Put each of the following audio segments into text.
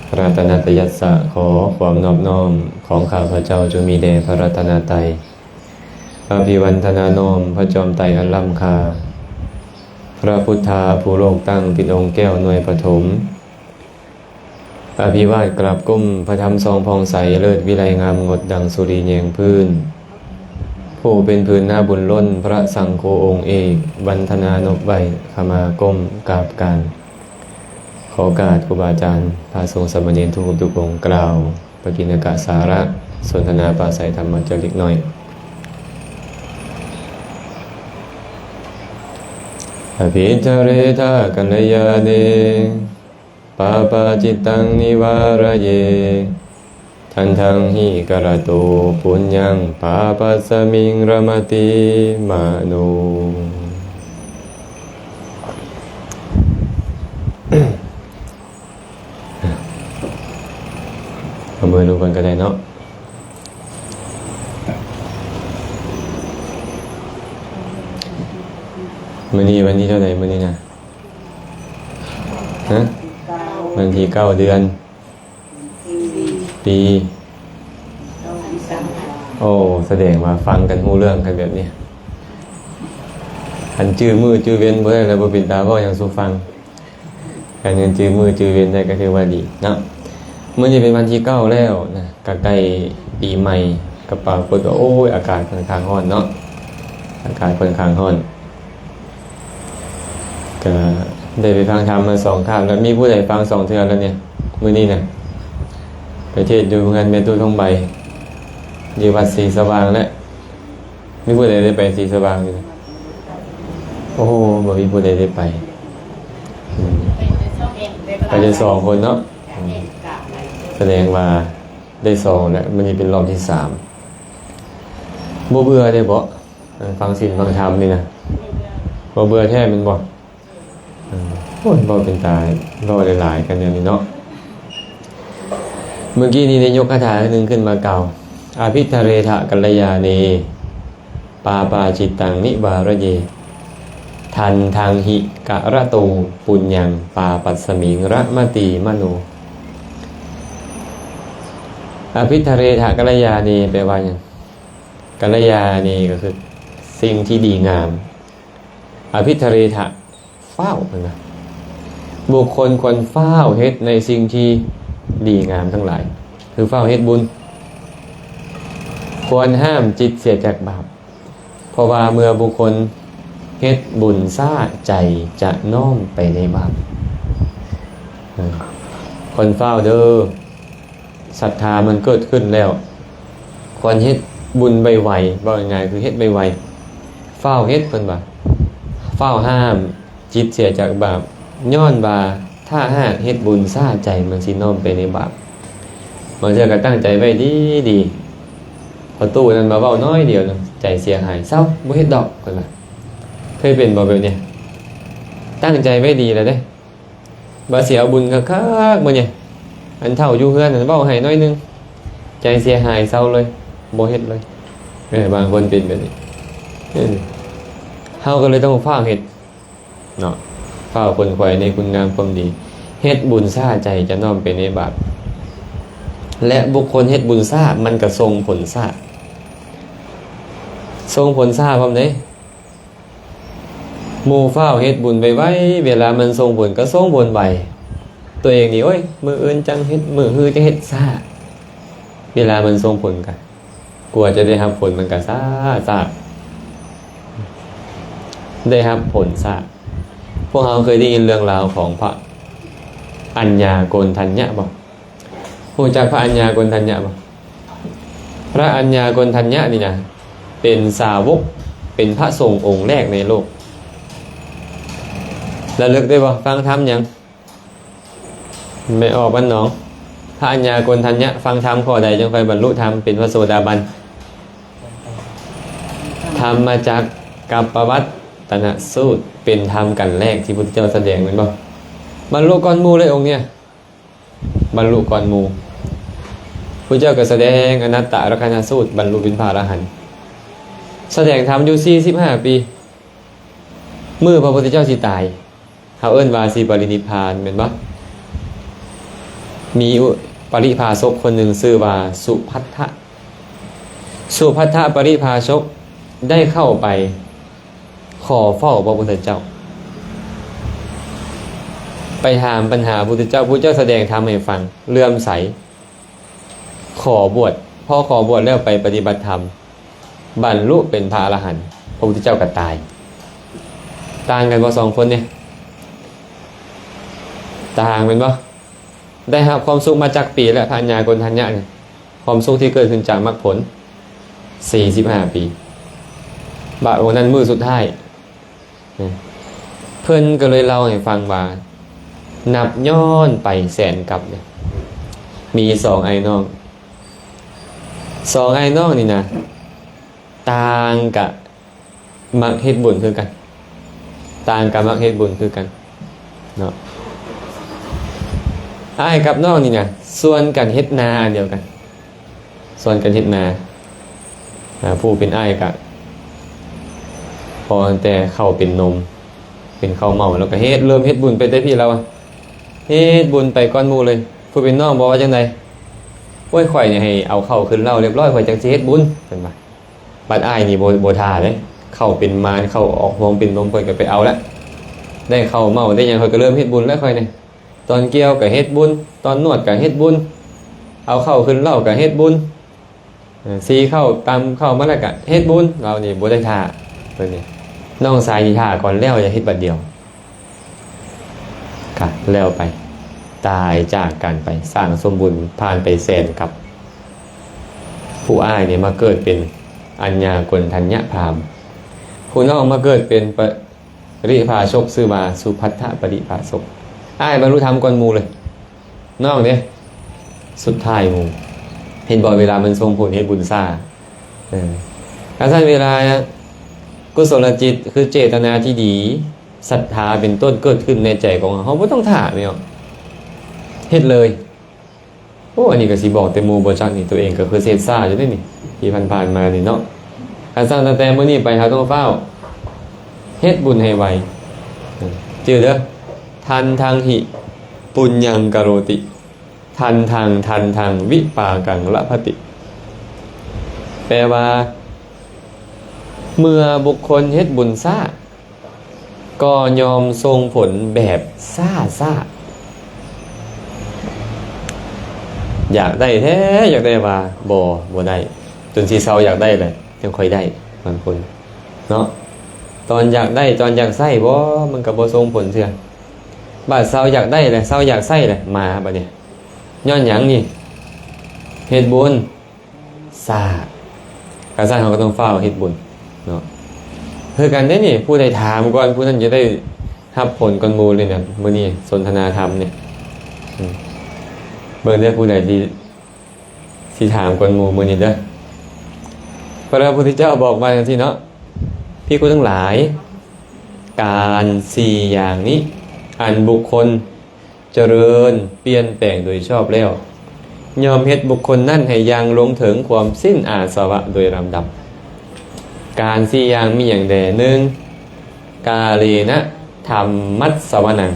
ພະລັດຕະນະຕະຍັດສະ ຂໍຄວາມນອບນ້ອມຂອງຂ້າພະເຈົ້າຈົ່ງມີແດ່ພະລັດຕະນະໄຕ. ອະພິວັນທະນານ້ອມພະຈອມໄຕອັນລ້ຳຄ່າ, ພະພຸດທາຜູ້ໂລກຕັ້ງເປັນອົງແກ້ວໜ່ວຍປະຖົມ. ອະພິວາດກາບກົ້ມພະທຳສ່ອງຜ່ອງໃສ ເລີດວິໄລງາມງົດດັ່ງສຸລີແຍງພື້ນ. ຜູ້ເປັນພື້ນນາບຸນລົ້ນ ພະສັງໂຄອົງເອກ ວັນທະນານົບໄຫວ້ ຂະມາກົ້ມກາບການ. ຂໍໂອກາດຄູບາອາຈານ ພະສົງສາມະເນນທຸກຮູບທຸກອົງ ກ່າວປະກິນນະກະສາລະ ສົນທະນາປາໄສທຳມະຈັກເລັກນ້ອຍ. ອະພິທະເຣທະກັນລະຍາເນ ປາປາຈິດຕັງນິວາຣະເຍ ທັນທັງຫິກະລະໂຕປຸນຍັງ ປາປັດສະມິງຣະມະຕິມະໂນ. ເອົາມືລົງກ່ອນກໍໄດ້ເນາະ. ມື້ນີ້ວັນທີເທົ່າໃດ? ມື້ນີ້ນະ ຮະ? ວັນທີເກົ້າ ເດືອນ ປີ ໂອ້ ສະແດງວ່າຟັງກັນຮູ້ເລື່ອງກັນແບບນີ້. ຄັນຈື່ມື້ຈື່ເວັນບໍ່ໄດ້ແລ້ວ ບໍ່ເປັນຕາເວົ້າຫຍັງສູ່ຟັງ. ຄັນຍັງຈື່ມື້ຈື່ເວັນໄດ້ກໍຖືວ່າດີເນາະ. ມື້ນີ້ເປັນວັນທີເກົ້າແລ້ວນະ ກໍໃກ້ປີໃໝ່ ກໍປາກົດວ່າ ໂອ້ຍ ອາກາດຂ້ອນຂ້າງຮ້ອນເນາະ, ອາກາດຂ້ອນຂ້າງຮ້ອນ. ກໍໄດ້ໄປຟັງທຳມາສອງຄາບແລ້ວ. ມີຜູ້ໃດຟັງສອງເທື່ອແລ້ວນີ້ ມື້ນີ້ນະ? ໄປເທດຢູ່ເຮືອນແມ່ຕູ້ທອງໃບ ຢູ່ວັດສີສະຫວ່າງແຫຼະ. ມີຜູ້ໃດໄດ້ໄປສີສະຫວ່າງຢູ່? ໂອ້ໂຫ ບໍ່ມີຜູ້ໃດໄດ້ໄປ. ອືມ ໄປແຕ່ສອງຄົນເນາະ. ອືມ ສະແດງວ່າໄດ້ສອງແລ້ວ, ມື້ນີ້ເປັນຮອບທີສາມ. ບໍ່ເບື່ອເດ້ເບາະ ຟັງສິນຟັງທຳນີ້ນະ? ບໍ່ເບື່ອແທ້ແມ່ນບໍ່? ເອີ ໂອ້ຍ ເວົ້າເປັນຕາເວົ້າຫຼາຍໆກັນແນວນີ້ເນາະ. ເມື່ອກີ້ນີ້ໄດ້ຍົກຄາຖາໜຶ່ງຂຶ້ນມາກ່າວ ອະພິທະເຣທະກັນລະຍາເນ ປາປາຈິດຕັງນິວາຣະເຍ ທັນທັງຫິກະລະໂຕປຸນຍັງ ປາປັດສະມິງຣະມະຕິມະໂນ. ອະພິທະເຣທະກັນລະຍາເນ ແປວ່າຫຍັງ? ກັນລະຍາເນກໍຄືສິ່ງທີ່ດີງາມ. ອະພິທະເຣທະ ຟ້າວຫັ້ນນະ. ບຸກຄົນຄວນຟ້າວເຮັດໃນສິ່ງທີ່ດີງາມທັງຫຼາຍ ຄືຟ້າວເຮັດບຸນ. ຄວນຫ້າມຈິດເສຍຈາກບາບ ເພາະວ່າເມື່ອບຸກຄົນເຮັດບຸນຊ້າ ໃຈຈະນ້ອມໄປໃນບາບ. ເອີ ຄວນຟ້າວເດີ ສັດທາມັນເກີດຂຶ້ນແລ້ວ ຄວນເຮັດບຸນໄວໆ, ເວົ້າງ່າຍໆ ຄືເຮັດໄວໆ, ຟ້າວເຮັດ ເພິ່ນວ່າ ຟ້າວຫ້າມຈິດເສຍຈາກບາບ, ຍ້ອນວ່າຖ້າຫາກເຮັດບຸນຊ້າ ໃຈມັນຊິນ້ອມໄປໃນບາບ. ບາງເທື່ອກໍຕັ້ງໃຈໄວ້ດີໆ ພໍຕູ້ນັ້ນມາເວົ້າໜ້ອຍດຽວໜຶ່ງ ໃຈເສຍຫາຍ ເຊົາ ບໍ່ເຮັດດອກ ເພິ່ນວ່າ. ເຄີຍເປັນບໍ່ແບບນີ້? ຕັ້ງໃຈໄວ້ດີແລ້ວເດ້ ວ່າຊິເອົາບຸນຄັກໆມື້ນີ້, ອັນເຖົ້າຢູ່ເຮືອນນັ້ນເວົ້າໃຫ້ໜ້ອຍໜຶ່ງ ໃຈເສຍຫາຍ ເຊົາເລີຍ ບໍ່ເຮັດເລີຍ. ເອີ ບາງຄົນເປັນແບບນີ້. ເອີ ເຮົາກໍເລີຍຕ້ອງຟ້າວເຮັດເນາະ, ຟ້າວຂົນຂວາຍໃນຄຸນງາມຄວາມດີ. ເຮັດບຸນຊ້າ ໃຈຈະນ້ອມໄປໃນບາບ ແລະ ບຸກຄົນເຮັດບຸນຊ້າ ມັນກໍສົ່ງຜົນຊ້າ, ສົ່ງຜົນຊ້າພ້ອມເດ້. ໝູ່ຟ້າວເຮັດບຸນໄວໆ ເວລາມັນສົ່ງຜົນກໍສົ່ງຜົນໄວ, ຕົວເອງນີ້ ໂອ້ຍ ມື້ອື່ນຈັ່ງເຮັດ ມື້ຮືຈັ່ງເຮັດ ຊ້າ. ເວລາມັນສົ່ງຜົນກໍ ກວ່າຈະໄດ້ຮັບຜົນມັນກໍຊ້າ ຊ້າ ໄດ້ຮັບຜົນຊ້າ. ພວກເຮົາເຄີຍໄດ້ຍິນເລື່ອງລາວຂອງພະອັນຍາໂກນທັນຍະບໍ່? ຮູ້ຈັກພະອັນຍາໂກນທັນຍະບໍ່? ພະອັນຍາໂກນທັນຍະນີ້ນະ ເປັນສາວົກ ເປັນພະສົງອົງແລກໃນໂລກ. ລະລຶກໄດ້ບໍ່? ຟັງທຳຫຍັງ? ແມ່ອອກບ້ານໜອງ. ພະອັນຍາໂກນທັນຍະ ຟັງທຳຂໍ້ໃດຈຶ່ງຄ່ອຍບັນລຸທຳເປັນພະໂສດາບັນ? ທຳມະຈັກກັບປະວັດຕະນະສູດ ເປັນທຳກັນແລກທີ່ພຸດທະເຈົ້າສະແດງແມ່ນບໍ່? ບັນລຸກ່ອນໝູ່ເລີຍອົງເນີ້ຍ. ບັນລຸກ່ອນໝູ່. ພຸດທະເຈົ້າກໍສະແດງອະນັດຕະລັກຂະນະສູດ ບັນລຸເປັນພະອະລະຫັນ. ສະແດງທຳຢູ່ສີ່ສິບຫ້າປີ. ມື້ພະພຸດທະເຈົ້າຊິຕາຍ ເຮົາເອີ້ນວ່າຊິປະລິນິບພານແມ່ນບໍ່? ມີອຸປະລິພາຊົກຄົນໜຶ່ງຊື່ວ່າສຸພັດທະ. ສຸພັດທະປະລິພາຊົກໄດ້ເຂົ້າໄປຂໍເຝົ້າພະພຸດທະເຈົ້າ, ໄປຖາມບັນຫາພະພຸດທະເຈົ້າ. ພະພຸດທະເຈົ້າສະແດງທຳໃຫ້ຟັງ, ເຫຼື້ອມໃສ, ຂໍບວດ. ພໍຂໍບວດແລ້ວໄປປະຕິບັດທຳ, ບັນລຸເປັນພະອະລະຫັນ, ພະພຸດທະເຈົ້າກໍຕາຍ. ຕ່າງກັນບໍ່ສອງຄົນນີ້? ຕ່າງແມ່ນບໍ່? ໄດ້ຮັບຄວາມສຸກມາຈັກປີແລ້ວ ພະອັນຍາໂກນທັນຍະນີ້? ຄວາມສຸກທີ່ເກີດຂຶ້ນຈາກມັກຜົນ ສີ່ສິບຫ້າປີ. ບາດໂອນັ້ນມື້ສຸດທ້າຍ ເພິ່ນກໍເລີຍເລົ່າໃຫ້ຟັງວ່າ ນັບຍ້ອນໄປແສນກັບເລີຍ. ມີສອງອ້າຍນ້ອງ, ສອງອ້າຍນ້ອງນີ້ນະ ຕ່າງກະມັກເຮັດບຸນຄືກັນ, ຕ່າງກະມັກເຮັດບຸນຄືກັນເນາະ. ອ້າຍກັບນ້ອງນີ້ນະ ຊວນກັນເຮັດນາອັນດຽວກັນ, ຊວນກັນເຮັດນາ. ອາ ຜູ້ເປັນອ້າຍກະ ພໍຕັ້ງແຕ່ເຂົ້າເປັນນົມ ເປັນເຂົ້າເມົາ ແລ້ວກະເຮັດ ເລີ່ມເຮັດບຸນໄປແຕ່ພີ້ແລ້ວ ເຮັດບຸນໄປກ່ອນໝູ່ເລີຍ. ຜູ້ເປັນນ້ອງບອກວ່າຈັ່ງໃດ? ໂອ້ຍ ຂ້ອຍນີ້ໃຫ້ເອົາເຂົ້າຂຶ້ນເລົ້າຮຽບຮ້ອຍ ຂ້ອຍຈັ່ງຊິເຮັດບຸນ ເພິ່ນວ່າ. ບັດອ້າຍນີ້ບໍ່ ບໍ່ຖ້າເດ້, ເຂົ້າເປັນມານ ເຂົ້າອອກໂຮງເປັນນົມ ຂ້ອຍກໍໄປເອົາລະ. ໄດ້ເຂົ້າເມົາໄດ້ຫຍັງ ຂ້ອຍກໍເລີ່ມເຮັດບຸນແລ້ວ ຂ້ອຍນີ້. ຕອນກ່ຽວກໍເຮັດບຸນ, ຕອນນວດກໍເຮັດບຸນ, ເອົາເຂົ້າຂຶ້ນເລົ້າກໍເຮັດບຸນ, ເອີ ສີເຂົ້າຕຳເຂົ້າມາແລ້ວກໍເຮັດບຸນ. ລາວນີ້ບໍ່ໄດ້ຖ້າ, ເພິ່ນນີ້ ນ້ອງຊາຍນີ້ຖ້າກ່ອນແລ້ວ ຢ່າເຮັດບັດດຽວ. ກະແລ້ວໄປ, ຕາຍຈາກກັນໄປ, ສ້າງສົມບຸນຜ່ານໄປແສນກັບ. ຜູ້ອ້າຍນີ້ມາເກີດເປັນອັນຍາກົນທັນຍະພາມ, ຜູ້ນ້ອງມາເກີດເປັນປະ ລິພາຊົກ ຊື່ວ່າສຸພັດທະປະລິພາຊົກ. ອ້າຍບັນລຸທຳກ່ອນໝູ່ເລີຍ, ນ້ອງເດ້ ສຸດທ້າຍໝູ່. ເຫັນບໍ່ ເວລາມັນສົ່ງຜົນເຮັດບຸນຊ້າ. ເອີ ຄັນຊັ້ນເວລາກຸສົລະຈິດ ຄືເຈດຕະນາທີ່ດີ, ສັດທາເປັນຕົ້ນ ເກີດຂຶ້ນໃນໃຈຂອງເຮົາ, ເຮົາບໍ່ຕ້ອງຖ້າແມ່ນບໍ່? ເຮັດເລີຍ. ໂອ້ ອັນນີ້ກໍຊິບອກແຕ່ໝູ່ບໍ່ຈັກນີ້, ຕົວເອງກໍຄືເຮັດຊ້າຢູ່ເດ້ນີ້ ທີ່ຜ່ານໆມານີ້ເນາະ. ຄັນຊັ້ນຕັ້ງແຕ່ມື້ນີ້ໄປເຮົາຕ້ອງຟ້າວເຮັດບຸນໃຫ້ໄວ. ຈື່ເດີ, ທັນທັງຫິ ປຸນຍັງກະໂຣຕິ, ທັນທັງ ທັນທັງ ວິປາກັງລະພະຕິ. ແປວ່າ ເມື່ອບຸກຄົນເຮັດບຸນຊ້າ ກໍຍ່ອມສົ່ງຜົນແບບຊ້າໆ. ຢາກໄດ້ແທ້ ຢາກໄດ້ວ່າ ບໍ່ ບໍ່ໄດ້, ຈົນຊິເຊົາຢາກໄດ້ແຫຼະ ຈັ່ງຄ່ອຍໄດ້. ບາງຄົນເນາະ ຕອນຢາກໄດ້ ຕອນຢາກໃຊ້ ບໍ່ ມັນກໍບໍ່ສົ່ງຜົນເທື່ອ. ບາດເຊົາຢາກໄດ້ແຫຼະ ເຊົາຢາກໃຊ້ແຫຼະ ມາບາດນີ້. ຍ້ອນຫຍັງນີ້? ເຮັດບຸນ ຊ້າ. ຄັນຊັ້ນເຮົາກໍຕ້ອງຟ້າວເຮັດບຸນເນາະ. ຄືກັນເດ້ນີ້, ຜູ້ໃດຖາມກ່ອນ ຜູ້ນັ້ນຈະໄດ້ຮັບຜົນກ່ອນໝູ່ເລີຍນະ. ມື້ນີ້ສົນທະນາທຳນີ້ ອືມ ເບິ່ງເດີ ຜູ້ໃດທີ່ ຊິຖາມກ່ອນໝູ່ມື້ນີ້ເດີ. ພະພຸດທະເຈົ້າບອກວ່າຈັ່ງຊີ້ເນາະ, ພິກຂຸທັງຫຼາຍ, ການສີ່ຢ່າງນີ້ ອັນບຸກຄົນ ຈະເລີນປ່ຽນແປງໂດຍຊອບແລ້ວ ຍ່ອມເຮັດບຸກຄົນນັ້ນໃຫ້ຢ່າງລົງເຖິງຄວາມສິ້ນອາສະວະໂດຍລຳດັບ. ການສີ່ຢ່າງມີຫຍັງແດ່? ໜຶ່ງ ກາເລນະທຳມັດສະວະນັງ,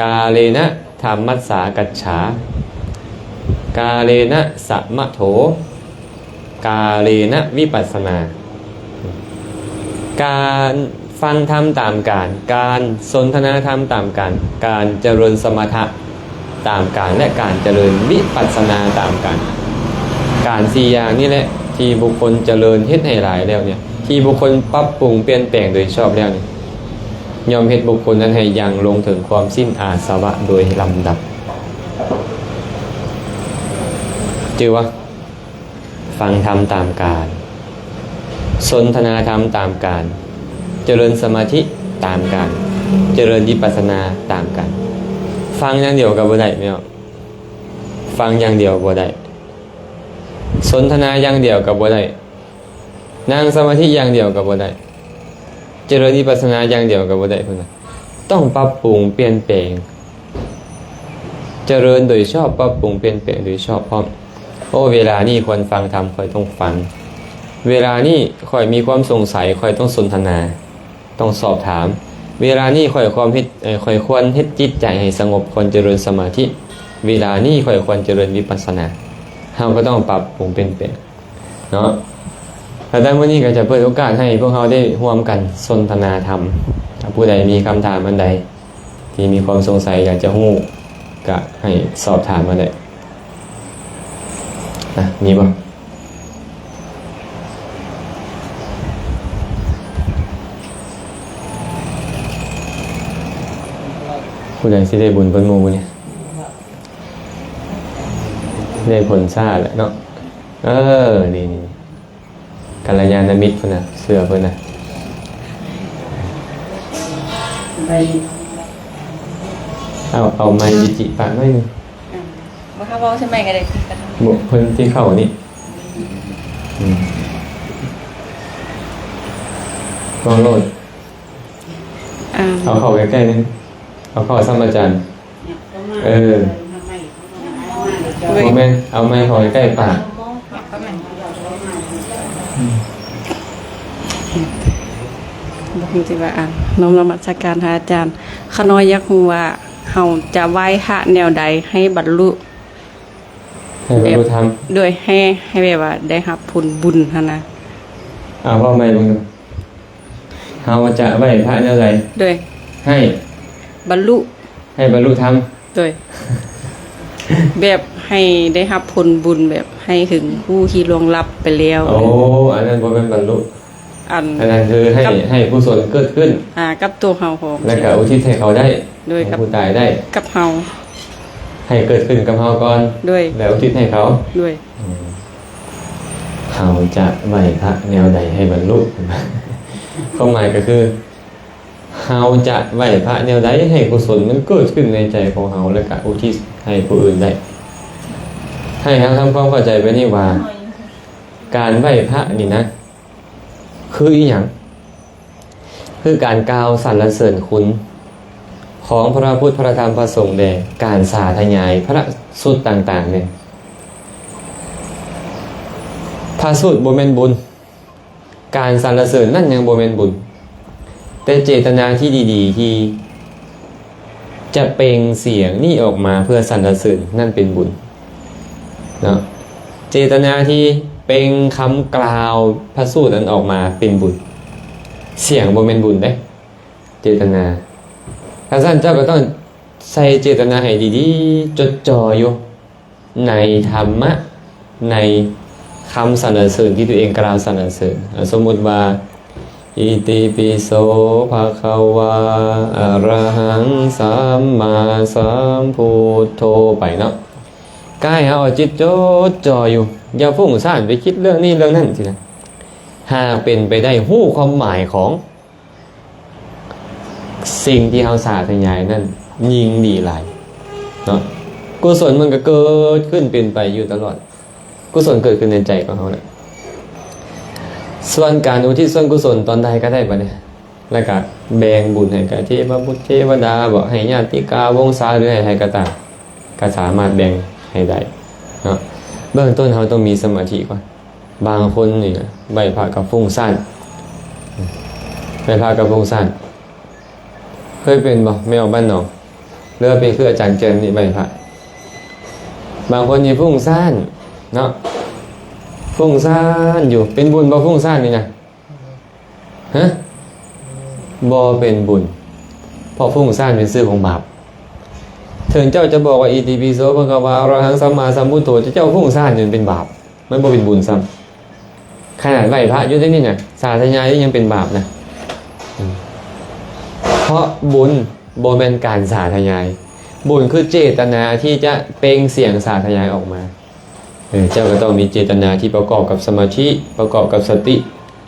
ກາເລນະທຳມັດສາກັດສາ, ກາເລນະສະມະໂທ, ກາເລນະວິປັດສະນາ. ການຟັງທຳຕາມການ, ການສົນທະນາທຳຕາມການ, ການຈະເລີນສະມະຖະຕາມການ ແລະ ການຈະເລີນວິປັດສະນາຕາມການ. ການສີ່ຢ່າງນີ້ແຫຼະ ທີ່ບຸກຄົນຈະເລີນເຮັດໃຫ້ຫຼາຍແລ້ວນີ້, ທີ່ບຸກຄົນປັບປຸງປ່ຽນແປງໂດຍຊອບແລ້ວນີ້ ຍ່ອມເຮັດບຸກຄົນນັ້ນໃຫ້ຢ່າງລົງເຖິງຄວາມສິ້ນອາສະວະໂດຍລຳດັບ. ຈື່ວ່າ ຟັງທຳຕາມການ, ສົນທະນາທຳຕາມການ, ຈະເລີນສະມາທິຕາມການ, ຈະເລີນວິປັດສະນາຕາມການ. ຟັງຢ່າງດຽວກໍບໍ່ໄດ້ແມ່ນບໍ່? ຟັງຢ່າງດຽວບໍ່ໄດ້, ສົນທະນາຢ່າງດຽວກໍບໍ່ໄດ້, ນັ່ງສະມາທິຢ່າງດຽວກໍບໍ່ໄດ້, ຈະເລີນວິປັດສະນາຢ່າງດຽວກໍບໍ່ໄດ້ພຸ້ນນະ. ຕ້ອງປັບປຸງປ່ຽນແປງ, ຈະເລີນໂດຍຊອບ, ປັບປຸງປ່ຽນແປງໂດຍຊອບພ້ອມ. ໂອ້ ເວລານີ້ຄວນຟັງທຳ, ຂ້ອຍຕ້ອງຟັງ. ເວລານີ້ຂ້ອຍມີຄວາມສົງໄສ, ຂ້ອຍຕ້ອງສົນທະນາ, ຕ້ອງສອບຖາມ. ເວລານີ້ຂ້ອຍຄວາມເຮັດ, ເອີ, ຂ້ອຍຄວນເຮັດຈິດໃຈໃຫ້ສະຫງົບ, ຄວນຈະເລີນສະມາທິ. ເວລານີ້ຂ້ອຍຄວນຈະເລີນວິປັດສະນາ. ເຮົາກໍຕ້ອງປັບປຸງປ່ຽນແປງເນາະ. ແລ້ວແຕ່ມື້ນີ້ກໍຈະເປີດໂອກາດໃຫ້ພວກເຮົາໄດ້ຮ່ວມກັນສົນທະນາທຳ. ຖ້າຜູ້ໃດມີຄຳຖາມອັນໃດທີ່ມີຄວາມສົງໄສຢາກຈະຮູ້ ກໍໃຫ້ສອບຖາມມາໄດ້. ນະ ມີບໍ່? ຜູ້ໃດຊິໄດ້ບຸນເພິ່ນໝູ່ມື້ນີ້? ໄດ້ຜົນຊ້າແຫຼະເນາະ. ເອີ ນີ້ໆ ກັນລະຍານະມິດເພິ່ນນະ ເຊື່ອເພິ່ນນະ. ເອົາ ເອົາໄມค์ ອືມ ຈິປາກໜ້ອຍໜຶ່ງ. ອືມ ບໍ່ ຖ້າເວົ້າໃສ່ໄມກະໄດ້ຄືກັນ. ບໍ່ ເພິ່ນທີ່ເຂົ້ານີ້. ອືມ ເວົ້າໂລດ. ອ່າ ເອົາເຂົ້າໃກ້ໆໜຶ່ງ. ເອົາເຂົ້າສ່ຳອາຈານ. ເອີ ບໍ່ແມ່ນ ເອົາໄມເຂົ້າໃກ້ໆປາກ. ບໍ່ຮູ້ຊິວ່າ ອ່າ ນ້ອມນະມັດສະການພະອາຈານ. ຂ້ານ້ອຍຢາກຮູ້ວ່າ ເຮົາຈະໄຫວ້ພະແນວໃດໃຫ້ບັນລຸ ໃຫ້ບັນລຸທຳ ໂດຍໃຫ້ ໃຫ້ແບບວ່າໄດ້ຮັບຜົນບຸນຫັ້ນນະ? ອ່າ ເວົ້າໃໝ່ເບິ່ງດູ. ເຮົາຈະໄຫວ້ພະແນວໃດ ໂດຍໃຫ້ບັນລຸ ໃຫ້ບັນລຸທຳ? ໂດຍ ແບບໃຫ້ໄດ້ຮັບຜົນບຸນ ແບບໃຫ້ເຖິງຜູ້ທີ່ລ່ວງລັບໄປແລ້ວ. ໂອ້ ອັນນັ້ນບໍ່ແມ່ນບັນລຸ. ອັນ ອັນນັ້ນຄືໃຫ້ ກັບ ໃຫ້ກຸສົນເກີດຂຶ້ນ ອ່າ ກັບຕົວເຮົາພ້ອມ ແລ້ວກໍອຸທິດໃຫ້ເຂົາໄດ້ ໂດຍ ໃຫ້ ກັບ ຜູ້ຕາຍໄດ້ ກັບເຮົາ ໃຫ້ເກີດຂຶ້ນກັບເຮົາກ່ອນ ໂດຍ ແລ້ວອຸທິດໃຫ້ເຂົາ ໂດຍ ອືມ ເຮົາຈະໄຫວ້ພະແນວໃດໃຫ້ບັນລຸ? ຄວາມໝາຍກໍຄື ເຮົາຈະໄຫວ້ພະແນວໃດໃຫ້ກຸສົນມັນເກີດຂຶ້ນໃນໃຈຂອງເຮົາ ແລ້ວກະອຸທິດໃຫ້ຜູ້ອື່ນໄດ້? ໃຫ້ເຮົາທຳຄວາມເຂົ້າໃຈແບບນີ້ວ່າ ການໄຫວ້ພະນີ້ນະ ຄືອີ່ຫຍັງ? ຄືການກ່າວສັນລະເສີນຄຸນຂອງພະພຸດ ພະທຳ ພະສົງແດ່, ການສາທະຍາຍພະສູດຕ່າງໆແດ່. ພະສູດບໍ່ແມ່ນບຸນ, ການສັນລະເສີນນັ້ນຍັງບໍ່ແມ່ນບຸນ, ແຕ່ເຈດຕະນາທີ່ດີໆ ທີ່ ຈະເປັ່ງສຽງນີ້ອອກມາເພື່ອສັນລະເສີນ ນັ້ນເປັນບຸນເນາະ. ເຈດຕະນາທີ່ເປັ່ງຄຳກ່າວພະສູດນັ້ນອອກມາເປັນບຸນ. ສຽງບໍ່ແມ່ນບຸນເດ້, ເຈດຕະນາ. ຄັນຊັ້ນເຈົ້າກໍຕ້ອງໃສ່ເຈດຕະນາໃຫ້ດີໆ, ຈົດຈ່ອຍຢູ່ ໃນທຳມະ, ໃນຄຳສັນລະເສີນທີ່ຕົວເອງກ່າວສັນລະເສີນ. ສົມມຸດວ່າ ອິຕິປິໂສ ພະຄະວາ ອະຣະຫັງ ສຳມາສຳພຸດໂທ ໄປເນາະ. ກາຍເຮົາເອົາຈິດຈົດຈ່ອຍຢູ່, ຢ່າຟຸ້ງສ້ານໄປຄິດເລື່ອງນີ້ເລື່ອງນັ້ນຊີ້ນະ. ຫາກເປັນໄປໄດ້, ຮູ້ຄວາມໝາຍຂອງ ສິ່ງທີ່ເຮົາສາທະຍາຍນັ້ນຍິ່ງດີຫຼາຍເນາະ. ກຸສົນມັນກໍເກີດຂຶ້ນເປັນໄປຢູ່ຕະຫຼອດ, ກຸສົນເກີດຂຶ້ນໃນໃຈຂອງເຮົານະ. ສ່ວນການອຸທິດສ່ວນກຸສົນຕອນໃດກໍໄດ້ບັດນີ້, ແລ້ວກໍແບ່ງບຸນໃຫ້ກັບເທວະບຸດເທວະດາບໍ, ໃຫ້ຍາຕິກາວົງສາ ຫຼື ໃຫ້ໃຜກໍຕາມ, ກໍສາມາດແບ່ງໃຫ້ໄດ້ເນາະ. ເບື້ອງຕົ້ນເຮົາຕ້ອງມີສະມາທິກ່ອນ. ບາງຄົນນີ້ໄຫວ້ພະກໍຟຸ້ງສ້ານ, ໄຫວ້ພະກໍຟຸ້ງສ້ານ. ເຄີຍເປັນບໍ່ ແມ່ອອກບ້ານໜອງ? ຫຼືວ່າເປັນຄືອາຈານແກ່ນນີ້ໄຫວ້ພະ? ບາງຄົນນີ້ຟຸ້ງສ້ານເນາະ, ຟຸ້ງສ້ານຢູ່. ເປັນບຸນບໍ່ ຟຸ້ງສ້ານນີ້ນະ? ຮະ? ບໍ່ເປັນບຸນ, ເພາະຟຸ້ງສ້ານເປັນຊື່ຂອງບາບ. ເຖິງເຈົ້າຈະບອກວ່າ ອິຕິປິໂສ ພະຄະວາ ອະຣະຫັງ ສຳມາສຳພຸດໂທ, ເຈົ້າຟຸ້ງສ້ານຢູ່ ເປັນບາບ, ມັນບໍ່ເປັນບຸນຊ້ຳ. ຂະໜາດໄຫວ້ພະຢູ່ເດນີ້ນະ, ສາທະຍາຍຍັງເປັນບາບນະ. ອືມ ເພາະບຸນບໍ່ແມ່ນການສາທະຍາຍ, ບຸນຄືເຈດຕະນາທີ່ຈະເປັ່ງສຽງສາທະຍາຍອອກມາ. ເອີ ເຈົ້າກໍຕ້ອງມີເຈດຕະນາທີ່ປະກອບກັບສະມາທິ, ປະກອບກັບສະຕິ,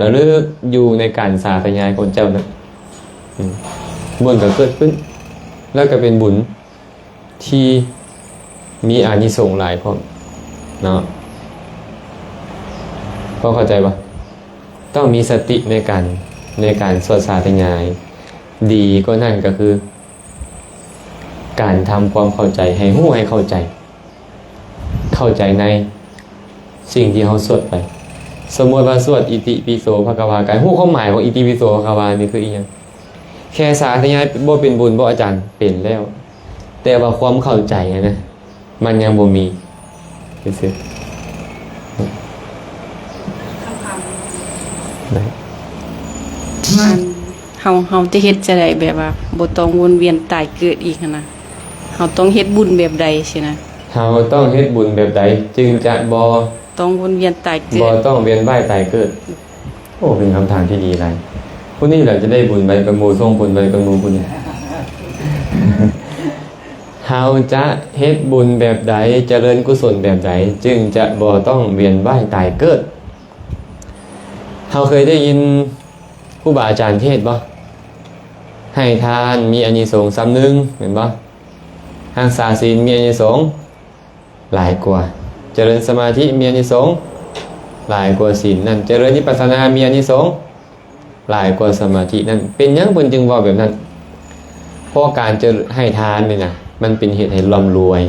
ລະລຶກຢູ່ໃນການສາທະຍາຍຂອງເຈົ້ານັ້ນ. ອືມ ບຸນກໍເກີດຂຶ້ນ, ແລ້ວກໍເປັນບຸນທີ່ມີອານິສົງຫຼາຍພ້ອມເນາະ. ພໍເຂົ້າໃຈບໍ່? ຕ້ອງມີສະຕິໃນການ, ໃນການສວດສາທະຍາຍ. ດີກວ່ານັ້ນກໍຄື ການທຳຄວາມເຂົ້າໃຈ, ໃຫ້ຮູ້ໃຫ້ເຂົ້າໃຈ, ເຂົ້າໃຈໃນສິ່ງທີ່ເຮົາສວດໄປ. ສົມມຸດວ່າສວດ ອິຕິປິໂສ ພະຄະວາ, ການຮູ້ຄວາມໝາຍຂອງ ອິຕິປິໂສ ພະຄະວາ ນີ້ຄືອີ່ຫຍັງ? ແຄ່ສາທະຍາຍບໍ່ເປັນບຸນບໍ ອາຈານ? ເປັນແລ້ວ, ແຕ່ວ່າຄວາມເຂົ້າໃຈຫັ້ນນະ, ມັນຍັງບໍ່ມີຊື່ໆ. ໄດ້ ເຮົາ ເຮົາຈະເຮັດຈັ່ງໃດ ແບບວ່າບໍ່ຕ້ອງວົນວຽນຕາຍເກີດອີກຫັ້ນນະ? ເຮົາຕ້ອງເຮັດບຸນແບບໃດຊີ້ນະ? ເຮົາຕ້ອງເຮັດບຸນແບບໃດຈຶ່ງຈະບໍ່ ຕ້ອງວົນວຽນຕາຍເກີດ ບໍ່ຕ້ອງວຽນວ່າຍຕາຍເກີດ? ໂອ້ ເປັນຄຳຖາມທີ່ດີຫຼາຍ. ຜູ້ນີ້ແຫຼະຈະໄດ້ບຸນໄວກວ່າໝູ່ ສົ່ງຜົນໄວກວ່າໝູ່ຜູ້ນີ້. ເຮົາຈະເຮັດບຸນແບບໃດ, ຈະເລີນກຸສົນແບບໃດ ຈຶ່ງຈະບໍ່ຕ້ອງວຽນວ່າຍຕາຍເກີດ? ເຮົາເຄີຍໄດ້ຍິນຄູບາອາຈານເທດບໍ່? ໃຫ້ທານມີອານິສົງສ່ຳໜຶ່ງ ແມ່ນບໍ່? ຮັກສາສິນມີອານິສົງ ຫຼາຍກວ່າ. ຈະເລີນສະມາທິມີອານິສົງຫຼາຍກວ່າສິນນັ້ນ. ຈະເລີນວິປັດສະນາມີອານິສົງຫຼາຍກວ່າສະມາທິນັ້ນ. ເປັນຫຍັງເພິ່ນຈຶ່ງເວົ້າແບບນັ້ນ? ເພາະການຈະໃຫ້ທານນີ້ນະ ມັນເປັນເຫດໃຫ້ລ່ຳລວຍ,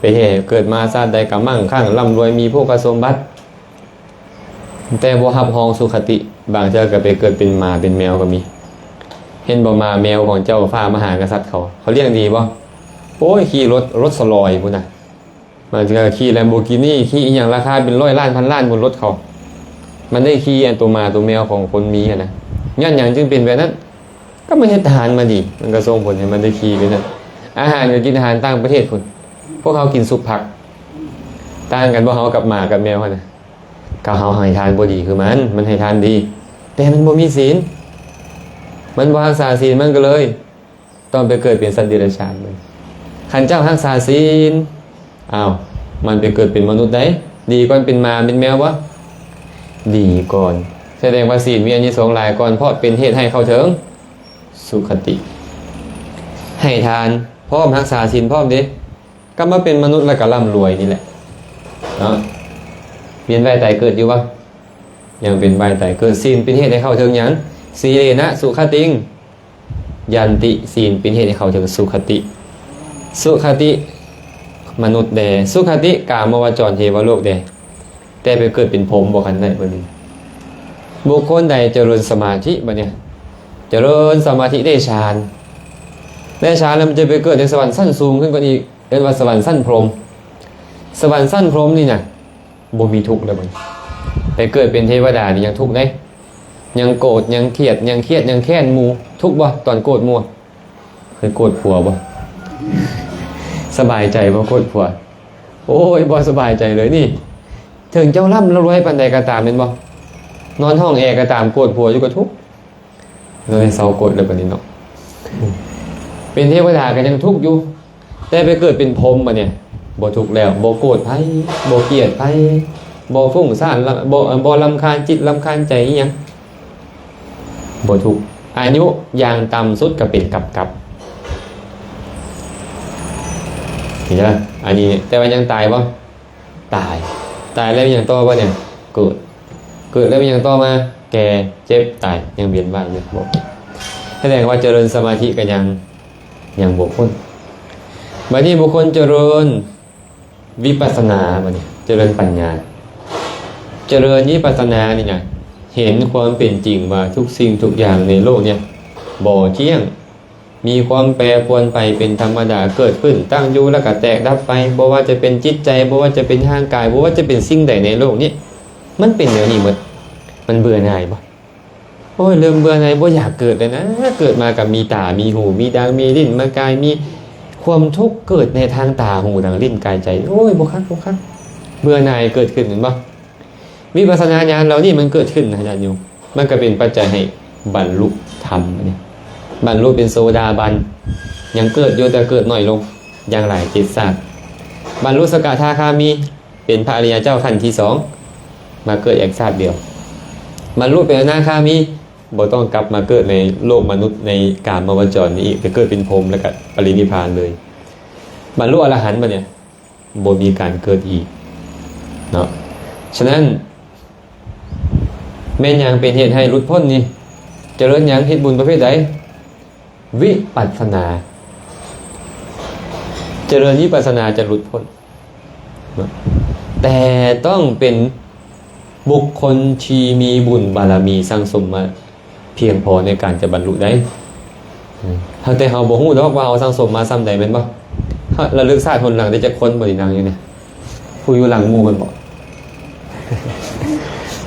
ເປັນເຫດໃຫ້ເກີດມາຊາດໃດກໍໝັ້ງຄັ່ງ ລ່ຳລວຍ ມີໂພຄະສົມບັດ. ແຕ່ບໍ່ຮັບຮອງສຸຄະຕິ, ບາງເທື່ອກໍໄປເກີດເປັນໝາເປັນແມວກໍມີ. ເຫັນບໍ່ ໝາແມວຂອງເຈົ້າຟ້າມະຫາກະສັດເຂົາ, ເຂົາລ້ຽງດີບໍ່? ໂອ້ຍ ຂີ່ລົດ ລົດສະລອຍພຸ້ນນະ, ບາງເທື່ອຂີ່ແລມໂບກີນີ ຂີ່ອີ່ຫຍັງລາຄາເປັນຮ້ອຍລ້ານພັນລ້ານພຸ້ນລົດເຂົາ. ມັນໄດ້ຂີ່ອັນໂຕໝາໂຕແມວຂອງຄົນມີຫັ້ນນະ. ຍ້ອນຫຍັງຈຶ່ງເປັນແບບນັ້ນ? ກໍມັນເຮັດທານມາດີ, ມັນກໍສົ່ງຜົນໃຫ້ມັນໄດ້ຂີ່ໄປນັ້ນ. ອາຫານກໍກິນອາຫານຕ່າງປະເທດພຸ້ນ, ພວກເຮົາກິນຊຸບຜັກ. ຕ່າງກັນບໍ່ ເຮົາກັບໝາກັບແມວຫັ້ນນະ? ກໍເຮົາໃຫ້ທານບໍ່ດີຄືມັນ, ມັນໃຫ້ທານດີ ແຕ່ມັນບໍ່ມີສິນ, ມັນບໍ່ຮັກສາສິນ, ມັນກໍເລີຍຕ້ອງໄປເກີດເປັນສັດເດຍລະສານ. ຄັນເຈົ້າຮັກສາສິນ, ອ້າວ, ມັນໄປເກີດເປັນມະນຸດໄດ໋, ດີກ່ອນເປັນໝາເປັນແມວບໍ່? ດີກ່ອນ. ສະແດງວ່າສິນມີອານິສົງຫຼາຍກ່ອນ, ເພາະເປັນເຫດໃຫ້ເຂົ້າເຖິງສຸຄະຕິ. ໃຫ້ທານພ້ອມ, ຮັກສາສິນພ້ອມເດ້. ກັບມາເປັນມະນຸດແລ້ວກໍລ່ຳລວຍນີ້ແຫຼະເນາະ. ວຽນວ່າຍຕາຍເກີດຢູ່ບໍ່? ຍັງເປັນວ່າຍຕາຍເກີດ. ສິນເປັນເຫດໃຫ້ເຂົ້າເຖິງຫຍັງ? ສີເລນະສຸຄະຕິງ ຍັນຕິ, ສິນເປັນເຫດໃຫ້ເຂົ້າເຖິງສຸຄະຕິ. ສຸຄະຕິມະນຸດແດ່, ສຸຄະຕິກາມະວະຈອນເທວະໂລກແດ່. ແຕ່ໄປເກີດເປັນພົມບໍ່ຄັນໄດ້ບັດນີ້. ບຸກຄົນໃດຈະເລີນສະມາທິບັດນີ້, ຈະເລີນສະມາທິໄດ້ຊານ, ໄດ້ຊານແລ້ວມັນຈະໄປເກີດໃນສະຫວັນຊັ້ນສູງຂຶ້ນກວ່ານີ້, ເອີ້ນວ່າສະຫວັນຊັ້ນພົມ. ສະຫວັນຊັ້ນພົມນີ້ນະ ບໍ່ມີທຸກແລ້ວບັດນີ້. ໄປເກີດເປັນເທວະດານີ້ຍັງທຸກເດ້, ຍັງໂກດ ຍັງຄຽດ ຍັງຄຽດ ຍັງແຄ້ນໝູ່. ທຸກບໍ່ຕອນໂກດໝູ່? ເຄີຍໂກດຜົວບໍ່? ສະບາຍໃຈບໍ່ໂກດຜົວ? ໂອ້ຍ ບໍ່ສະບາຍໃຈເລີຍນີ້. ເຖິງເຈົ້າລ່ຳລວຍປານໃດກໍຕາມແມ່ນບໍ່? ນອນຫ້ອງແອກໍຕາມ ໂກດຜົວຢູ່ກໍທຸກ. ເລີຍເຊົາໂກດແລ້ວບັດນີ້ເນາະ. ເປັນເທວະດາກໍຍັງທຸກຢູ່, ແຕ່ໄປເກີດເປັນພົມບັດນີ້ ບໍ່ທຸກແລ້ວ, ບໍ່ໂກດໃຜ ບໍ່ກຽດໃຜ ບໍ່ຟຸ້ງສ້ານ ບໍ່ ບໍ່ລຳຄານຈິດລຳຄານໃຈອີ່ຫຍັງ. ບໍ່ທຸກ. ອາຍຸຢ່າງຕ່ຳສຸດກໍເປັນກັບກັບ. ເຫັນບໍ່? ອັນນີ້ ແຕ່ວ່າຍັງຕາຍບໍ່? ຕາຍ. ຕາຍແລ້ວຫຍັງຕໍ່ບໍ່ນີ້? ເກີດ. ເກີດແລ້ວຫຍັງຕໍ່ມາ? ແກ່, ເຈັບ, ຕາຍ. ຍັງວຽນວ່າຍຢູ່. ສະແດງວ່າຈະເລີນສະມາທິກໍຍັງ ຍັງບໍ່ພົ້ນ. ບັດນີ້ບຸກຄົນຈະເລີນ ວິປັດສະນາ ບັດນີ້ຈະເລີນປັນຍາ. ຈະເລີນວິປັດສະນານີ້ນະ ເຫັນຄວາມເປັນຈິງວ່າທຸກສິ່ງທຸກຢ່າງໃນໂລກເນີ້ຍບໍ່ຈຽງ, ມີຄວາມແປປວນໄປເປັນທຳມະດາ, ເກີດຂຶ້ນ, ຕັ້ງຢູ່ ແລ້ວກໍແຕກດັບໄປ. ບໍ່ວ່າຈະເປັນຈິດໃຈ, ບໍ່ວ່າຈະເປັນຮ່າງກາຍ, ບໍ່ວ່າຈະເປັນສິ່ງໃດໃນໂລກນີ້ ມັນເປັນແນວນີ້ໝົດ. ມັນເບື່ອໜ່າຍບໍ່? ໂອ້ຍ ເລີ່ມເບື່ອໜ່າຍ ບໍ່ຢາກເກີດແລ້ວນະ. ເກີດມາກໍມີຕາ ມີຫູ ມີດັງ ມີລີ້ນ ມີກາຍ ມີຄວາມທຸກເກີດໃນທາງຕາ ຫູ ດັງ ລີ້ນ ກາຍ ໃຈ. ໂອ້ຍ ບໍ່ຄັກ ບໍ່ຄັກ. ເບື່ອໜ່າຍເກີດຂຶ້ນ ແມ່ນບໍ່? ວິປັດສະນາຍານເຫຼົ່ານີ້ມັນເກີດຂຶ້ນນະ ຍາດໂຍມ, ມັນກໍເປັນປັດໄຈໃຫ້ບັນລຸທຳ. ບັນລຸເປັນໂສດາບັນ ຍັງເກີດຢູ່ ແຕ່ເກີດໜ້ອຍລົງ, ຢ່າງຫຼາຍເຈັດຊາດ. ບັນລຸສະກະທາຄາມີ ເປັນພະອະລິຍະເຈົ້າຂັ້ນທີສອງ ມາເກີດອີກຊາດດຽວ. ບັນລຸເປັນອະນາຄາມີ ບໍ່ຕ້ອງກັບມາເກີດໃນໂລກມະນຸດ ໃນກາມະວະຈອນນີ້ອີກ, ໄປເກີດເປັນພົມ ແລ້ວກໍປະລິນິບພານເລີຍ. ບັນລຸອະລະຫັນບັດນີ້ ບໍ່ມີການເກີດອີກເນາະ. ສະນັ້ນ ແມ່ນຫຍັງເປັນເຫດໃຫ້ຫຼຸດພົ້ນນີ້? ຈະເລີນຫຍັງ? ເຮັດບຸນປະເພດໃດ? ວິປັດສະນາ. ຈະເລີນວິປັດສະນາຈະຫຼຸດພົ້ນ ແຕ່ຕ້ອງເປັນບຸກຄົນທີ່ມີບຸນບາລະມີສັ່ງສົມມາພຽງພໍໃນການຈະບັນລຸໄດ້. ເຮົາ ແຕ່ເຮົາບໍ່ຮູ້ດອກວ່າເຮົາສັ່ງສົມມາສ່ຳໃດ ແມ່ນບໍ່? ລະລຶກຊາດຫົນຫຼັງໄດ້ຈັກຄົນບໍ່ນີ້ນັ່ງຢູ່ນີ້? ຜູ້ຢູ່ຫຼັງໝູ່ເພິ່ນບໍ?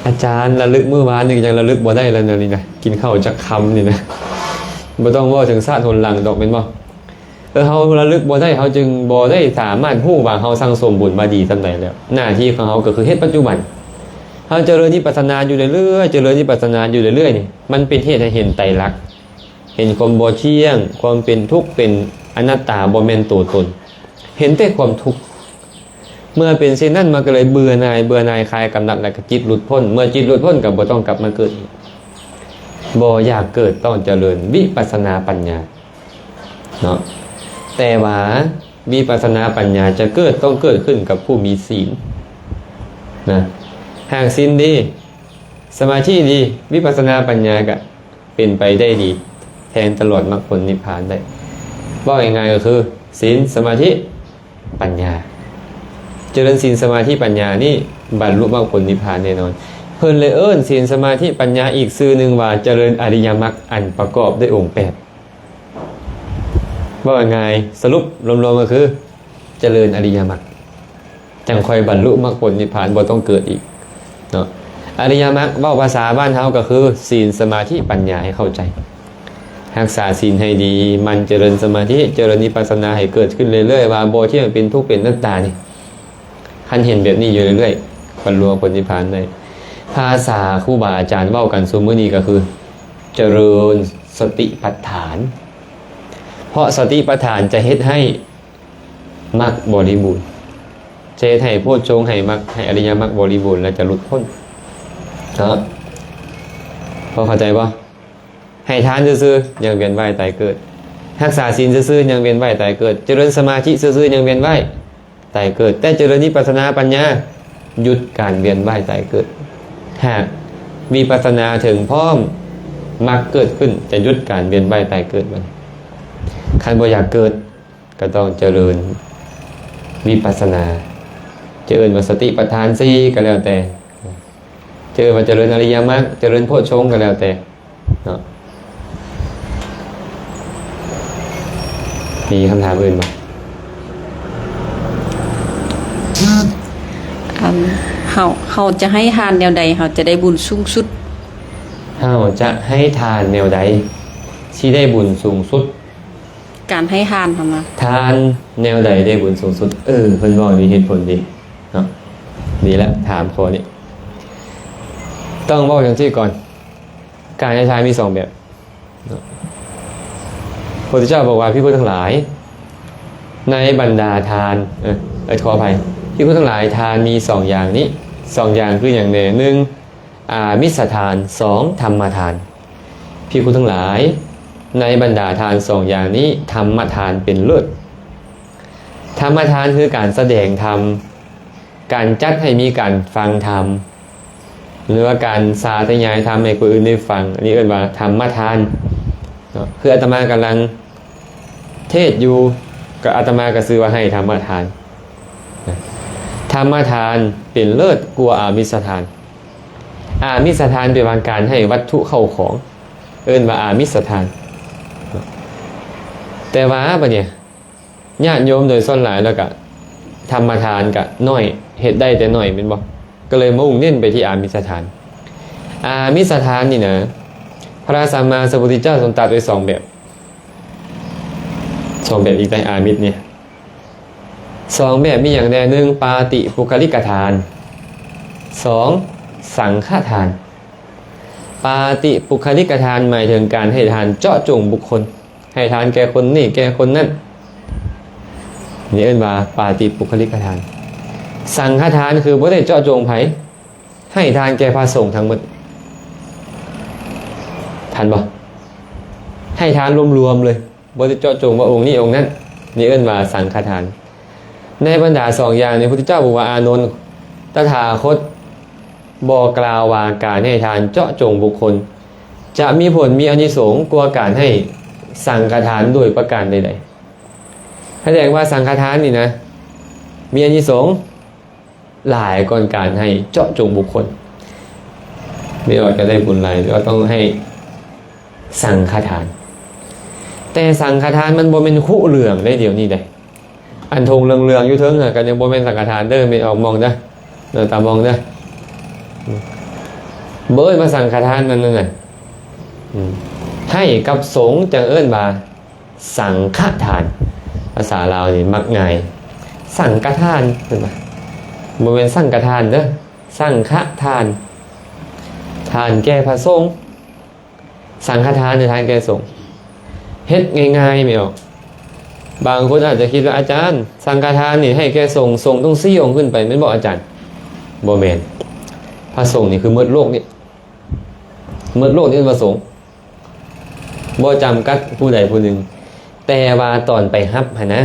ອາຈານ ລະລຶກມື້ວານນີ້ຍັງລະລຶກບໍ່ໄດ້ແລ້ວນີ້ນະ ກິນເຂົ້າຈັກຄຳນີ້ນະ. ບໍ່ຕ້ອງເວົ້າເຖິງຊາດຫົນຫຼັງດອກ ແມ່ນບໍ່? ເອີ ເຮົາລະລຶກບໍ່ໄດ້ ເຮົາຈຶ່ງບໍ່ໄດ້ສາມາດຮູ້ວ່າເຮົາສັ່ງສົມບຸນມາດີສ່ຳໃດແລ້ວ. ໜ້າທີ່ຂອງເຮົາກໍຄືເຮັດປັດຈຸບັນ. ເຮົາຈະເລີນວິປັດສະນາຢູ່ເລື້ອຍໆ ຈະເລີນວິປັດສະນາຢູ່ເລື້ອຍໆນີ້ ມັນເປັນເຫດໃຫ້ເຫັນໄຕລັກ ເຫັນຄວາມບໍ່ທ່ຽງ, ຄວາມເປັນທຸກ, ເປັນອະນັດຕາ, ບໍ່ແມ່ນໂຕຕົນ, ເຫັນແຕ່ຄວາມທຸກ. ເມື່ອເປັນເຊັ່ນນັ້ນ ມັນກໍເລີຍເບື່ອໜ່າຍ, ເບື່ອໜ່າຍຄາຍກຳໜັດ ແລ້ວກໍຈິດຫຼຸດພົ້ນ. ເມື່ອຈິດຫຼຸດພົ້ນ ກໍບໍ່ຕ້ອງກັບມາເກີດອີກ. ບໍ່ຢາກເກີດ, ຕ້ອງຈະເລີນວິປັດສະນາປັນຍາເນາະ. ແຕ່ວ່າວິປັດສະນາປັນຍາຈະເກີດ ຕ້ອງເກີດຂຶ້ນກັບຜູ້ມີສີນນະ. ຫາກສີນດີ, ສະມາທິດີ, ວິປັດສະນາປັນຍາກໍ ເປັນໄປໄດ້ດີ ແທງຕະຫຼອດມັກຜົນນິບພານໄດ້. ເວົ້າງ່າຍໆກໍຄື ສີນ, ສະມາທິ, ປັນຍາ. ຈະເລີນສີນ, ສະມາທິ, ປັນຍານີ້ ບັນລຸມັກຜົນນິບພານແນ່ນອນ. ເພິ່ນເລີຍເອີ້ນສີນ, ສະມາທິ, ປັນຍາ ອີກຊື່ໜຶ່ງວ່າ ຈະເລີນອະລິຍະມັກ ອັນປະກອບດ້ວຍອົງແປດ. ເວົ້າງ່າຍໆ ສະຫຼຸບລວມໆກໍຄື ຈະເລີນອະລິຍະມັກ ຈັ່ງຄ່ອຍບັນລຸມັກຜົນນິບພານ ບໍ່ຕ້ອງເກີດອີກເນາະ. ອະລິຍະມັກ ເວົ້າພາສາບ້ານເຮົາກໍຄື ສີນ, ສະມາທິ, ປັນຍາ ໃຫ້ເຂົ້າໃຈ. ຮັກສາສີນໃຫ້ດີ, ໝັ່ນຈະເລີນສະມາທິ, ຈະເລີນວິປັດສະນາໃຫ້ເກີດຂຶ້ນເລື້ອຍໆ ວ່າບໍ່ທ່ຽງ, ເປັນທຸກ, ເປັນອະນັດຕານີ້. ຄັນເຫັນແບບນີ້ຢູ່ເລື້ອຍໆ ບັນລຸຜົນນິບພານໄດ້. ພາສາຄູບາອາຈານເວົ້າກັນຊຸມື້ນີ້ກໍຄື ຈະເລີນສະຕິປັດຖານ. ເພາະສະຕິປັດຖານຈະເຮັດໃຫ້ ມັກບໍລິບູນ ຈະເຮັດໃຫ້ໂພດຊົງ ໃຫ້ມັກ ໃຫ້ອະລິຍະມັກບໍລິບູນ ແລະ ຈະຫຼຸດພົ້ນເນາະ. ພໍເຂົ້າໃຈບໍ່? ໃຫ້ທານຊື່ໆ ຍັງວຽນວ່າຍຕາຍເກີດ, ຮັກສາສິນຊື່ໆ ຍັງວຽນວ່າຍຕາຍເກີດ, ຈະເລີນສະມາທິຊື່ໆ ຍັງວຽນວ່າຍຕາຍເກີດ, ແຕ່ຈະເລີນວິປັດສະນາປັນຍາ ຢຸດການວຽນວ່າຍຕາຍເກີດ. ຫາກວິປັດສະນາເຖິງພ້ອມ ມັກເກີດຂຶ້ນ ຈະຢຸດການວຽນວ່າຍຕາຍເກີດມັນ. ຄັນບໍ່ຢາກເກີດ ກໍຕ້ອງຈະເລີນວິປັດສະນາ, ຈະເອີ້ນວ່າສະຕິປັດຖານສີ່ກໍແລ້ວແຕ່, ຈະເອີ້ນວ່າຈະເລີນອະລິຍະມັກ, ຈະເລີນໂພດຊົງກໍແລ້ວແຕ່ເນາະ. ມີຄຳຖາມອື່ນບໍ່? ອັນ ເຮົາ ເຮົາຈະໃຫ້ທານແນວໃດ ເຮົາຈະໄດ້ບຸນສູງສຸດ? ເຮົາຈະໃຫ້ທານແນວໃດ ຊິໄດ້ບຸນສູງສຸດ? ການໃຫ້ທານຫັ້ນນະ. ທານແນວໃດໄດ້ບຸນສູງສຸດ? ເອີ ເພິ່ນເວົ້າມີເຫດຜົນດີເນາະ. ດີແລ້ວ ຖາມຂໍ້ນີ້. ຕ້ອງເວົ້າຈັ່ງຊີ້ກ່ອນ, ການໃຫ້ທານມີສອງແບບເນາະ. ພະພຸດທະເຈົ້າບອກວ່າ, ພິກຂຸທັງຫຼາຍ, ໃນບັນດາທານ, ເອີ ເອີ ຂໍອະໄພ, ພິກຂຸທັງຫຼາຍ, ທານມີສອງຢ່າງນີ້. ສອງຢ່າງຄືຫຍັງແດ່? ໜຶ່ງ ອາມິສທານ, ສອງ ທຳມະທານ. ພິກຂຸທັງຫຼາຍ, ໃນບັນດາທານສອງຢ່າງນີ້, ທຳມະທານເປັນເລີດ. ທຳມະທານຄືການສະແດງທຳ, ການຈັດໃຫ້ມີການຟັງທຳ ຫຼືວ່າການສາທະຍາຍທຳໃຫ້ຜູ້ອື່ນໄດ້ຟັງ, ອັນນີ້ເອີ້ນວ່າທຳມະທານເນາະ. ຄືອາດຕະມາກຳລັງເທດຢູ່, ກໍອາດຕະມາກໍຊື່ວ່າໃຫ້ທຳມະທານ. ທຳມະທານເປັນເລີດກວ່າອາມິສທານ. ອາມິສທານແປວ່າການໃຫ້ວັດຖຸເຂົ້າຂອງ, ເອີ້ນວ່າອາມິສທານ. ແຕ່ວ່າບັດນີ້ ຍາດໂຍມໂດຍສ່ວນຫຼາຍແລ້ວກະທຳມະທານກະໜ້ອຍ, ເຮັດໄດ້ແຕ່ໜ້ອຍແມ່ນບໍ່? ກໍເລີຍມຸ່ງເນັ້ນໄປທີ່ອາມິສທານ. ອາມິສທານນີ້ນະ ພະສຳມາສຳພຸດທະເຈົ້າຊົງຕັດໄວ້ສອງແບບ, ສອງແບບອີກໃດ໋ ອາມິສນີ້. ສອງແບບມີຫຍັງແດ່? ໜຶ່ງ ປາຕິປຸກຄະລິກະທານ, ສອງ ສັງຄະທານ. ປາຕິປຸກຄະລິກະທານໝາຍເຖິງການໃຫ້ທານເຈາະຈົງບຸກຄົນ, ໃຫ້ທານແກ່ຄົນນີ້ແກ່ຄົນນັ້ນ, ນີ້ເອີ້ນວ່າປາຕິປຸກຄະລິກະທານ. ສັງຄະທານຄືບໍ່ໄດ້ເຈາະຈົງໃຜ, ໃຫ້ທານແກ່ພະສົງທັງໝົດ. ທັນບໍ່? ໃຫ້ທານລວມໆເລີຍ, ບໍ່ໄດ້ເຈາະຈົງວ່າອົງນີ້ອົງນັ້ນ, ນີ້ເອີ້ນວ່າສັງຄະທານ. ໃນບັນດາສອງຢ່າງນີ້ ພຸດທະເຈົ້າບອກວ່າ, ອານົນ, ຕະຖາຄົດບໍ່ກ່າວວ່າການໃຫ້ທານເຈາະຈົງບຸກຄົນ ຈະມີຜົນມີອານິສົງກວ່າການໃຫ້ສັງຄະທານໂດຍປະການໃດໆ. ສະແດງວ່າສັງຄະທານນີ້ນະ ມີອານິສົງຫຼາຍກ່ອນການໃຫ້ເຈາະຈົງບຸກຄົນ. ແມ່ນວ່າຈະໄດ້ບຸນຫຼາຍ ແຕ່ວ່າຕ້ອງໃຫ້ສັງຄະທານ. ແຕ່ສັງຄະທານມັນບໍ່ແມ່ນຄຸເລື່ອງໃດດຽວນີ້ໃດ. ອັນຖົງເຫຼືອງໆຢູ່ເທິງຫັ້ນ ກໍຍັງບໍ່ແມ່ນສັງຄະທານເດີ ແມ່ນອອກມອງເດີ ເດີຕາມອງເດີ ບໍ່ເອີ້ນວ່າສັງຄະທານນັ້ນນະ ອືມ ໃຫ້ກັບສົງຈັ່ງເອີ້ນວ່າສັງຄະທານ. ພາສາລາວນີ້ມັກງ່າຍ ສັງຄະທານ ເຫັນບໍ່? ບໍ່ແມ່ນສັງຄະທານເດີ ສັງຄະທານ ທານແກ່ພະສົງ. ສັງຄະທານ ໃຫ້ທານແກ່ສົງ ເຮັດງ່າຍໆ ແມ່ນບໍ່? ບາງຄົນອາດຈະຄິດວ່າ ອາຈານ ສັງຄະທານນີ້ໃຫ້ແກ່ສົງ ສົງຕ້ອງສີ່ອົງຂຶ້ນໄປ ແມ່ນບໍ່ອາຈານ? ບໍ່ແມ່ນ. ພະສົງນີ້ຄືໝົດໂລກນີ້ ໝົດໂລກນີ້ເອີ້ນວ່າສົງ ບໍ່ຈຳກັດຜູ້ໃດຜູ້ໜຶ່ງ. ແຕ່ວ່າຕອນໄປຮັບຫັ້ນນະ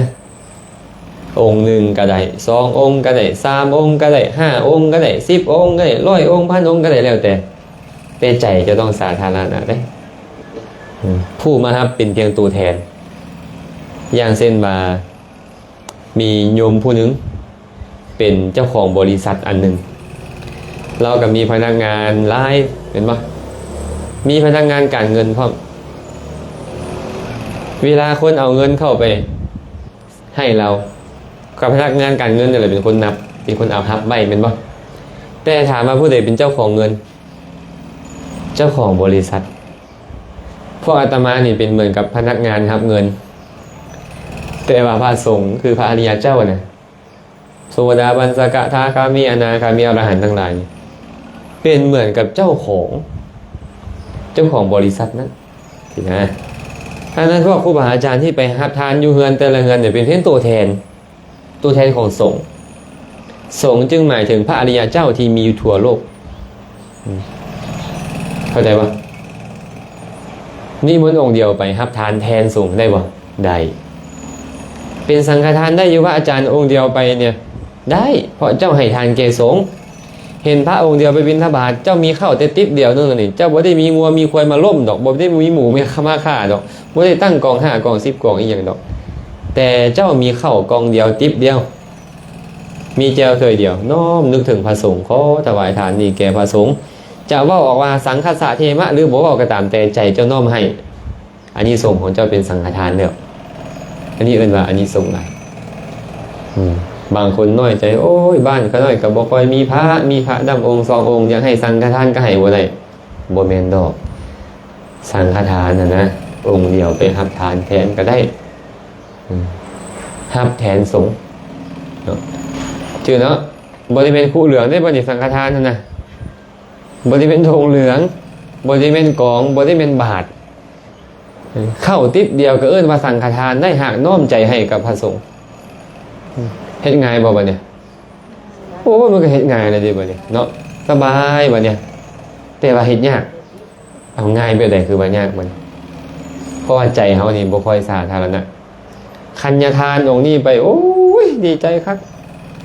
ອົງໜຶ່ງກໍໄດ້ ສອງອົງກໍໄດ້ ສາມອົງກໍໄດ້ ຫ້າອົງກໍໄດ້ ສິບອົງກໍໄດ້ ຮ້ອຍອົງ ພັນອົງກໍໄດ້ ແລ້ວແຕ່ ແຕ່ໃຈເຈົ້າຕ້ອງສາທາລະນະເດ້ ອືມ ຜູ້ມາຮັບເປັນພຽງຕົວແທນ. ຢ່າງເຊັ່ນວ່າ ມີໂຍມຜູ້ໜຶ່ງເປັນເຈົ້າຂອງບໍລິສັດອັນໜຶ່ງ ລາວກໍມີພະນັກງານຫຼາຍ ແມ່ນບໍ່? ມີພະນັກງານການເງິນພ້ອມ. ເວລາຄົນເອົາເງິນເຂົ້າໄປໃຫ້ລາວ ກໍພະນັກງານການເງິນນັ້ນແຫຼະເປັນຄົນນັບ ເປັນຄົນເອົາຮັບໄວ້ ແມ່ນບໍ່? ແຕ່ຖາມວ່າຜູ້ໃດເປັນເຈົ້າຂອງເງິນ? ເຈົ້າຂອງບໍລິສັດ. ພວກອາດຕະມານີ້ເປັນເໝືອນກັບພະນັກງານຮັບເງິນ ແຕ່ວ່າພະສົງຄືພະອະລິຍະເຈົ້ານະ ໂສດາບັນ ສະກະທາຄາມີ ອະນາຄາມີ ອະລະຫັນທັງຫຼາຍນີ້ ເປັນເໝືອນກັບເຈົ້າຂອງ ເຈົ້າຂອງບໍລິສັດນັ້ນຊີ້ນະ. ອັນນັ້ນພວກຄູບາອາຈານທີ່ໄປຮັບທານຢູ່ເຮືອນແຕ່ລະເຮືອນນີ້ ເປັນພຽງຕົວແທນ ຕົວແທນຂອງສົງ. ສົງຈຶ່ງໝາຍເຖິງພະອະລິຍະເຈົ້າທີ່ມີຢູ່ທົ່ວໂລກ. ອືມ ເຂົ້າໃຈບໍ່? ນິມົນອົງດຽວໄປຮັບທານແທນສົງໄດ້ບໍ່? ໄດ້. ເປັນສັງຄະທານໄດ້ຢູ່ວ່າອາຈານອົງດຽວໄປນີ້? ໄດ້ ເພາະເຈົ້າໃຫ້ທານແກ່ສົງ. ເຫັນພະອົງດຽວໄປບິນທະບາດ ເຈົ້າມີເຂົ້າແຕ່ຕິບດຽວໜຶ່ງນີ້ ເຈົ້າບໍ່ໄດ້ມີງົວມີຄວາຍມາລົ້ມດອກ ບໍ່ໄດ້ມີໝູມາຂ້າດອກ ບໍ່ໄດ້ຕັ້ງກອງຫ້າກອງສິບກອງອີ່ຫຍັງດອກ ແຕ່ເຈົ້າມີເຂົ້າກ່ອງດຽວຕິບດຽວ ມີແຈ່ວຖ້ວຍດຽວ ນ້ອມນຶກເຖິງພະສົງ ຂໍຖະຫວາຍທານນີ້ແກ່ພະສົງ. ຈະເວົ້າອອກວ່າ ສັງຄັດສະເທມະ ຫຼື ບໍ່ເວົ້າກໍຕາມແຕ່ ໃຈເຈົ້ານ້ອມໃຫ້ ອານິສົງຂອງເຈົ້າເປັນສັງຄະທານແລ້ວ. ອັນນີ້ເອີ້ນວ່າອານິສົງຫຼາຍ. ອືມ ບາງຄົນນ້ອຍໃຈ ໂອ້ຍ ບ້ານຂ້ານ້ອຍກໍບໍ່ຄ່ອຍມີພະ ມີພະດຳອົງສອງອົງ ຢາກໃຫ້ສັງຄະທານກໍໃຫ້ບໍ່ໄດ້. ບໍ່ແມ່ນດອກ ສັງຄະທານຫັ້ນນະ ອົງດຽວໄປຮັບທານແທນກໍໄດ້. ອືມ ຮັບແທນສົງເນາະ ຈື່ເນາະ. ບໍ່ໄດ້ແມ່ນຄຸເຫຼືອງເດ້ ບັດນີ້ສັງຄະທານຫັ້ນນະ ບໍ່ໄດ້ແມ່ນຖົງເຫຼືອງ ບໍ່ໄດ້ແມ່ນກອງ ບໍ່ໄດ້ແມ່ນບາດ. ເຂົ້າຕິບດຽວກໍເອີ້ນວ່າສັງຄະທານໄດ້ ຫາກນ້ອມໃຈໃຫ້ກັບພະສົງ. ເຮັດງ່າຍບໍ່ບັດນີ້? ໂອ້ຍ ມັນກໍເຮັດງ່າຍແລ້ວເດ້ບັດນີ້ເນາະ ສະບາຍບັດນີ້ ແຕ່ວ່າເຮັດຍາກ. ເອົາ ງ່າຍແບບໃດຄືວ່າຍາກບັດນີ້? ເພາະວ່າໃຈເຮົານີ້ບໍ່ຄ່ອຍສາທາລະນະ. ຄັນຍາທ່ານອົງນີ້ໄປ ໂອ້ຍ ດີໃຈຄັກ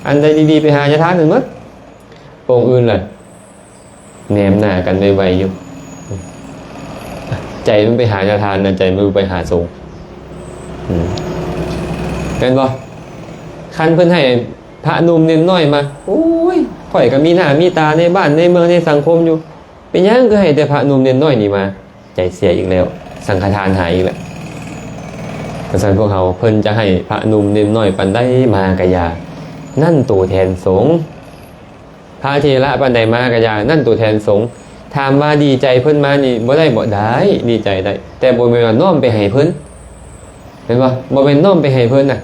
ອັນໃດດີໆ ໄປຫາຍາທ່ານນັ້ນໝົດ. ອົງອື່ນລະ ແນມໜ້າກັນໄວໆຢູ່. ໃຈມັນໄປຫາຍາທ່ານນະ ໃຈມັນໄປຫາສົງ. ອືມ ແມ່ນບໍ່? ຄັນເພິ່ນໃຫ້ພະໜຸ່ມເນນນ້ອຍມາ ໂອ້ຍ ຂ້ອຍກໍມີໜ້າມີຕາໃນບ້ານໃນເມືອງໃນສັງຄົມຢູ່ ເປັນຫຍັງຄືໃຫ້ແຕ່ພະໜຸ່ມເນນນ້ອຍນີ້ມາ? ໃຈເສຍອີກແລ້ວ ສັງຄະທານຫາຍອີກແລ້ວ. ຈັ່ງຊັ້ນພວກເຮົາ ເພິ່ນຈະໃຫ້ພະໜຸ່ມເນນນ້ອຍປານໃດມາກະຢ່າ ນັ້ນໂຕແທນສົງ. ພະເຖລະປານໃດມາກະຢ່າ ນັ້ນໂຕແທນສົງ. ຖາມວ່າດີໃຈເພິ່ນມານີ້ບໍ່ໄດ້ບໍ່? ໄດ້ ດີໃຈໄດ້ ແຕ່ບໍ່ແມ່ນວ່ານ້ອມໄປໃຫ້ເພິ່ນ ແມ່ນບໍ່? ບໍ່ແມ່ນນ້ອມໄປໃຫ້ເພິ່ນນະ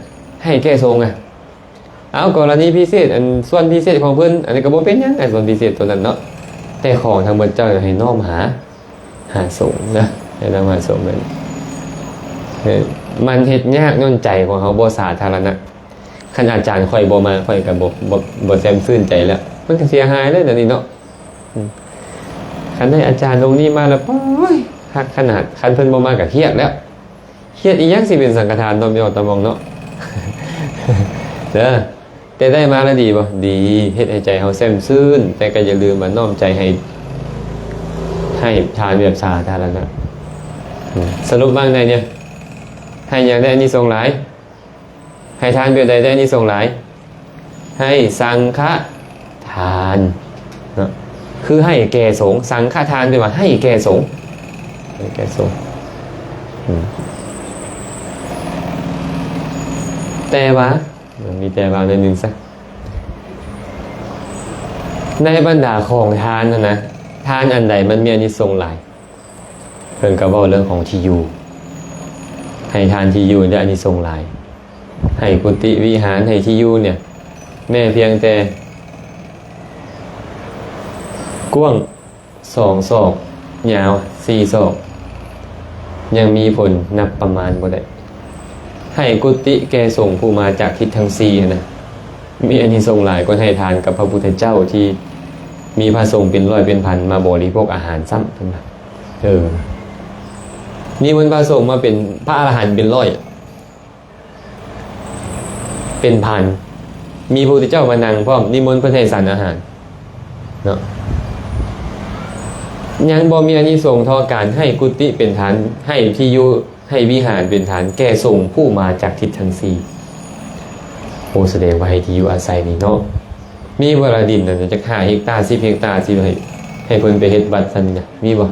ໃຫ້ແກ່ສົງນະ. ເອົາ ກໍລະນີພິເສດ ອັນສ່ວນພິເສດຂອງເພິ່ນ ອັນນີ້ກໍບໍ່ເປັນຫຍັງ ອັນສ່ວນພິເສດຕົວນັ້ນເນາະ ແຕ່ຂອງທັງໝົດເຈົ້າໃຫ້ນ້ອມຫາ ຫາສົງນະ ໃຫ້ນ້ອມຫາສົງນັ້ນ. ເອີ ມັນເຮັດຍາກຍ້ອນໃຈຂອງເຮົາບໍ່ສາທາລະນະ. ຄັນອາຈານຂ້ອຍບໍ່ມາ ຂ້ອຍກໍບໍ່ ບໍ່ ບໍ່ແຈ່ມຊື່ນໃຈແລ້ວ ມັນກໍເສຍຫາຍເລີຍແນວນີ້ເນາະ. ອືມ ຄັນໄດ້ອາຈານອົງນີ້ມາແລ້ວ ໂອ້ຍ ຄັກຂະໜາດ ຄັນເພິ່ນບໍ່ມາກໍຄຽດແລ້ວ. ຄຽດອີ່ຫຍັງ ຊິເປັນສັງຄະທານເນາະ ແມ່ອອກຕາມອງເນາະ ເດີ. ແຕ່ໄດ້ມາແລ້ວດີບໍ່? ດີ ເຮັດໃຫ້ໃຈເຮົາແຊ່ມຊື່ນ ແຕ່ກໍຢ່າລືມວ່ານ້ອມໃຈໃຫ້ ໃຫ້ທານແບບສາທາລະນະ. ອືມ ສະຫຼຸບວ່າໄງເນຍ? ໃຫ້ຫຍັງໄດ້ອານິສົງຫຼາຍ? ໃຫ້ທານແບບໃດໄດ້ອານິສົງຫຼາຍ? ໃຫ້ສັງຄະທານເນາະ ຄືໃຫ້ແກ່ສົງ. ສັງຄະທານແປວ່າໃຫ້ແກ່ສົງ ໃຫ້ແກ່ສົງ. ອືມ ແຕ່ວ່າ ມີແຕ່ວ່າໜ້ອຍໜຶ່ງຊະ. ໃນບັນດາຂອງທານຫັ້ນນະ, ທານອັນໃດມັນມີອານິສົງຫຼາຍ? ເພິ່ນກໍເວົ້າເລື່ອງຂອງທີ່ຢູ່, ໃຫ້ທານທີ່ຢູ່ໄດ້ອານິສົງຫຼາຍ. ໃຫ້ກຸຕິວິຫານ, ໃຫ້ທີ່ຢູ່ນີ້ ແມ້ພຽງແຕ່ກວ້າງສອງສອກ, ຍາວສີ່ສອກ ຍັງມີຜົນນັບປະມານບໍ່ໄດ້. ໃຫ້ກຸຕິແກ່ສົງຜູ້ມາຈາກທິດທັງສີ່ຫັ້ນນະ ມີອານິສົງຫຼາຍກວ່າໃຫ້ທານກັບພະພຸດທະເຈົ້າທີ່ມີພະສົງເປັນຮ້ອຍເປັນພັນມາບໍລິໂພກອາຫານຊ້ຳ ເພິ່ນວ່າ. ເອີ ນິມົນພະສົງມາເປັນພະອະລະຫັນເປັນຮ້ອຍ ເປັນພັນ, ມີພະພຸດທະເຈົ້າມານັ່ງພ້ອມ, ນິມົນເພິ່ນໃຫ້ສັນອາຫານເນາະ, ຍັງບໍ່ມີອານິສົງເທົ່າການໃຫ້ກຸຕິເປັນທານ, ໃຫ້ທີ່ຢູ່, ໃຫ້ວິຫານເປັນທານແກ່ສົງຜູ້ມາຈາກທິດທັງສີ່. ໂອ້ ສະແດງວ່າໃຫ້ທີ່ຢູ່ອາໄສນີ້ເນາະ, ມີບໍ່ລະດິນນັ້ນຈັກຫ້າເຮັກຕາ, ສິບເຮັກຕາ ຊິໃຫ້, ໃຫ້ເພິ່ນໄປເຮັດວັດຊັ້ນນະ, ມີບໍ່?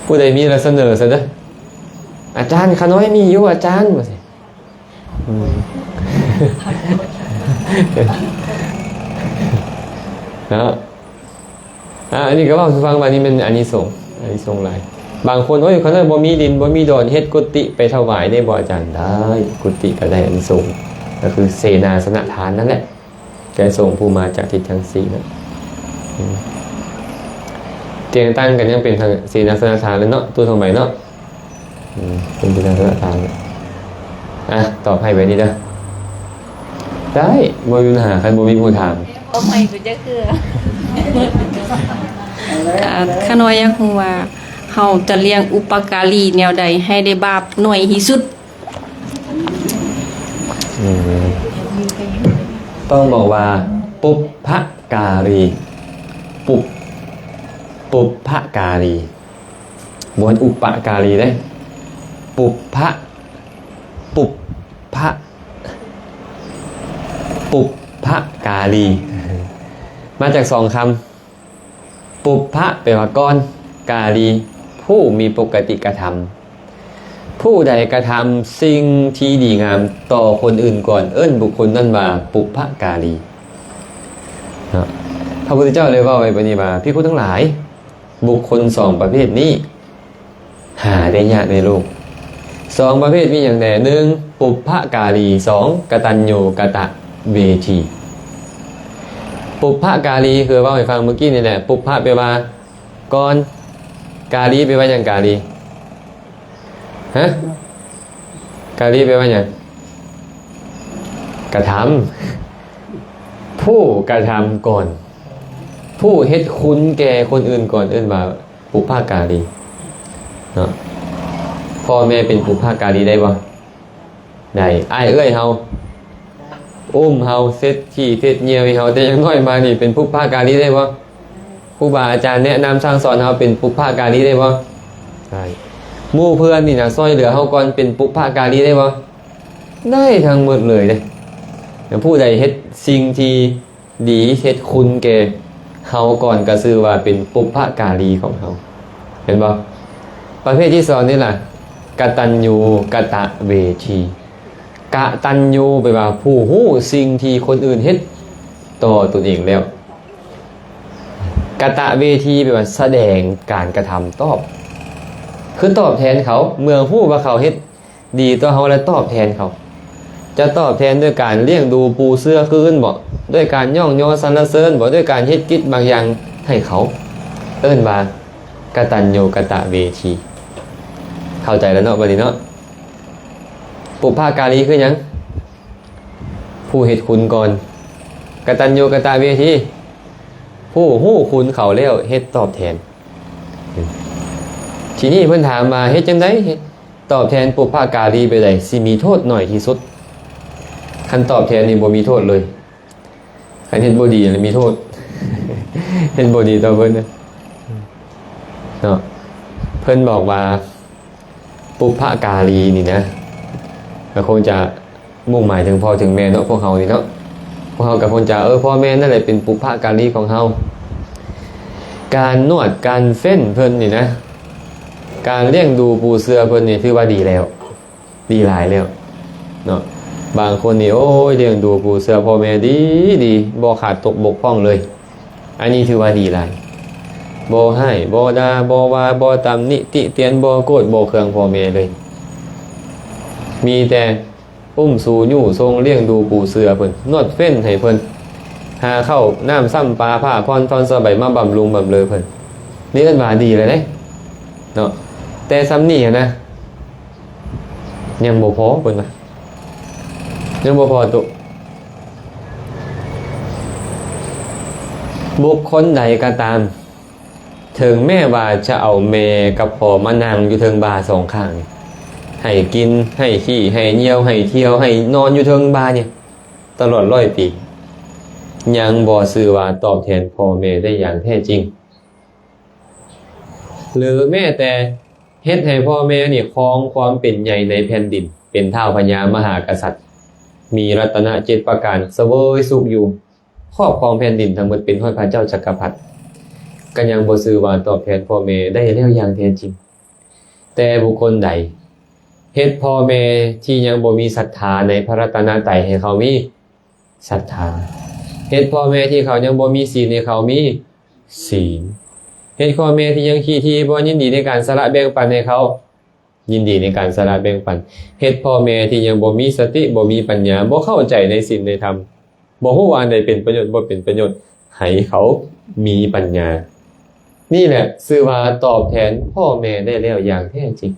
ຜູ້ໃດມີລະສະເໜີຊະເດີ. ອາຈານ ຂ້ານ້ອຍມີຢູ່ອາຈານ ວ່າຊີ້. ອືມ ເນາະ. ອ່າ ອັນນີ້ກໍເວົ້າສູ່ຟັງວ່ານີ້ແມ່ນອານິສົງ, ອານິສົງຫຼາຍ. ບາງຄົນ ໂອ້ຍ ຂ້ານ້ອຍບໍ່ມີດິນ ບໍ່ມີດອນ ເຮັດກຸຕິໄປຖວາຍໄດ້ບໍ່ອາຈານ? ໄດ້, ກຸຕິກໍໄດ້ອານິສົງ, ກໍຄືເສນາສະນະທານນັ້ນແຫຼະ. ແກ່ສົງຜູ້ມາຈາກທິດທັງສີ່ເນາະ. ອືມ ຕຽງຕັ້ງກໍຍັງເປັນເສນາສະນະທານແຫຼະເນາະ, ຕູ້ທອງໃບເນາະ. ອືມ ເປັນເສນາສະນະທານ. ອ່ະ ຕອບໃຫ້ແບບນີ້ເດີ. ໄດ້, ບໍ່ມີບັນຫາ, ຄັນບໍ່ມີຜູ້ຖາມ. ຕອບໃຫ້ໄປຈັກເທື່ອ. ອ່າ ຂ້ານ້ອຍຢາກຮູ້ວ່າ ເຮົາຈະລ້ຽງອຸປະກາລີແນວໃດໃຫ້ໄດ້ບາບໜ້ອຍທີ່ສຸດ? ອືມ ຕ້ອງບອກວ່າ ປຸບພະກາລີ, ປຸບ, ປຸບພະກາລີ, ບໍ່ແມ່ນອຸປະກາລີເດ້. ປຸບພະ, ປຸບພະ, ປຸບພະກາລີ ມາຈາກສອງຄຳ. ປຸບພະ ແປວ່າກ່ອນ, ກາລີ ຜູ້ມີປົກກະຕິກະທຳ. ຜູ້ໃດກະທຳສິ່ງທີ່ດີງາມຕໍ່ຄົນອື່ນກ່ອນ ເອີ້ນບຸກຄົນນັ້ນວ່າ ປຸບພະກາລີ. ເນາະ ພະພຸດທະເຈົ້າໄດ້ເວົ້າໄວ້ປານນີ້ວ່າ ພິກຂຸທັງຫຼາຍ, ບຸກຄົນສອງປະເພດນີ້ ຫາໄດ້ຍາກໃນໂລກ. ສອງປະເພດມີຫຍັງແດ່? ໜຶ່ງ ປຸບພະກາລີ, ສອງ ກະຕັນຍູກະຕະເວທີ. ປຸບພະກາລີ ຄືເວົ້າໃຫ້ຟັງມື້ກີ້ນີ້ແຫຼະ, ປຸບພະແປວ່າກ່ອນ, ກາລີແປວ່າຫຍັງ? ກາລີ ຮະ? ກາລີແປວ່າຫຍັງ? ກະທຳ, ຜູ້ກະທຳກ່ອນ, ຜູ້ເຮັດຄຸນແກ່ຄົນອື່ນກ່ອນ ເອີ້ນວ່າ ປຸບພະກາລີເນາະ. ພໍ່ແມ່ເປັນປຸບພະກາລີໄດ້ບໍ່? ໄດ້. ອ້າຍເອື້ອຍເຮົາ ອຸ້ມເຮົາ, ເຊັດຂີ້ເຊັດຍ່ຽວໃຫ້ເຮົາ ແຕ່ຍັງນ້ອຍມານີ້ ເປັນປຸບພະກາລີໄດ້ບໍ່? ຄູບາອາຈານແນະນຳສັ່ງສອນເຮົາ ເປັນປຸບພະກາລີໄດ້ບໍ່? ໄດ້. ໝູ່ເພື່ອນນີ້ນະ ຊ່ອຍເຫຼືອເຮົາກ່ອນ ເປັນປຸບພະກາລີໄດ້ບໍ່? ໄດ້ທັງໝົດເລີຍເດ້. ແລະ ຜູ້ໃດເຮັດສິ່ງທີ່ ດີ ເຮັດຄຸນແກ່ເຮົາກ່ອນ ກໍຊື່ວ່າເປັນປຸບພະກາລີຂອງເຮົາ ເຫັນບໍ່? ປະເພດທີສອງນີ້ລະ ກະຕັນຍູກະຕະເວທີ. ກະຕັນຍູແປວ່າຜູ້ຮູ້ສິ່ງທີ່ຄົນອື່ນເຮັດຕໍ່ຕົນເອງແລ້ວ, ກະຕະເວທີແປວ່າສະແດງການກະທຳຕອບ ຄືຕອບແທນເຂົາ ເມື່ອຮູ້ວ່າເຂົາເຮັດ ດີຕໍ່ເຮົາ ແລະ ຕອບແທນເຂົາ. ຈະຕອບແທນດ້ວຍການລ້ຽງດູປູເສືອຄືນບໍ? ດ້ວຍການຍ້ອງຍໍສັນລະເສີນບໍ? ດ້ວຍການເຮັດກິດບາງຢ່າງໃຫ້ເຂົາ. ເອີ້ນວ່າກະຕັນຍູກະຕະເວທີ. ເຂົ້າໃຈແລ້ວເນາະ ບັດນີ້ເນາະ. ປຸບພະກາລີຄືຫຍັງ? ຜູ້ເຮັດຄຸນກ່ອນ. ກະຕັນຍູກະຕະເວທີ ຜູ້ຮູ້ຄຸນເຂົາແລ້ວເຮັດຕອບແທນ. ທີນີ້ເພິ່ນຖາມວ່າ ເຮັດຈັ່ງໃດ ເຮັດຕອບແທນປຸບພະກາລີແບບໃດ ຊິມີໂທດໜ້ອຍທີ່ສຸດ? ຄັນຕອບແທນນີ້ບໍ່ມີໂທດເລີຍ, ຄັນເຮັດບໍ່ດີລະມີໂທດ, ເຮັດບໍ່ດີຕໍ່ເພິ່ນເນາະ. ເພິ່ນບອກວ່າ ປຸບພະກາລີນີ້ນະ ກໍຄົງຈະ ມຸ່ງໝາຍເຖິງພໍ່ເຖິງແມ່ເນາະ ພວກເຮົານີ້ເນາະ. ພວກເຮົາກໍຄົງຈະ ເອີ ພໍ່ແມ່ນັ້ນແຫຼະເປັນປຸບພະກາລີຂອງເຮົາ. ການນວດການເຟັ້ນເພິ່ນນີ້ນະ, ການລ້ຽງດູປູເສືອເພິ່ນນີ້ ຖືວ່າດີແລ້ວ, ດີຫຼາຍແລ້ວເນາະ. ບາງຄົນນີ້ ໂອ້ຍ ລ້ຽງດູປູເສືອພໍ່ແມ່ດີໆ ບໍ່ຂາດຕົກບົກຜ່ອງເລີຍ. ອັນນີ້ຖືວ່າດີຫຼາຍ. ບໍ່ຮ້າຍ ບໍ່ດ່າ ບໍ່ວ່າ ບໍ່ຕຳນິຕິຕຽນ ບໍ່ໂກດບໍ່ເຄືອງພໍ່ແມ່ເລີຍ. ມີແຕ່ ອຸ້ມຊູຍູ້ຊົງ ລ້ຽງດູປູເສືອເພິ່ນ, ນວດເຟັ້ນໃຫ້ເພິ່ນ, ຫາເຂົ້ານ້ຳຊ້ຳປາ ຜ້າຜ່ອນທ່ອນສະໄບ ມາບຳລຸງບຳເລີເພິ່ນ. ນີ້ເອີ້ນວ່າດີແລ້ວເດ້ເນາະ. ແຕ່ສ່ຳນີ້ຫັ້ນນະ ຍັງບໍ່ພໍເພິ່ນວ່າ, ຍັງບໍ່ພໍ. ບຸກຄົນໃດກໍຕາມ ເຖິງແມ້ວ່າຈະເອົາແມ່ກັບພໍ່ມານັ່ງຢູ່ເທິງບ່າສອງຂ້າງນີ້ ໃຫ້ກິນ ໃຫ້ຂີ້ ໃຫ້ຍ່ຽວ ໃຫ້ທ່ຽວ ໃຫ້ນອນຢູ່ເທິງບ່ານີ້ຕະຫຼອດຮ້ອຍປີ, ຍັງບໍ່ຊື່ວ່າຕອບແທນພໍ່ແມ່ໄດ້ຢ່າງແທ້ຈິງ. ຫຼືແມ້ແຕ່ເຮັດໃຫ້ພໍ່ແມ່ນີ້ຄອງຄວາມເປັນໃຫຍ່ໃນແຜ່ນດິນ, ເປັນທ້າວພະຍາມະຫາກະສັດ, ມີລັດຕະນະເຈັດປະການ, ສະເຫວີຍສຸກຢູ່ ຄອບຄອງແຜ່ນດິນທັງໝົດ, ເປັນຮອດພະເຈົ້າຈັກກະພັດ, ກໍຍັງບໍ່ຊື່ວ່າຕອບແທນພໍ່ແມ່ໄດ້ແລ້ວຢ່າງແທ້ຈິງ. ແຕ່ບຸກຄົນໃດເຮັດພໍ່ແມ່ທີ່ຍັງບໍ່ມີສັດທາໃນພະລັດຕະນະໄຕໃຫ້ເຂົາມີສັດທາ, ເຮັດພໍ່ແມ່ທີ່ເຂົາຍັງບໍ່ມີສິນໃຫ້ເຂົາມີສິນ, ເຮັດພໍ່ແມ່ທີ່ຍັງຂີ້ຖີ່ບໍ່ຍິນດີໃນການສະຫຼະແບ່ງປັນໃຫ້ເຂົາ ຍິນດີໃນການສະຫຼະແບ່ງປັນ, ເຮັດພໍ່ແມ່ທີ່ຍັງບໍ່ມີສະຕິ ບໍ່ມີປັນຍາ ບໍ່ເຂົ້າໃຈໃນສິນໃນທຳ, ບໍ່ຮູ້ວ່າອັນໃດເປັນປະໂຫຍດ ບໍ່ເປັນປະໂຫຍດ, ໃຫ້ເຂົາມີປັນຍາ. ນີ້ແຫຼະຊື່ວ່າຕອບແທນພໍ່ແມ່ໄດ້ແລ້ວຢ່າງແທ້ຈິງ.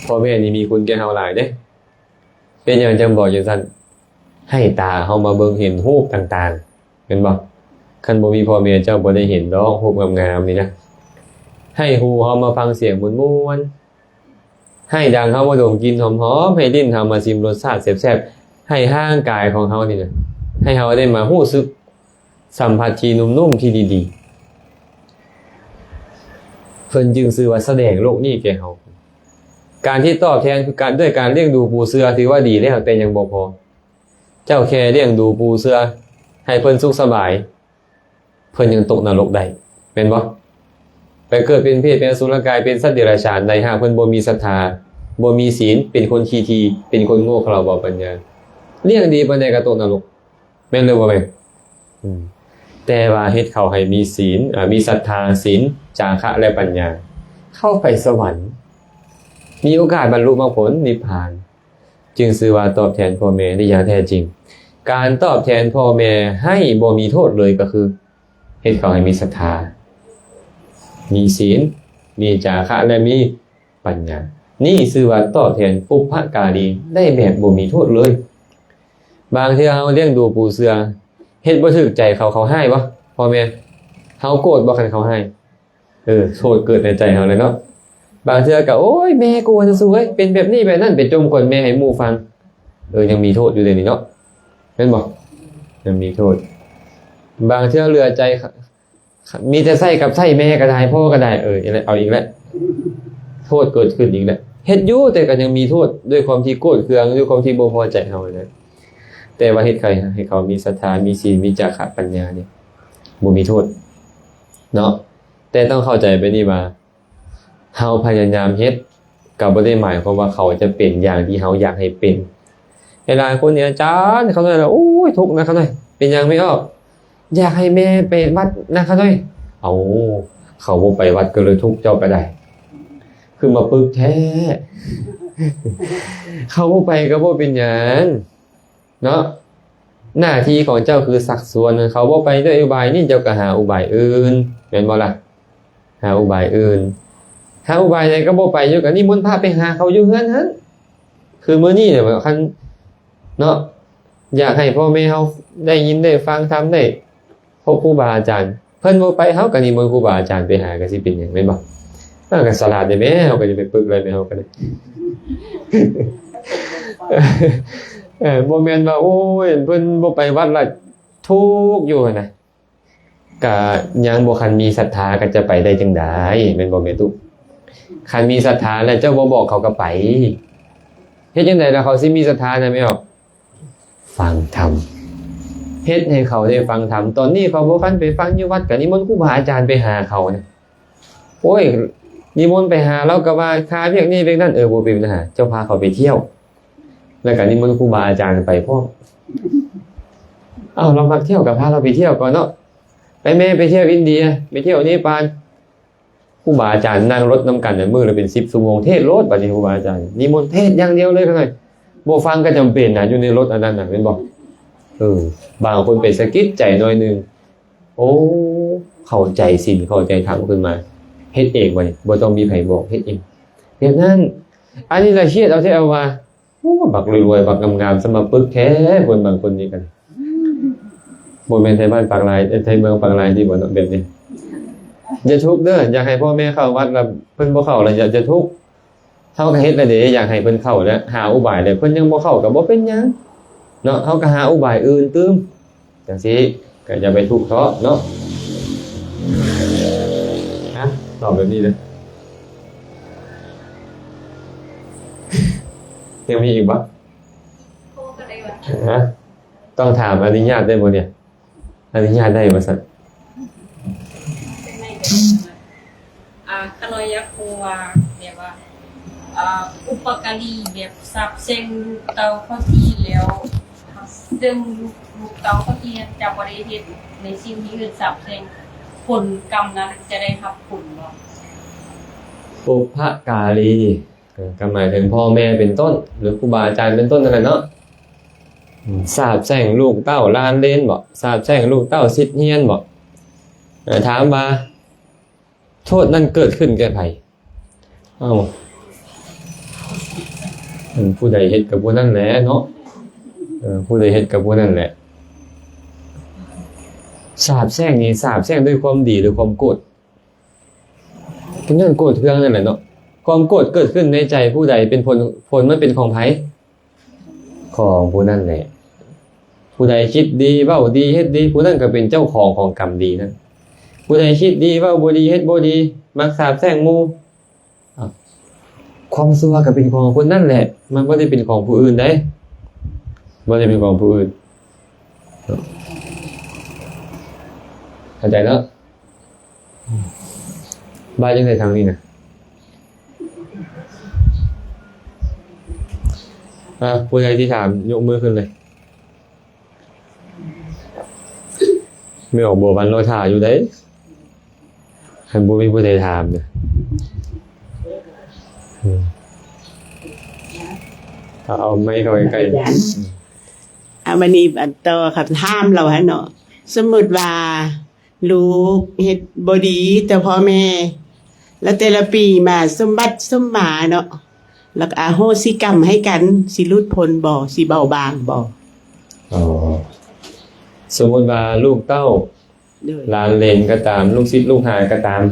ພໍ່ແມ່ນີ້ມີຄຸນແກ່ເຮົາຫຼາຍເດ້. ເປັນຫຍັງຈັ່ງບອກຈັ່ງຊັ້ນ? ໃຫ້ຕາເຮົາມາເບິ່ງເຫັນຮູບຕ່າງໆ ແມ່ນບໍ່? ຄັນບໍ່ມີພໍ່ແມ່ເຈົ້າບໍ່ໄດ້ເຫັນດອກຮູບງາມໆນີ້ນະ. ໃຫ້ຫູເຮົາມາຟັງສຽງມ່ວນໆ, ໃຫ້ດັງເຮົາມາດົມກິ່ນຫອມໆ, ໃຫ້ລີ້ນເຮົາມາຊິມລົດຊາດແຊບໆ, ໃຫ້ຮ່າງກາຍຂອງເຮົານີ້ນະ, ໃຫ້ເຮົາໄດ້ມາຮູ້ສຶກ ສຳຜັດທີ່ນຸ້ມໆ ທີ່ດີໆ, ເພິ່ນຈຶ່ງຊື່ວ່າສະແດງໂລກນີ້ແກ່ເຮົາ. ການທີ່ຕອບແທນຄືການ ດ້ວຍການລ້ຽງດູປູເສືອ ຖືວ່າດີແລ້ວ ແຕ່ຍັງບໍ່ພໍ. ເຈົ້າແຄ່ລ້ຽງດູປູເສືອໃຫ້ເພິ່ນສຸກສະບາຍ, ເພິ່ນຍັງຕົກນະລົກໄດ້ ແມ່ນບໍ່? ໄປເກີດເປັນເປດ ເປັນອະສຸລະກາຍ ເປັນສັດເດຍລະສານໄດ້ ຫາກເພິ່ນບໍ່ມີສັດທາ ບໍ່ມີສິນ ເປັນຄົນຂີ້ຖີ່ ເປັນຄົນໂງ່ເຂົາລາວບໍ່ປັນຍາ, ລ້ຽງດີປານໃດກໍຕົກນະລົກ. ແມ່ນຫຼືບໍ່ແມ່ນ? ອືມ ແຕ່ວ່າເຮັດເຂົາໃຫ້ມີສິນ ອາ ມີສັດທາ, ສິນ, ຈາຄະ ແລະ ປັນຍາ, ເຂົ້າໄປສະຫວັນ, ມີໂອກາດບັນລຸມັກຜົນນິບພານ, ຈຶ່ງຊື່ວ່າຕອບແທນພໍ່ແມ່ໄດ້ຢ່າງແທ້ຈິງ. ການຕອບແທນພໍ່ແມ່ໃຫ້ບໍ່ມີໂທດເລີຍ ກໍຄືເຮັດເຂົາໃຫ້ມີສັດທາ, ມີສິນ, ມີຈາຄະ ແລະ ມີ ປັນຍາ. ນີ້ຊື່ວ່າຕອບແທນບຸບພະກາລີໄດ້ແບບບໍ່ມີໂທດເລີຍ. ບາງເທື່ອເຮົາລ້ຽງດູປູເສືອ ເຮັດບໍ່ຖືກໃຈເຂົາ, ເຂົາຮ້າຍບໍ່? ພໍ່ແມ່ ເຮົາໂກດບໍ່ຄັນເຂົາຮ້າຍ? ເອີ ໂທດເກີດໃນໃຈເຮົາແຫຼະເນາະ. ບາງເທື່ອກໍ ໂອ້ຍ ແມ່ກູຫັ້ນນະສູເອີຍ ເປັນແບບນີ້ແບບນັ້ນ ໄປຈົ່ມກວນແມ່ໃຫ້ໝູ່ຟັງ. ເອີ ຍັງມີໂທດຢູ່ເດນີ້ເນາະ ແມ່ນບໍ່? ຍັງມີໂທດ. ບາງເທື່ອເຫຼືອໃຈ ມີແຕ່ໃຊ້ກັບໃຊ້ ແມ່ກໍໄດ້ ພໍ່ກໍໄດ້ ເອີ ເອົາອີກແລ້ວ ໂທດເກີດຂຶ້ນອີກແລ້ວ. ເຮັດຢູ່ ແຕ່ກໍຍັງມີໂທດ ດ້ວຍຄວາມທີ່ໂກດເຄືອງ ດ້ວຍຄວາມທີ່ບໍ່ພໍໃຈເຮົາຫັ້ນແຫຼະ. ແຕ່ວ່າເຮັດໃຫ້ ໃຫ້ເຂົາມີສັດທາ ມີສີນ ມີຈາຄະປັນຍານີ້ ບໍ່ມີໂທດເນາະ. ແຕ່ຕ້ອງເຂົ້າໃຈແບບນີ້ວ່າ ເຮົາພະຍາຍາມເຮັດ ກໍບໍ່ໄດ້ໝາຍຄວາມວ່າເຂົາຈະເປັນຢ່າງທີ່ເຮົາຢາກໃຫ້ເປັນ. ຫຼາຍໆຄົນນີ້ ອາຈານ ຂ້ານ້ອຍລະ ໂອ້ຍ ທຸກນະຂ້ານ້ອຍ. ເປັນຫຍັງແມ່ອອກ? ຢາກໃຫ້ແມ່ໄປວັດນະຂ້ານ້ອຍ. ເອົາ ເຂົາບໍ່ໄປວັດກໍເລີຍທຸກ ເຈົ້າກໍໄດ້ ຄືມາປຶກແທ້. ເຂົາບໍ່ໄປກໍບໍ່ເປັນຫຍັງ ເນາະ. ໜ້າທີ່ຂອງເຈົ້າຄືຊັກຊວນ ເຂົາບໍ່ໄປດ້ວຍອຸບາຍນີ້ ເຈົ້າກໍຫາອຸບາຍອື່ນ ແມ່ນບໍ່ລະ? ຫາອຸບາຍອື່ນ ຫາອຸບາຍໃດກໍບໍ່ໄປຢູ່ ກໍນິມົນພະໄປຫາເຂົາຢູ່ເຮືອນຫັ້ນ. ຄືມື້ນີ້ນີ້ ຄັນ ເນາະ ຢາກໃຫ້ພໍ່ແມ່ເຮົາໄດ້ຍິນໄດ້ຟັງທຳ ໄດ້ພົບຄູບາອາຈານ ເພິ່ນບໍ່ໄປ ເຮົາກໍນິມົນຄູບາອາຈານໄປຫາ ກໍຊິເປັນຫຍັງ ແມ່ນບໍ່? ເຮົາກໍສະຫຼາດແດ່ແມ່ ເຮົາກໍຈະໄປປຶກໄດ້ແມ່ ເຮົາກໍໄດ້ ເອີ ບໍ່ແມ່ນວ່າ ໂອ້ຍ ເພິ່ນບໍ່ໄປວັດລະທຸກຢູ່ຫັ້ນນະ. ກະຍັງບໍ່ ຄັນມີສັດທາກໍຈະໄປໄດ້ຈັ່ງໃດ ແມ່ນບໍ່ແມ່ຕູ້? ຄັນມີສັດທາແລ້ວ ເຈົ້າບໍ່ບອກເຂົາກໍໄປ. ເຮັດຈັ່ງໃດລະເຂົາຊິມີສັດທານະແມ່ອອກ? ຟັງທຳ ເຮັດໃຫ້ເຂົາໄດ້ຟັງທຳ. ຕອນນີ້ເຂົາບໍ່ຄັນໄປຟັງຢູ່ວັດ ກໍນິມົນຄູບາອາຈານໄປຫາເຂົານະ. ໂອ້ຍ ນິມົນໄປຫາລາວກໍວ່າຄາວຽກນີ້ວຽກນັ້ນ ເອີ ບໍ່ເປັນບັນຫາ ເຈົ້າພາເຂົາໄປທ່ຽວ ແລ້ວກໍນິມົນຄູບາອາຈານໄປພ້ອມ. ເອົ້າ ລາວມັກທ່ຽວ ກໍພາລາວໄປທ່ຽວກ່ອນເນາະ. ໄປແມ່ ໄປທ່ຽວອິນເດຍ ໄປທ່ຽວເນປານ. ຄູບາອາຈານນັ່ງລົດນຳກັນ ມື້ລະເປັນສິບຊົ່ວໂມງ ເທດໂລດ. ບັດນີ້ຄູບາອາຈານນິມົນເທດຢ່າງດຽວເລີຍ. ຄັນບໍ່ຟັງກໍຈຳເປັນນະ ຢູ່ໃນລົດອັນນັ້ນນະ ແມ່ນບໍ່? ເອີ ບາງຄົນໄປສະກິດໃຈໜ້ອຍໜຶ່ງ ໂອ້ ເຂົ້າໃຈສິນ ເຂົ້າໃຈທຳຂຶ້ນມາ ເຮັດເອງ. ບັດນີ້ບໍ່ຕ້ອງມີໃຜບອກ ເຮັດເອງ ແບບນັ້ນ. ອັນນີ້ລະຄຽດເອົາແທ້ເອົາວ່າ ໂອ້ ບັກລວຍໆ ບັກງາມໆ ສະມາປຶກແທ້. ຄົນບາງຄົນນີ້ກັນ ບໍ່ແມ່ນໄທບ້ານປາກລາຍ ເອີ ໄທເມືອງປາກລາຍຕິບໍ່ເນາະ ແບບນີ້. ຢ່າທຸກເດີ ຢາກໃຫ້ພໍ່ແມ່ເຂົ້າວັດລະເພິ່ນບໍ່ເຂົ້າລະ ຢ່າ ຢ່າທຸກ. ເຮົາກໍເຮັດລະເດ ຢາກໃຫ້ເພິ່ນເຂົ້າແລ້ວ ຫາອຸບາຍແລ້ວ ເພິ່ນຍັງບໍ່ເຂົ້າກໍບໍ່ເປັນຫຍັງເນາະ. ເຮົາກໍຫາອຸບາຍອື່ນຕື່ມ ຈັ່ງຊີ້ກໍຢ່າໄປທຸກເທາະເນາະ. ຮະ ຕອບແບບນີ້ເດີ. ຍັງມີອີກບໍ່? ຮະ ຕ້ອງຖາມອະນຸຍາດໄດ້ບໍ່ເນຍ? ອະນຸຍາດໄດ້ບໍ່ຊັ້ນ? ອ່າ ຂ້ານ້ອຍຢາກຮູ້ວ່າ ແບບວ່າ ອ່າ ບຸບພະກາລີ ແບບສາບແຊ່ງລູກເຕົ້າເຂົາທີ່ແລ້ວ ເຊິ່ງລູກ ລູກເຕົ້າເຂົາທີ່ຈະບໍ່ໄດ້ເຮັດໃນສິ່ງທີ່ເອີ້ນສາບແຊ່ງ ຜົນກຳນັ້ນຈະໄດ້ຮັບຜົນບໍ່? ບຸບພະກາລີ ເອີ ກໍໝາຍເຖິງພໍ່ແມ່ເປັນຕົ້ນ ຫຼື ຄູບາອາຈານເປັນຕົ້ນນັ້ນແຫຼະເນາະ. ອືມ ສາບແຊ່ງລູກເຕົ້າຫຼານເລນບໍ? ສາບແຊ່ງລູກເຕົ້າສິດຮຽນບໍ? ເອີ ຖາມວ່າໂທດນັ້ນເກີດຂຶ້ນແກ່ໃຜ? ເອົ້າ ອືມ ຜູ້ໃດເຮັດກໍຜູ້ນັ້ນແຫຼະເນາະ. ເອີ ຜູ້ໃດເຮັດກໍຜູ້ນັ້ນແຫຼະ. ສາບແຊ່ງນີ້ ສາບແຊ່ງດ້ວຍຄວາມດີ ຫຼື ຄວາມໂກດ? ກໍຍ້ອນໂກດເຄືອງນັ້ນແຫຼະເນາະ. ຄວາມໂກດເກີດຂຶ້ນໃນໃຈຜູ້ໃດເປັນຜົນ? ຜົນມັນເປັນຂອງໃຜ? ຂອງຜູ້ນັ້ນແຫຼະ. ຜູ້ໃດຄິດດີ ເວົ້າດີ ເຮັດດີ ຜູ້ນັ້ນກໍເປັນເຈົ້າຂອງຂອງກຳດີນັ້ນ. ຜູ້ໃດຄິດດີ ເວົ້າບໍ່ດີ ເຮັດບໍ່ດີ ມັກສາບແຊ່ງໝູ່ ເອົ້າ ຄວາມຊົ່ວກໍເປັນຂອງຄົນນັ້ນແຫຼະ ມັນບໍ່ໄດ້ເປັນຂອງຜູ້ອື່ນໃດ. ບໍ່ໄດ້ເປັນຂອງຜູ້ອື່ນ. ເຂົ້າໃຈເນາະ? ວ່າຈັ່ງໃດທາງນີ້ນະ? ອ່າ ຜູ້ໃດທີ່ຖາມຍົກມືຂຶ້ນເລີຍ. ແມ່ອອກບົວພັນລໍຖ້າຢູ່ໃດ໋ ຄັນບໍ່ມີຜູ້ໃດຖາມນະ. ອືມ ເອົາ ເອົາໄມເຂົ້າໃກ້ໆ. ອາ ບັດນີ້ອັນຕໍ່ຄຳຖາມລາວຫັ້ນເນາະ, ສົມມຸດວ່າ ລູກເຮັດບໍ່ດີຕໍ່ພໍ່ແມ່ ແລ້ວແຕ່ລະປີມາສົມບັດສົມບາເນາະ ແລ້ວກໍອະໂຫສິກຳໃຫ້ກັນ ຊິຫຼຸດພົ້ນບໍ່? ຊິເບົາບາງບໍ່? ອໍ ສົມມຸດວ່າລູກເຕົ້າ ໂດຍ ຫຼານເລນກໍຕາມ ລູກສິດລູກຫາກໍຕາມ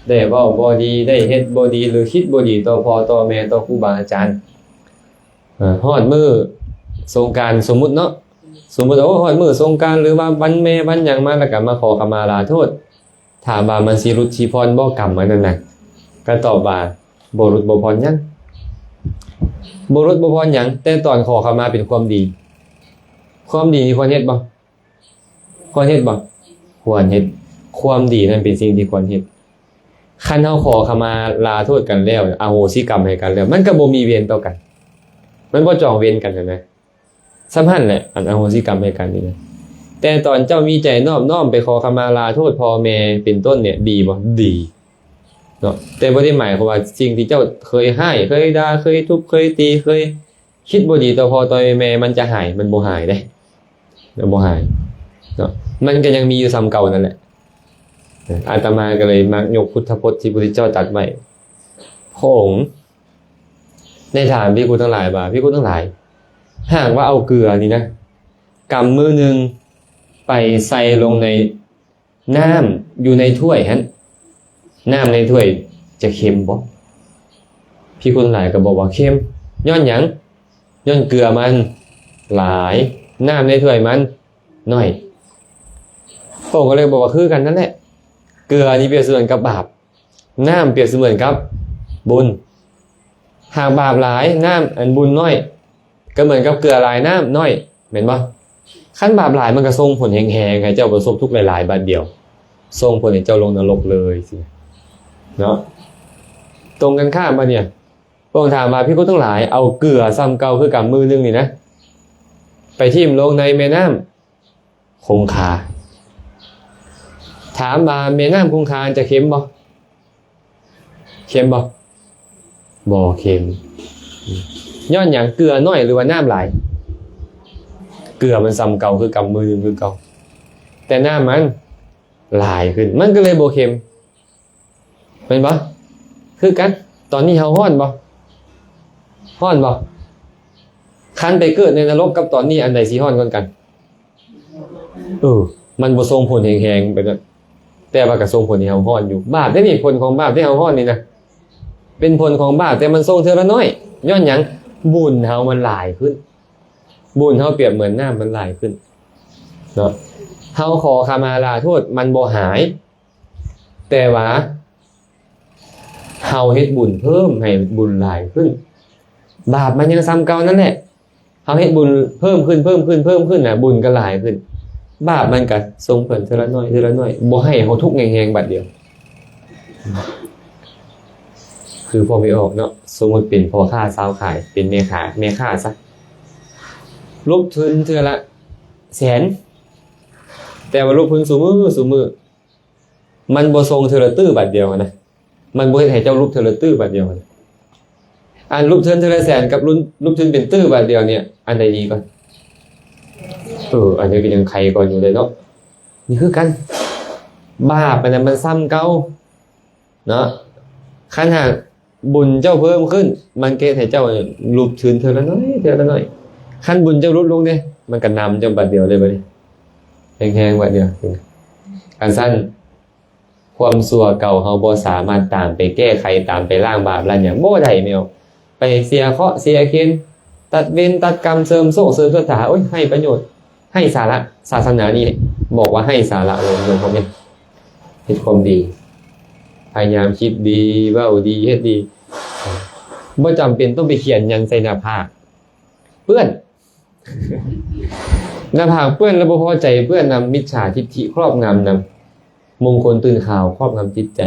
ໄດ້ເວົ້າບໍ່ດີ ໄດ້ເຮັດບໍ່ດີ ຫຼື ຄິດບໍ່ດີຕໍ່ພໍ່ຕໍ່ແມ່ ຕໍ່ຄູບາອາຈານ ເອີ ຮອດມື້ສົງການ ສົມມຸດເນາະ ສົມມຸດວ່າ ໂອ້ ຮອດມື້ສົງການ ຫຼືວ່າວັນແມ່ວັນຫຍັງມາ ແລ້ວກໍມາຂໍຂະມາລາໂທດ ຖາມວ່າມັນຊິຫຼຸດຊິຜ່ອນບໍ່ ກຳອັນນັ້ນນະ? ກໍຕອບວ່າ ບໍ່ຫຼຸດບໍ່ຜ່ອນຫຍັງ ບໍ່ຫຼຸດບໍ່ຜ່ອນຫຍັງ. ແຕ່ຕອນຂໍຂະມາເປັນຄວາມດີ ຄວາມດີນີ້ຄວນເຮັດບໍ່? ຄວນເຮັດບໍ່? ຄວນເຮັດ. ຄວາມດີນັ້ນເປັນສິ່ງທີ່ຄວນເຮັດ. ຄັນເຮົາຂໍຂະມາລາໂທດກັນແລ້ວ ອະໂຫສິກຳໃຫ້ກັນແລ້ວ ມັນກໍບໍ່ມີເວນຕໍ່ກັນ ມັນບໍ່ຈອງເວນກັນຫັ້ນນະ. ສ່ຳຫັ້ນແຫຼະ ອັນອະໂຫສິກຳໃຫ້ກັນນີ້ນະ. ແຕ່ຕອນເຈົ້າມີໃຈນອບນ້ອມໄປຂໍຂະມາລາໂທດພໍ່ແມ່ເປັນຕົ້ນນີ້ ດີບໍ່? ດີເນາະ. ແຕ່ບໍ່ໄດ້ໝາຍຄວາມວ່າສິ່ງທີ່ເຈົ້າເຄີຍຮ້າຍ ເຄີຍດ່າ ເຄີຍທຸບ ເຄີຍຕີ ເຄີຍ ຄິດບໍ່ດີຕໍ່ພໍ່ຕໍ່ແມ່ ມັນຈະຫາຍ? ມັນບໍ່ຫາຍເດ້ ມັນບໍ່ຫາຍເນາະ ມັນກໍຍັງມີຢູ່ສ່ຳເກົ່ານັ້ນແຫຼະ. ອາດຕະມາກໍເລີຍມັກຍົກພຸດທະພົດທີ່ພະພຸດທະເຈົ້າຕັດໄວ້ ພະອົງໄດ້ຖາມພິກຂຸທັງຫຼາຍວ່າ ພິກຂຸທັງຫຼາຍ ຫາກວ່າເອົາເກືອນີ້ນະ ກຳມືໜຶ່ງໄປໃສ່ລົງໃນ ນ້ຳຢູ່ໃນຖ້ວຍຫັ້ນ ນ້ຳໃນຖ້ວຍຈະເຄັມບໍ່? ພິກຂຸທັງຫຼາຍກໍບອກວ່າເຄັມ. ຍ້ອນຫຍັງ? ຍ້ອນເກືອມັນຫຼາຍ ນ້ຳໃນຖ້ວຍມັນໜ້ອຍ. ພະອົງກໍເລີຍບອກວ່າ ຄືກັນນັ້ນແຫຼະ ເກືອນີ້ປຽບສະເໝືອນກັບບາບ ນ້ຳປຽບສະເໝືອນກັບບຸນ. ຫາກບາບຫຼາຍ ນ້ຳ ອັນ ບຸນໜ້ອຍ ກໍເໝືອນກັບເກືອຫຼາຍ ນ້ຳໜ້ອຍ ແມ່ນບໍ່? ຄັນບາບຫຼາຍມັນກໍສົ່ງຜົນແຮງໆ ໃຫ້ເຈົ້າປະສົບທຸກຫຼາຍໆ ບາດດຽວ ສົ່ງຜົນໃຫ້ເຈົ້າລົງນະລົກເລີຍຊີ້ເນາະ. ຕົງກັນຂ້າມບາດນີ້ ຕ້ອງຖາມວ່າ ພິກຂຸທັງຫຼາຍ ເອົາເກືອສ່ຳເກົ່າຄືກຳມືໜຶ່ງນີ້ນະ ໄປຖິ້ມລົງໃນແມ່ນ້ຳຄົງຄາ. ຖາມວ່າແມ່ນ້ຳຄົງຄາຈະເຄັມບໍ່? ເຄັມບໍ່? ບໍ່ເຄັມ. ຍ້ອນຫຍັງ? ເກືອໜ້ອຍ ຫຼືວ່ານ້ຳຫຼາຍ? ເກືອມັນສ່ຳເກົ່າຄືກຳມືໜຶ່ງຄືເກົ່າ ແຕ່ນ້ຳມັນຫຼາຍຂຶ້ນ ມັນກໍເລີຍບໍ່ເຄັມ. ແມ່ນບໍ່? ຄືກັນ ຕອນນີ້ເຮົາຮ້ອນບໍ່? ຮ້ອນບໍ່? ຄັນໄປເກີດໃນນະລົກກັບຕອນນີ້ ອັນໃດຊິຮ້ອນກ່ອນກັນ? ເອີ ມັນບໍ່ສົ່ງຜົນແຮງໆ ແບບນັ້ນ ແຕ່ວ່າກໍສົ່ງຜົນໃຫ້ເຮົາຮ້ອນຢູ່. ບາບເດ້ນີ້ ຜົນຂອງບາບທີ່ເຮົາຮ້ອນນີ້ນະ ເປັນຜົນຂອງບາບ ແຕ່ມັນສົ່ງເທື່ອລະໜ້ອຍ. ຍ້ອນຫຍັງ? ບຸນເຮົາມັນຫຼາຍຂຶ້ນ. ບຸນເຮົາປຽບເໝືອນນ້ຳມັນຫຼາຍຂຶ້ນເນາະ. ເຮົາຂໍຂະມາລາໂທດ ມັນບໍ່ຫາຍ ແຕ່ວ່າເຮົາເຮັດບຸນເພີ່ມໃຫ້ບຸນຫຼາຍຂຶ້ນ ບາບມັນຍັງສ່ຳເກົ່ານັ້ນແຫຼະ. ເຮົາເຮັດບຸນເພີ່ມຂຶ້ນ ເພີ່ມຂຶ້ນ ເພີ່ມຂຶ້ນນະ ບຸນກໍຫຼາຍຂຶ້ນ ບາບມັນກໍສົ່ງຜົນເທື່ອລະໜ້ອຍ ເທື່ອລະໜ້ອຍ ບໍ່ໃຫ້ເຮົາທຸກແຮງໆ ບາດດຽວ. ຄືພໍ່ແມ່ອອກເນາະ ສົມມຸດເປັນພໍ່ຄ້າຊາວຂາຍ ເປັນແມ່ຄ້າ ແມ່ຄ້າຊະ ລົງທຶນເທື່ອລະແສນ ແຕ່ວ່າລົງທຶນຊຸມື້ ຊຸມື້ ມັນບໍ່ສົ່ງເທື່ອລະຕື້ບາດດຽວນະ ມັນບໍ່ເຮັດໃຫ້ເຈົ້າຫຼຸບເທື່ອລະຕື້ບາດດຽວນະ. ອັນຫຼຸບທຶນເທື່ອລະແສນກັບຫຼຸບທຶນເປັນຕື້ບາດດຽວນີ້ ອັນໃດດີກວ່າ? ເອີ ອັນນີ້ກໍຍັງໄຄກ່ອນຢູ່ເດ້ເນາະ. ນີ້ຄືກັນ ບາບອັນນັ້ນມັນສ່ຳເກົ່າເນາະ. ຄັນຫາກບຸນເຈົ້າເພີ່ມຂຶ້ນ ມັນກໍເຮັດໃຫ້ເຈົ້າຫຼຸບທຶນເທື່ອລະໜ້ອຍ ເທື່ອລະໜ້ອຍ. ຄັນບຸນເຈົ້າຫຼຸດລົງເດ້ ມັນກໍນຳເຈົ້າບາດດຽວເລີຍ ບາດນີ້ ແຮງໆ ບາດດຽວ. ຄັນຊັ້ນ ຄວາມຊົ່ວເກົ່າເຮົາບໍ່ສາມາດຕາມໄປແກ້ໄຂ ຕາມໄປລ້າງບາບລ້າງຫຍັງບໍ່ໄດ້ແມ່ນບໍ່? ໄປເສຍເຄາະເສຍເຄນ ຕັດເວນຕັດກຳ ເສີມໂຊກເສີມຊະຕາ ໂອ້ຍ ໄຮ້ປະໂຫຍດ ໄຮ້ສາລະ. ສາສະໜານີ້ບອກວ່າໄຮ້ສາລະເລີຍ ໂຍມພໍ່ແມ່. ເຮັດຄວາມດີ ພະຍາຍາມຄິດດີ ເວົ້າດີ ເຮັດດີ ບໍ່ຈຳເປັນຕ້ອງໄປຂຽນຫຍັງໃສ່ໜ້າຜາກ ເປື້ອນ ໜ້າຜາກເປື້ອນແລ້ວບໍ່ພໍໃຈ ເປື້ອນນຳ ມິດສາທິດຖິຄອບງຳນຳ ມົງຄົນຕື່ນຂາວຄອບງຳຈິດໃຈ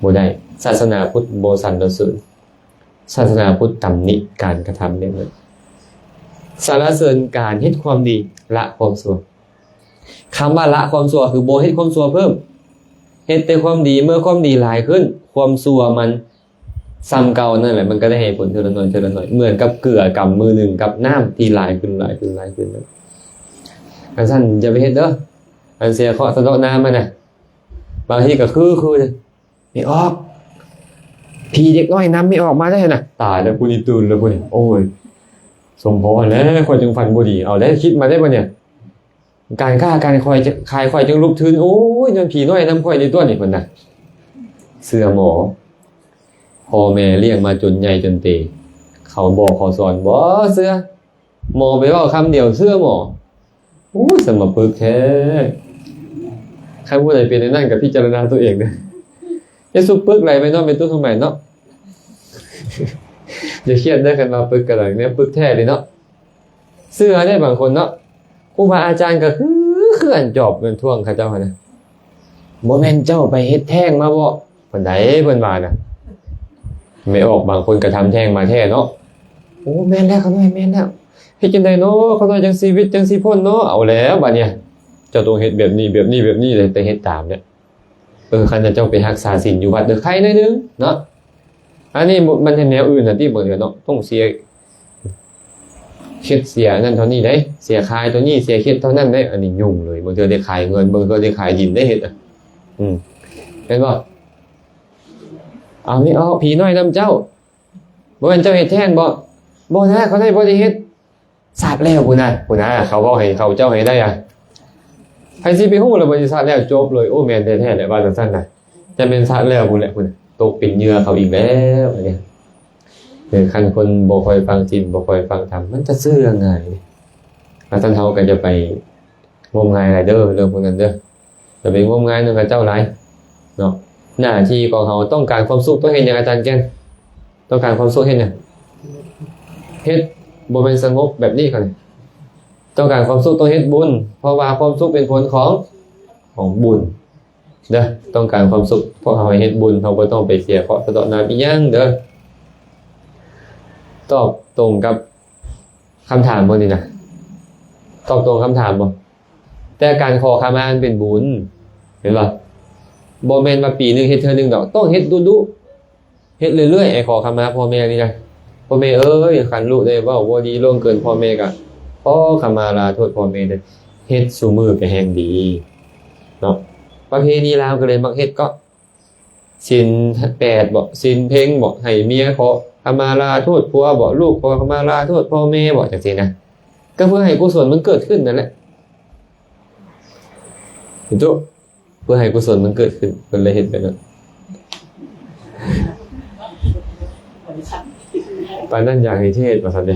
ບໍ່ໄດ້. ສາສະໜາພຸດບໍ່ສັນລະເສີນ ສາສະໜາພຸດຕຳໜິການກະທຳແບບນັ້ນ ສັນລະເສີນການເຮັດຄວາມດີ ລະຄວາມຊົ່ວ. ຄຳວ່າລະຄວາມຊົ່ວ ຄືບໍ່ເຮັດຄວາມຊົ່ວເພີ່ມ ເຮັດແຕ່ຄວາມດີ. ເມື່ອຄວາມດີຫຼາຍຂຶ້ນ ຄວາມຊົ່ວມັນ ສ່ຳເກົ່ານັ້ນແຫຼະ ມັນກໍໄດ້ໃຫ້ຜົນເທື່ອລະໜ້ອຍ ເທື່ອລະໜ້ອຍ ເໝືອນກັບເກືອກຳມືໜຶ່ງກັບນ້ຳທີ່ຫຼາຍຂຶ້ນ ຫຼາຍຂຶ້ນ ຫຼາຍຂຶ້ນ. ອັນຊັ້ນຢ່າໄປເຮັດເດີ ອັນເສຍເຄາະສະເດາະນາມຫັ້ນນະ. ບາງທີກໍຄື ຄື ແມ່ອອກ ຜີເດັກນ້ອຍນຳແມ່ອອກມາໄດ້ຫັ້ນນະ. ຕາຍແລ້ວ ຜູ້ນີ້ຕື່ນແລ້ວ ຜູ້ນີ້ ໂອ້ຍ ສົມພໍແລ້ວ ຂ້ອຍຈຶ່ງຝັນບໍ່ດີ. ເອົາແລ້ວ ຄິດມາໄດ້ບໍ່ນີ້? ການຄ້າການຂາຍ ຂາຍຂ້ອຍຈຶ່ງຫຼຸບທຶນ. ໂອ້ຍ ຍ້ອນຜີນ້ອຍນຳຂ້ອຍນີ້ຕົວະນີ້ ເພິ່ນນະ. ເຊື່ອໝໍ ພໍ່ແມ່ລ້ຽງມາຈົນໃຫຍ່ຈົນເຕ ເຂົາບອກເຂົາສອນບໍ່ເຊື່ອ. ໝໍໄປເວົ້າຄຳດຽວເຊື່ອໝໍ. ໂອ້ຍ ສະມາປຶກແທ້. ຄັນຜູ້ໃດເປັນແນວນັ້ນກໍພິຈາລະນາຕົວເອງເດີ. ຢ່າສຸບປຶກຫຼາຍໄປເນາະ ແມ່ຕູ້ທອງໃບເນາະ. ຢ່າຄຽດເດີ ຄັນວ່າປຶກກໍໄດ້ ແນວປຶກແທ້ເດເນາະ. ເຊື່ອໄດ້ບາງຄົນເນາະ ຄູບາອາຈານກໍຄື ຄືອັນຈອບແມ່ນທ່ວງເຂົາເຈົ້າຫັ້ນນະ. ບໍ່ແມ່ນເຈົ້າໄປເຮັດແທ້ງມາບໍ່? ເພິ່ນໃດ ເພິ່ນວ່ານະ. ແມ່ອອກບາງຄົນກໍທຳແທ້ງມາແທ້ເນາະ. ໂອ້ ແມ່ນແລ້ວ ຂ້ານ້ອຍ ແມ່ນແລ້ວ. ເຮັດຈັ່ງໃດເນາະ ຂ້ານ້ອຍ ຈັ່ງຊີວິດຈັ່ງຊິພົ້ນເນາະ? ເອົາແລ້ວບາດນີ້ ເຈົ້າຕ້ອງເຮັດແບບນີ້ ແບບນີ້ ແບບນີ້ ແຕ່ເຮັດຕາມເດ້. ເອີ ຄັນເຈົ້າໄປຮັກສາສິນຢູ່ວັດເດີ ໄຄໜ້ອຍໜຶ່ງເນາະ. ອັນນີ້ມັນເຮັດແນວອື່ນນະຕິ ບາງເທື່ອເນາະ ຕ້ອງເສຍເຄັດເສຍອັນນັ້ນເທົ່ານີ້ເດ້ ເສຍຄາຍຕົວນີ້ ເສຍເຄັດເທົ່ານັ້ນເດ້. ອັນນີ້ຫຍຸ້ງເລີຍ ບາງເທື່ອໄດ້ຂາຍເຮືອນ ບາງເທື່ອໄດ້ຂາຍດິນໄດ້ເຮັດ. ອືມ ເຫັນບໍ່? ເອົານີ້ ເອົາຜີນ້ອຍນຳເຈົ້າ. ບໍ່ແມ່ນເຈົ້າເຮັດແທ້ງບໍ່? ບໍ່ນະ ຂ້ານ້ອຍບໍ່ໄດ້ເຮັດ. ຊາດແລ້ວພຸ້ນນະ ພຸ້ນນະ ເຂົາເວົ້າໃຫ້ເຂົາເຈົ້າໃຫ້ໄດ້ອະ. ໃຜຊິໄປຮູ້ລະ ບໍ່ໄດ້ຊາດແລ້ວ ຈົບເລີຍ. ໂອ້ ແມ່ນແທ້ໆແຫຼະ ວ່າຈັ່ງຊັ້ນນະ. ຈະແມ່ນຊາດແລ້ວພຸ້ນແຫຼະ ພຸ້ນ ຕົກເປັນເຫຍື່ອເຂົາອີກແລ້ວ. ອັນນີ້ ເອີ ຄັນຄົນບໍ່ຄ່ອຍຟັງສິນ ບໍ່ຄ່ອຍຟັງທຳ ມັນຈະເຊື່ອງ່າຍ. ວ່າຊັ້ນ ເຮົາກໍຢ່າໄປ ງົມງາຍຫຼາຍເດີ ເລື່ອງພວກນັ້ນເດີ. ຢ່າໄປງົມງາຍນຳເຂົາເຈົ້າຫຼາຍເນາະ. ໜ້າທີ່ຂອງເຮົາຕ້ອງການຄວາມສຸກ ຕ້ອງເຮັດຫຍັງ ອາຈານແກ່ນ? ຕ້ອງການຄວາມສຸກເຮັດຫຍັງ? ເຮັດ ບໍ່ແມ່ນສະຫງົບແບບນີ້. ຕ້ອງການຄວາມສຸກຕ້ອງເຮັດບຸນ ເພາະວ່າຄວາມສຸກເປັນຜົນຂອງ ຂອງບຸນເດີ. ຕ້ອງການຄວາມສຸກ ພວກເຮົາໃຫ້ເຮັດບຸນ ເຮົາບໍ່ຕ້ອງໄປເສຍເຄາະສະເດາະນາມອີ່ຫຍັງເດີ. ຕອບຕົງກັບຄຳຖາມບໍ່ນີ້ນະ? ຕອບຕົງຄຳຖາມບໍ່? ແຕ່ການຂໍຂະມາມັນເປັນບຸນ ເຫັນບໍ່? ບໍ່ແມ່ນວ່າປີໜຶ່ງເຮັດເທື່ອໜຶ່ງດອກ ຕ້ອງເຮັດດຸໆ ເຮັດເລື້ອຍໆ ໃຫ້ຂໍຂະມາພໍ່ແມ່ນີ້ນະ. ພໍ່ແມ່ເອີຍ ຄັນລູກໄດ້ເວົ້າບໍ່ດີລ່ວງເກີນພໍ່ແມ່ ກະຂໍຂະມາລາໂທດພໍ່ແມ່ເດີ້ ເຮັດຊຸມື້ກະແຮງດີເນາະ. ປະເພນີລາວກະເລີຍມັກເຮັດເກາະ ສິນແປດບໍ ສິນເພັງບໍ ໃຫ້ເມຍຂໍຂະມາລາໂທດຜົວບໍ ລູກຂໍຂະມາລາໂທດພໍ່ແມ່ບໍ ຈັ່ງຊີ້ນະ ກະເພື່ອໃຫ້ກຸສົນມັນເກີດຂຶ້ນນັ້ນແຫຼະ ເຫັນຕົວະ ເພື່ອໃຫ້ກຸສົນມັນເກີດຂຶ້ນ ເພິ່ນເລີຍເຮັດແບບນັ້ນ. ປານນັ້ນຢາກໃຫ້ເທດວ່າຊັ້ນເດ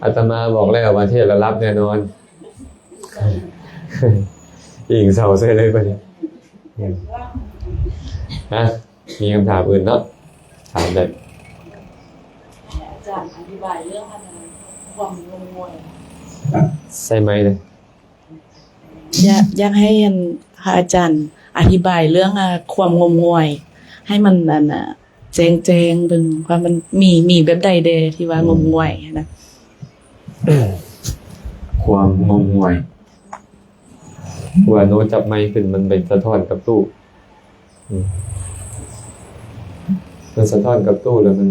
ອາດຕະມາບອກແລ້ວວ່າເທດລະຫຼັບແນ່ນອນ ອີງເສົ້າໃສ່ເລີຍບາດນີ້. ອືມ ຮະ ມີຄຳຖາມອື່ນເນາະ? ຖາມໄດ້. ອາຈານອະທິບາຍເລື່ອງອັນ ຄວາມງົມງວາຍ ໃສ່ໄມເລີຍ. ຢາກ ຢາກໃຫ້ອັນ ພະອາຈານອະທິບາຍເລື່ອງ ອາ ຄວາມງົມງວາຍ ໃຫ້ມັນ ອັນ ອາ ແຈ້ງແຈ້ງເບິ່ງວ່າມັນມີ ມີແບບໃດແດ່ທີ່ວ່າ ອືມ ງົມງວາຍຫັ້ນນະ. ຄວາມງົມງວາຍ ວ່າໂນຈັບໄມຂຶ້ນ ມັນໄປສະທ້ອນກັບຕູ້ ອືມ ມັນສະທ້ອນກັບຕູ້ແລ້ວມັນ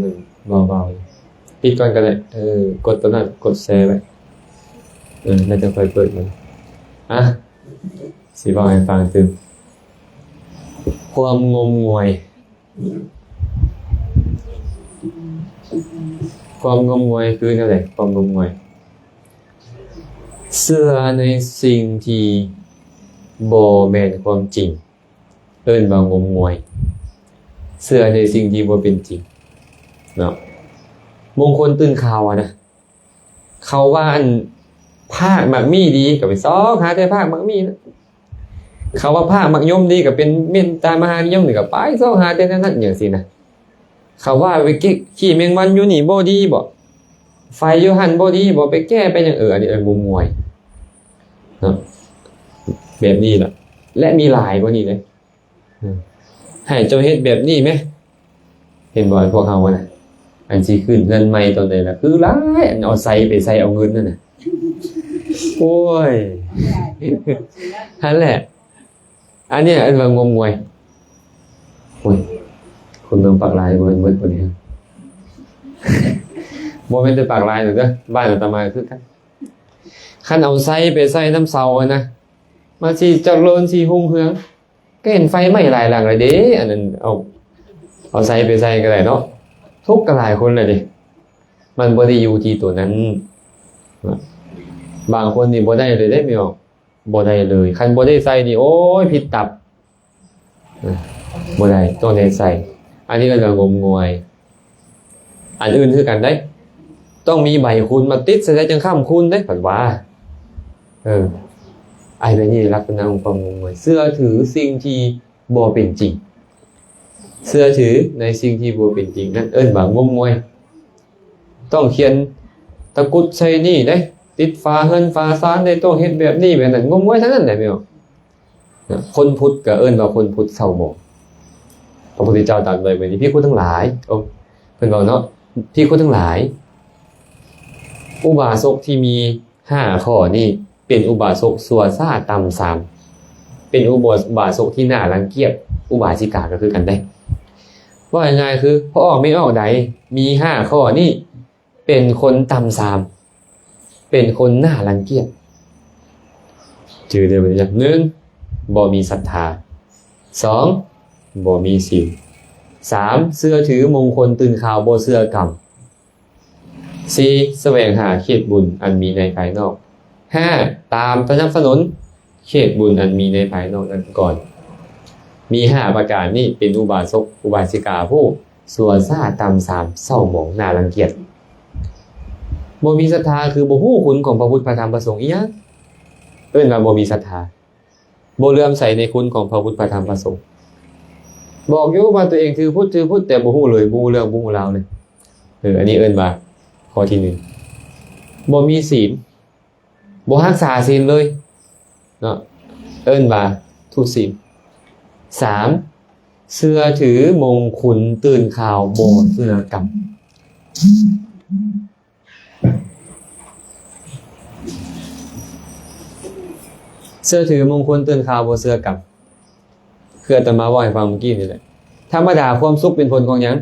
ເບົາໆ. ປິດກ່ອນກະໄດ້ ເອີ ກົດໂຕນັ້ນ ກົດແຊໄວ້ ເອີ ແລ້ວຈັ່ງຄ່ອຍເປີດມັນ. ອະ ຊິເວົ້າໃຫ້ຟັງຕື່ມ ຄວາມງົມງວາຍ ຄວາມງົມງວາຍຄືແນວໃດ? ຄວາມງົມງວາຍ ເຊື່ອໃນສິ່ງທີ່ບໍ່ແມ່ນຄວາມຈິງ ເອີ້ນວ່າງົມງວາຍ ເຊື່ອໃນສິ່ງທີ່ບໍ່ເປັນຈິງເນາະ. ມົງຄົນຕື່ນຂ່າວຫັ້ນນະ ເຂົາວ່າອັນ ພາກໝາກມີ້ດີ ກະໄປຊອກຫາແຕ່ພາກໝາກມີ້ນະ. ເຂົາວ່າພາກໝາກຍົມດີ ກະເປັນເມດຕາມະຫານິຍົມນີ້ ກະໄປຊອກຫາແຕ່ແນວນັ້ນ ຫຍັງຊີ້ນະ. ເຂົາວ່າໄປເກັບຂີ້ແມງວັນຢູ່ນີ້ບໍ່ດີບໍ ໄຟຢູ່ຫັ້ນບໍ່ດີບໍ ໄປແກ້ໄປຫຍັງ ເອີ ອັນນີ້ເອີ້ນງົມງວາຍເນາະ. ແບບນີ້ລະ ແລະ ມີຫຼາຍກວ່ານີ້ເດ້. ເອີ ໃຫ້ເຈົ້າເຮັດແບບນີ້ແມ ເຫັນບໍ່ ພວກເຮົາຫັ້ນນະ ອັນຊິຂຶ້ນເຮືອນໃໝ່ຕອນໃດລະ ຄືຫຼາຍ ອັນເອົາໄຊໄປໃສ່ເອົາເງິນຫັ້ນນະ. ໂອ້ຍ ຫັ້ນແຫຼະ ອັນນີ້ເອີ້ນວ່າງົມງວາຍ. ໂອ້ຍ ຄົນເມືອງປາກລາຍບໍ່ແມ່ນເບິດບໍ່ນີ້ ບໍ່ແມ່ນແຕ່ປາກລາຍດອກເດີ ບ້ານອາດຕະມາຄືກັນ. ຄັນເອົາໄຊໄປໃສ່ນຳເສົາຫັ້ນນະ ມາຊິຈະເລີນ ຊິຮຸ່ງເຮືອງ ກະເຫັນໄຟໄໝ້ຫຼາຍຫຼັງແລ້ວເດ້. ອັນນັ້ນເອົາ ເອົາໄຊໄປໃສ່ກະໄດ້ເນາະ ທຸກກະຫຼາຍຄົນແລ້ວເດ້. ມັນບໍ່ໄດ້ຢູ່ທີ່ໂຕນັ້ນ. ບາງຄົນນີ້ບໍ່ໄດ້ເລີຍເດ້ ແມ່ນບໍ່? ບໍ່ໄດ້ເລີຍ. ຄັນບໍ່ໄດ້ໃສ່ນີ້ ໂອ້ຍ ຜິດຕັບ. ເອີ ບໍ່ໄດ້ ຕ້ອງໄດ້ໃສ່. ອັນນີ້ເອີ້ນວ່າງົມງວາຍ. ອັນອື່ນຄືກັນໄດ໋ ຕ້ອງມີໃບຄູນມາຕິດໃສ່ ແລ້ວຈັ່ງຄ້ຳຄູນໄດ໋ ເພິ່ນວ່າ. ເອີ ອັນນີ້ລັກສະນະຂອງຄວາມງົມງວາຍ ເຊື່ອຖືສິ່ງທີ່ບໍ່ເປັນຈິງ. ເຊື່ອຖືໃນສິ່ງທີ່ບໍ່ເປັນຈິງນັ້ນ ເອີ້ນວ່າງົມງວາຍ. ຕ້ອງຂຽນຕະກຸດໃສ່ນີ້ເດ້ ຕິດຝາເຮືອນຝາຊານເດ້ ຕ້ອງເຮັດແບບນີ້ແບບນັ້ນ ງົມງວາຍທັງນັ້ນແຫຼະ ແມ່ນບໍ່? ຄົນພຸດກະເອີ້ນວ່າຄົນພຸດເສົ້າໝອງ. ພະພຸດທະເຈົ້າຕັດໄວ້ວ່າ ພິກຂຸທັງຫຼາຍ ໂອ້ ເພິ່ນເວົ້າເນາະ ພິກຂຸທັງຫຼາຍ ອຸບາສົກທີ່ມີຫ້າຂໍ້ນີ້ ເປັນອຸບາສົກຊົ່ວຊ້າຕ່ຳຊາມ ເປັນອຸບາ ອຸບາສົກທີ່ໜ້າລັງກຽດ. ອຸບາສິກາກະຄືກັນເດ້. ເວົ້າງ່າຍໆ ຄືພໍ່ອອກແມ່ອອກໃດ ມີຫ້າຂໍ້ນີ້ ເປັນຄົນຕ່ຳຊາມ ເປັນຄົນໜ້າລັງກຽດ. ຈື່ໄດ້ບໍ່? ໜຶ່ງ ບໍ່ມີສັດທາ. ສອງ ບໍ່ມີສິນ. ສາມ ເຊື່ອຖືມົງຄົນຕື່ນຂ່າວ ບໍ່ເຊື່ອກຳ. ສີ່ ສະແຫວງຫາເຂດບຸນອັນມີໃນພາຍນອກ. ຫ້າ ຕາມສະໜັບສະໜູນເຂດບຸນອັນມີໃນພາຍນອກນັ້ນກ່ອນ. ມີຫ້າປະການນີ້ເປັນອຸບາສົກ ອຸບາສິກາຜູ້ຊົ່ວຊ້າຕ່ຳຊາມ ເສົ້າໝອງ ໜ້າລັງກຽດ. ບໍ່ມີສັດທາຄືບໍ່ຮູ້ຄຸນຂອງພະພຸດ ພະທຳ ພະສົງອີ່ຫຍັງ. ເອີ້ນວ່າບໍ່ມີສັດທາ. ບໍ່ເຫຼື້ອມໃສໃນຄຸນຂອງພະພຸດ ພະທຳ ພະສົງ. ບອກຢູ່ວ່າຕົວເອງຖືພຸດ ຖືພຸດ ແຕ່ບໍ່ຮູ້ເລີຍ ບໍ່ຮູ້ເລື່ອງ ບໍ່ຮູ້ລາວເລີຍ. ເອີ ອັນນີ້ເອີ້ນວ່າຂໍ້ທີໜຶ່ງ. ບໍ່ມີສິນ ບໍ່ຮັກສາສິນເລີຍເນາະ ເອີ້ນວ່າທຸສິນ. ສາມ ເຊື່ອຖືມົງຄຸນຕື່ນຂ່າວ ບໍ່ເຊື່ອກຳ. ເຊື່ອຖືມົງຄົນຕື່ນຂ່າວ ບໍ່ເຊື່ອກຳ. ຄືອາດຕະມາເວົ້າໃຫ້ຟັງມື້ກີ້ນີ້ແຫຼະ. ທຳມະດາຄວາມສຸກເປັນຜົນຂອງຫຍັງ?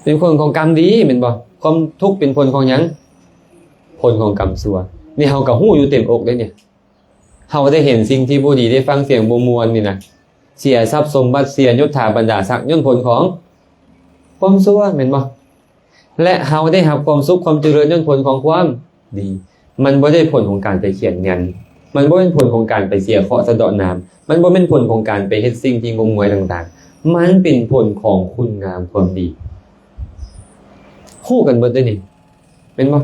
ເປັນຜົນຂອງກຳດີແມ່ນບໍ່? ຄວາມທຸກເປັນຜົນຂອງຫຍັງ? ຜົນຂອງກຳຊົ່ວ. ນີ້ເຮົາກໍຮູ້ຢູ່ເຕັມອົກເດ້ນີ້. ເຮົາໄດ້ເຫັນສິ່ງທີ່ບໍ່ດີ, ໄດ້ຟັງສຽງບໍ່ມ່ວນນີ້ນະ, ເສຍຊັບສົມບັດ, ເສຍຍົດຖາບັນດາສັກ ຍ້ອນຜົນຂອງຄວາມຊົ່ວແມ່ນບໍ່? ແລະ ເຮົາໄດ້ຮັບຄວາມສຸກຄວາມຈະເລີນຍ້ອນຜົນຂອງຄວາມດີ. ມັນບໍ່ໄດ້ຜົນຂອງການໄປຂຽນຍັນ, ມັນບໍ່ແມ່ນຜົນຂອງການໄປເສຍເຄາະສະເດາະໜາມ, ມັນບໍ່ແມ່ນຜົນຂອງການໄປເຮັດສິ່ງທີ່ງົມງວາຍຕ່າງໆ. ມັນເປັນຜົນຂອງຄຸນງາມຄວາມດີ. ຮູ້ກັນເບິດເດ້ນີ້ ແມ່ນບໍ່?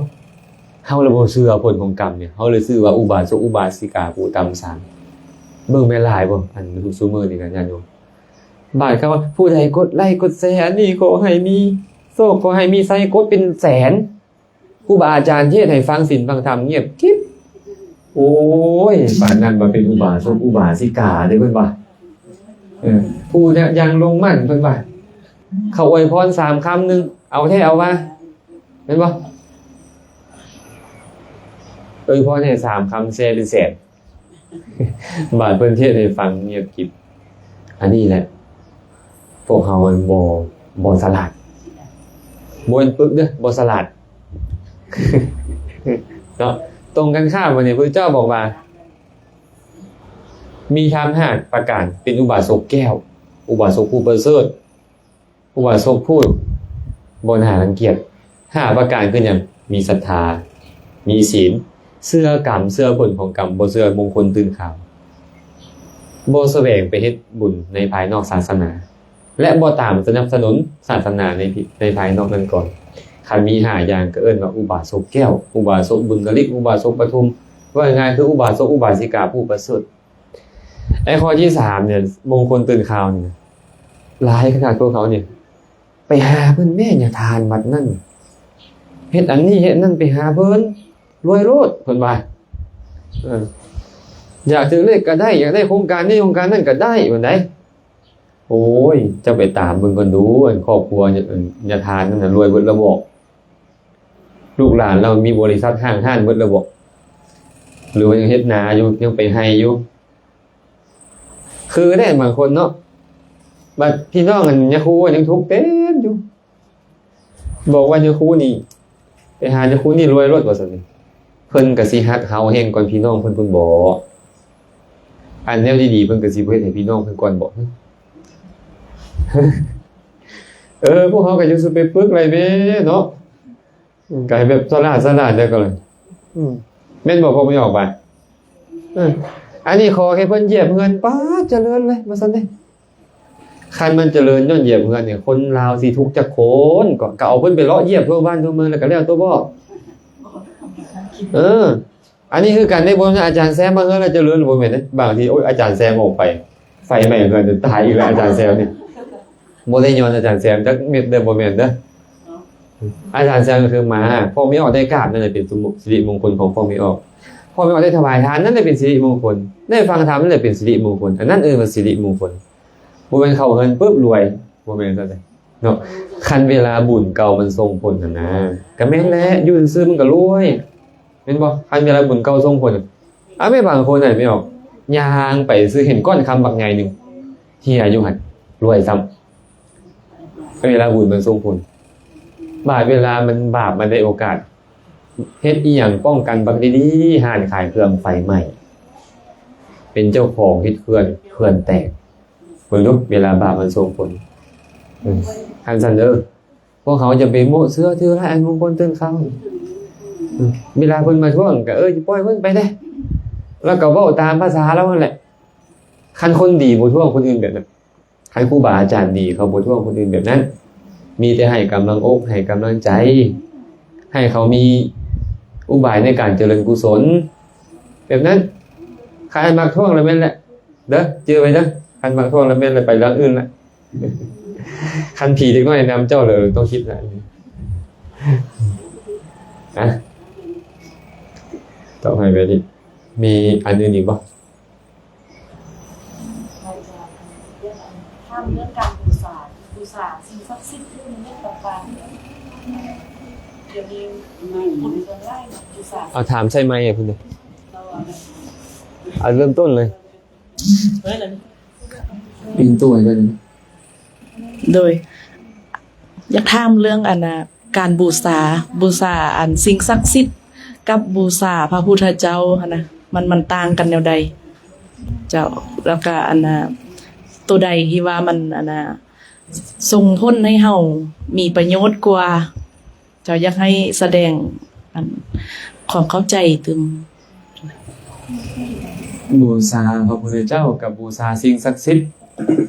ເຮົາລະບໍ່ເຊື່ອຜົນຂອງກຳນີ້, ເຮົາເລີຍຊື່ວ່າອຸບາສົກອຸບາສິກາຜູ້ຕ່ຳຊານ. ເບິ່ງແມ່ນຫຼາຍບໍ່? ອັນ ຊຸມື້ນີ້ນະ ຍາດໂຍມ. ບາດຄຳວ່າ ຜູ້ໃດກົດໄລ້ກົດແຊອັນນີ້ ຂໍໃຫ້ມີໂຊກ ຂໍໃຫ້ມີໄຊ ກົດເປັນແສນ. ຄູບາອາຈານເທດໃຫ້ຟັງສິນຟັງທຳ ງຽບກິບ. ໂອ້ຍ ປານນັ້ນວ່າເປັນອຸບາສົກອຸບາສິກາເດ້ເພິ່ນວ່າ. ເອີ ຜູ້ຍັງລົງໝັ້ນເພິ່ນວ່າ. ເຂົາອວຍພອນສາມຄຳໜຶ່ງ ເອົາແທ້ເອົາວ່າ ແມ່ນບໍ່? ອວຍພອນໃຫ້ສາມຄຳ ແຊເປັນແສນ. ບາດເພິ່ນເທດໃຫ້ຟັງງຽບກິບ. ອັນນີ້ແຫຼະ ພວກເຮົາມັນບໍ່ ບໍ່ສະຫຼາດ. ບໍ່ແມ່ນປຶກເດີ້ ບໍ່ສະຫຼາດ ເນາະ. ຕົງກັນຂ້າມ ບັດນີ້ ພະເຈົ້າບອກວ່າ ມີທາງຫ້າປະການ ເປັນອຸບາສົກແກ້ວ ອຸບາສົກຜູ້ປະເສີດ. ອຸບາສົກຜູ້ບໍ່ໜ້າລັງກຽດ. ຫ້າປະການຄືຫຍັງ? ມີສັດທາ, ມີສິນ, ເຊື່ອກຳ, ເຊື່ອຜົນຂອງກຳ, ບໍ່ເຊື່ອມົງຄົນຕື່ນຂ່າວ, ບໍ່ສະແຫວງໄປເຮັດບຸນໃນພາຍນອກສາສະໜາ ແລະ ບໍ່ຕາມສະໜັບສະໜູນສາສະໜາໃນ ໃນພາຍນອກນັ້ນກ່ອນ. ຄັນມີຫ້າຢ່າງກໍເອີ້ນວ່າອຸບາສົກແກ້ວ, ອຸບາສົກບຸນຍະລິກ, ອຸບາສົກປະທຸມ, ເວົ້າງ່າຍໆຄືອຸບາສົກອຸບາສິກາຜູ້ປະເສີດ. ໄອ້ຂໍ້ທີສາມນີ້ ມົງຄົນຕື່ນຂ່າວນີ້ ຫຼາຍຂະໜາດພວກເຂົານີ້ ໄປຫາເພິ່ນແມ້ ຍາທ່ານວັດນັ້ນ ເຮັດອັນນີ້ເຮັດອັນນັ້ນ ໄປຫາເພິ່ນ ລວຍໂລດ ເພິ່ນວ່າ. ເອີ ຢາກຖືກເລກກໍໄດ້ ຢາກໄດ້ໂຄງການນີ້ໂຄງການນັ້ນກໍໄດ້ ເພິ່ນໃດ. ໂອ້ຍ ເຈົ້າໄປຕາມເບິ່ງກ່ອນດູ ອັນຄອບຄົວຍາທ່ານນັ້ນນະ ລວຍເບິດລະບໍ? ລູກຫຼານລາວມີບໍລິສັດຫ້າງຮ້ານເບິດແລ້ວບໍ? ຫຼືວ່າຍັງເຮັດນາຢູ່ ຍັງໄປໄຮ່ຢູ່? ຄືແດ່ບາງຄົນເນາະ, ບັດພີ່ນ້ອງອັນຍາຄູຍັງທຸກເຕັມຢູ່. ບອກວ່າຍາຄູນີ້ ໄປຫາຍາຄູນີ້ລວຍໂລດວ່າຊັ້ນ. ເພິ່ນກໍຊິຮັກເຮົາແຮງກ່ອນພີ່ນ້ອງເພິ່ນພຸ້ນບໍ? ອັນແນວດີໆ ເພິ່ນກໍຊິບໍ່ເຮັດໃຫ້ພີ່ນ້ອງເພິ່ນກ່ອນບໍ? ເອີ ພວກເຮົາກໍຢ່າສູ່ໄປປຶກໄຫຼແມ້ເນາະ. ອືມ ກາຍແບບສະຫຼາດໆ ແລ້ວກໍເລີຍ ອືມ ແມ່ນບໍ່ ພວກແມ່ອອກວ່າ? ເອີ ອັນນີ້ຂໍແຄ່ເພິ່ນຢຽບເຮືອນ ປາດ ຈະເລີນເລີຍ ວ່າຊັ້ນເດ້. ຄັນມັນຈະເລີນຍ້ອນຢຽບເຮືອນນີ້ ຄົນລາວຊິທຸກຈັກຄົນ? ກໍ ກໍເອົາເພິ່ນໄປເລາະຢຽບທົ່ວບ້ານທົ່ວເມືອງ ແລ້ວກໍແລ້ວຕົວບໍ? ເອີ ອັນນີ້ຄືກັນເດ້ ບໍ່ແມ່ນອາຈານແຊມມາເຮືອນແລ້ວຈະເລີນ ບໍ່ແມ່ນເດ້. ບາງທີ ໂອ້ຍ ອາຈານແຊມອອກໄປ ໄຟໄໝ້ເຮືອນ ຕາຍອີກແລ້ວອາຈານແຊມນີ້. ບໍ່ໄດ້ຍ້ອນອາຈານແຊມຈັກເມັດເດີ້ ບໍ່ແມ່ນເດີ້. ອາຈານແຊມກໍຄືມາ ພວກແມ່ອອກໄດ້ກາບ ນັ້ນແຫຼະເປັນສຸ ສິລິມົງຄົນຂອງພວກແມ່ອອກ. ພວກແມ່ອອກໄດ້ຖວາຍທານ ນັ້ນແຫຼະເປັນສິລິມົງຄົນ. ໄດ້ຟັງທຳ ນັ້ນແຫຼະເປັນສິລິມົງຄົນ. ອັນນັ້ນເອີ້ນວ່າສິລິມົງຄົນ. ບໍ່ແມ່ນເຂົ້າເຮືອນປຶບລວຍ ບໍ່ແມ່ນຊັ້ນເນາະ. ຄັນເວລາບຸນເກົ່າມັນສົ່ງຜົນຫັ້ນນາ ກໍແມ່ນແຫຼະ ຢູ່ຊື່ໆ ມັນກໍລວຍ ແມ່ນບໍ່? ຄັນເວລາບຸນເກົ່າສົ່ງຜົນ ອາ ແມ່ບາງຄົນນະ ແມ່ອອກ ຍ່າງໄປຊື່ເຫັນກ້ອນຄຳບັກໃຫຍ່ໜຶ່ງ ເຮຍຢູ່ຫັ້ນ ລວຍຊ້ຳ. ເວລາບຸນມັນສົ່ງຜົນ. ບາດເວລາມັນບາບ ມັນໄດ້ໂອກາດ ເຮັດອີ່ຫຍັງປ້ອງກັນບັກດີໆ ຮ້ານຂາຍເຄື່ອງໄຟໄໝ້ ເປັນເຈົ້າຂອງເຮັດເຂື່ອນ ເຂື່ອນແຕກ. ເບິ່ງດູ ເວລາບາບມັນສົ່ງຜົນ. ອືມ ຄັນຊັ້ນເດີ ພວກເຮົາຢ່າໄປໂມ້ເຊື່ອຖືຫຼາຍ ອັນມົງຄົນຕື່ນຂ່າວ. ອືມ ເວລາເພິ່ນມາທວງກໍ ເອີ ປ່ອຍເພິ່ນໄປເດ້ ແລ້ວກໍເວົ້າຕາມພາສາລາວຫັ້ນແຫຼະ. ຄັນຄົນດີບໍ່ທວງຄົນອື່ນແບບນັ້ນ. ຄັນຄູບາອາຈານດີ ເຂົາບໍ່ທວງຄົນອື່ນແບບນັ້ນ. ມີແຕ່ໃຫ້ກຳລັງອົກ ໃຫ້ກຳລັງໃຈ ໃຫ້ເຂົາມີອຸບາຍໃນການຈະເລີນກຸສົນ ແບບນັ້ນ. ຄັນມັກທວງລະແມ່ນແຫຼະ ເດີ ຈື່ໄວ້ເດີ. ຄັນມັກທວງລະແມ່ນລະ ໄປເລື່ອງອື່ນລະ. ຄັນຜີເດັກນ້ອຍນຳເຈົ້າລະ ຕ້ອງຄິດລະ. ອະ ຕໍ່ໄປແບບນີ້ ມີອັນອື່ນອີກບໍ່? ຖາມເລື່ອງການບູຊາ ບູຊາສິ່ງສັກສິດ ເລື່ອງນີ້ຕ່າງໆ. ເອົາຖາມໃສ່ໄມໃຫ້ເພິ່ນເດີ ເອົາເລີ່ມຕົ້ນເລີຍ ເປັນຕົວໃຫ້ເພິ່ນ ໂດຍ ຢາກຖາມເລື່ອງອັນນ່າ ການບູຊາ ບູຊາອັນສິ່ງສັກສິດກັບບູຊາພະພຸດທະເຈົ້າຫັ້ນນະ ມັນ ມັນຕ່າງກັນແນວໃດເຈົ້າ? ແລ້ວກະອັນນ່າ ໂຕໃດທີ່ວ່າມັນອັນນ່າ ສົ່ງຜົນໃຫ້ເຮົາມີປະໂຫຍດກວ່າ? ເຈົ້າຢາກໃຫ້ສະແດງອັນຄວາມເຂົ້າໃຈຕື່ມ. ບູຊາພະພຸດທະເຈົ້າກັບບູຊາສິ່ງສັກສິດ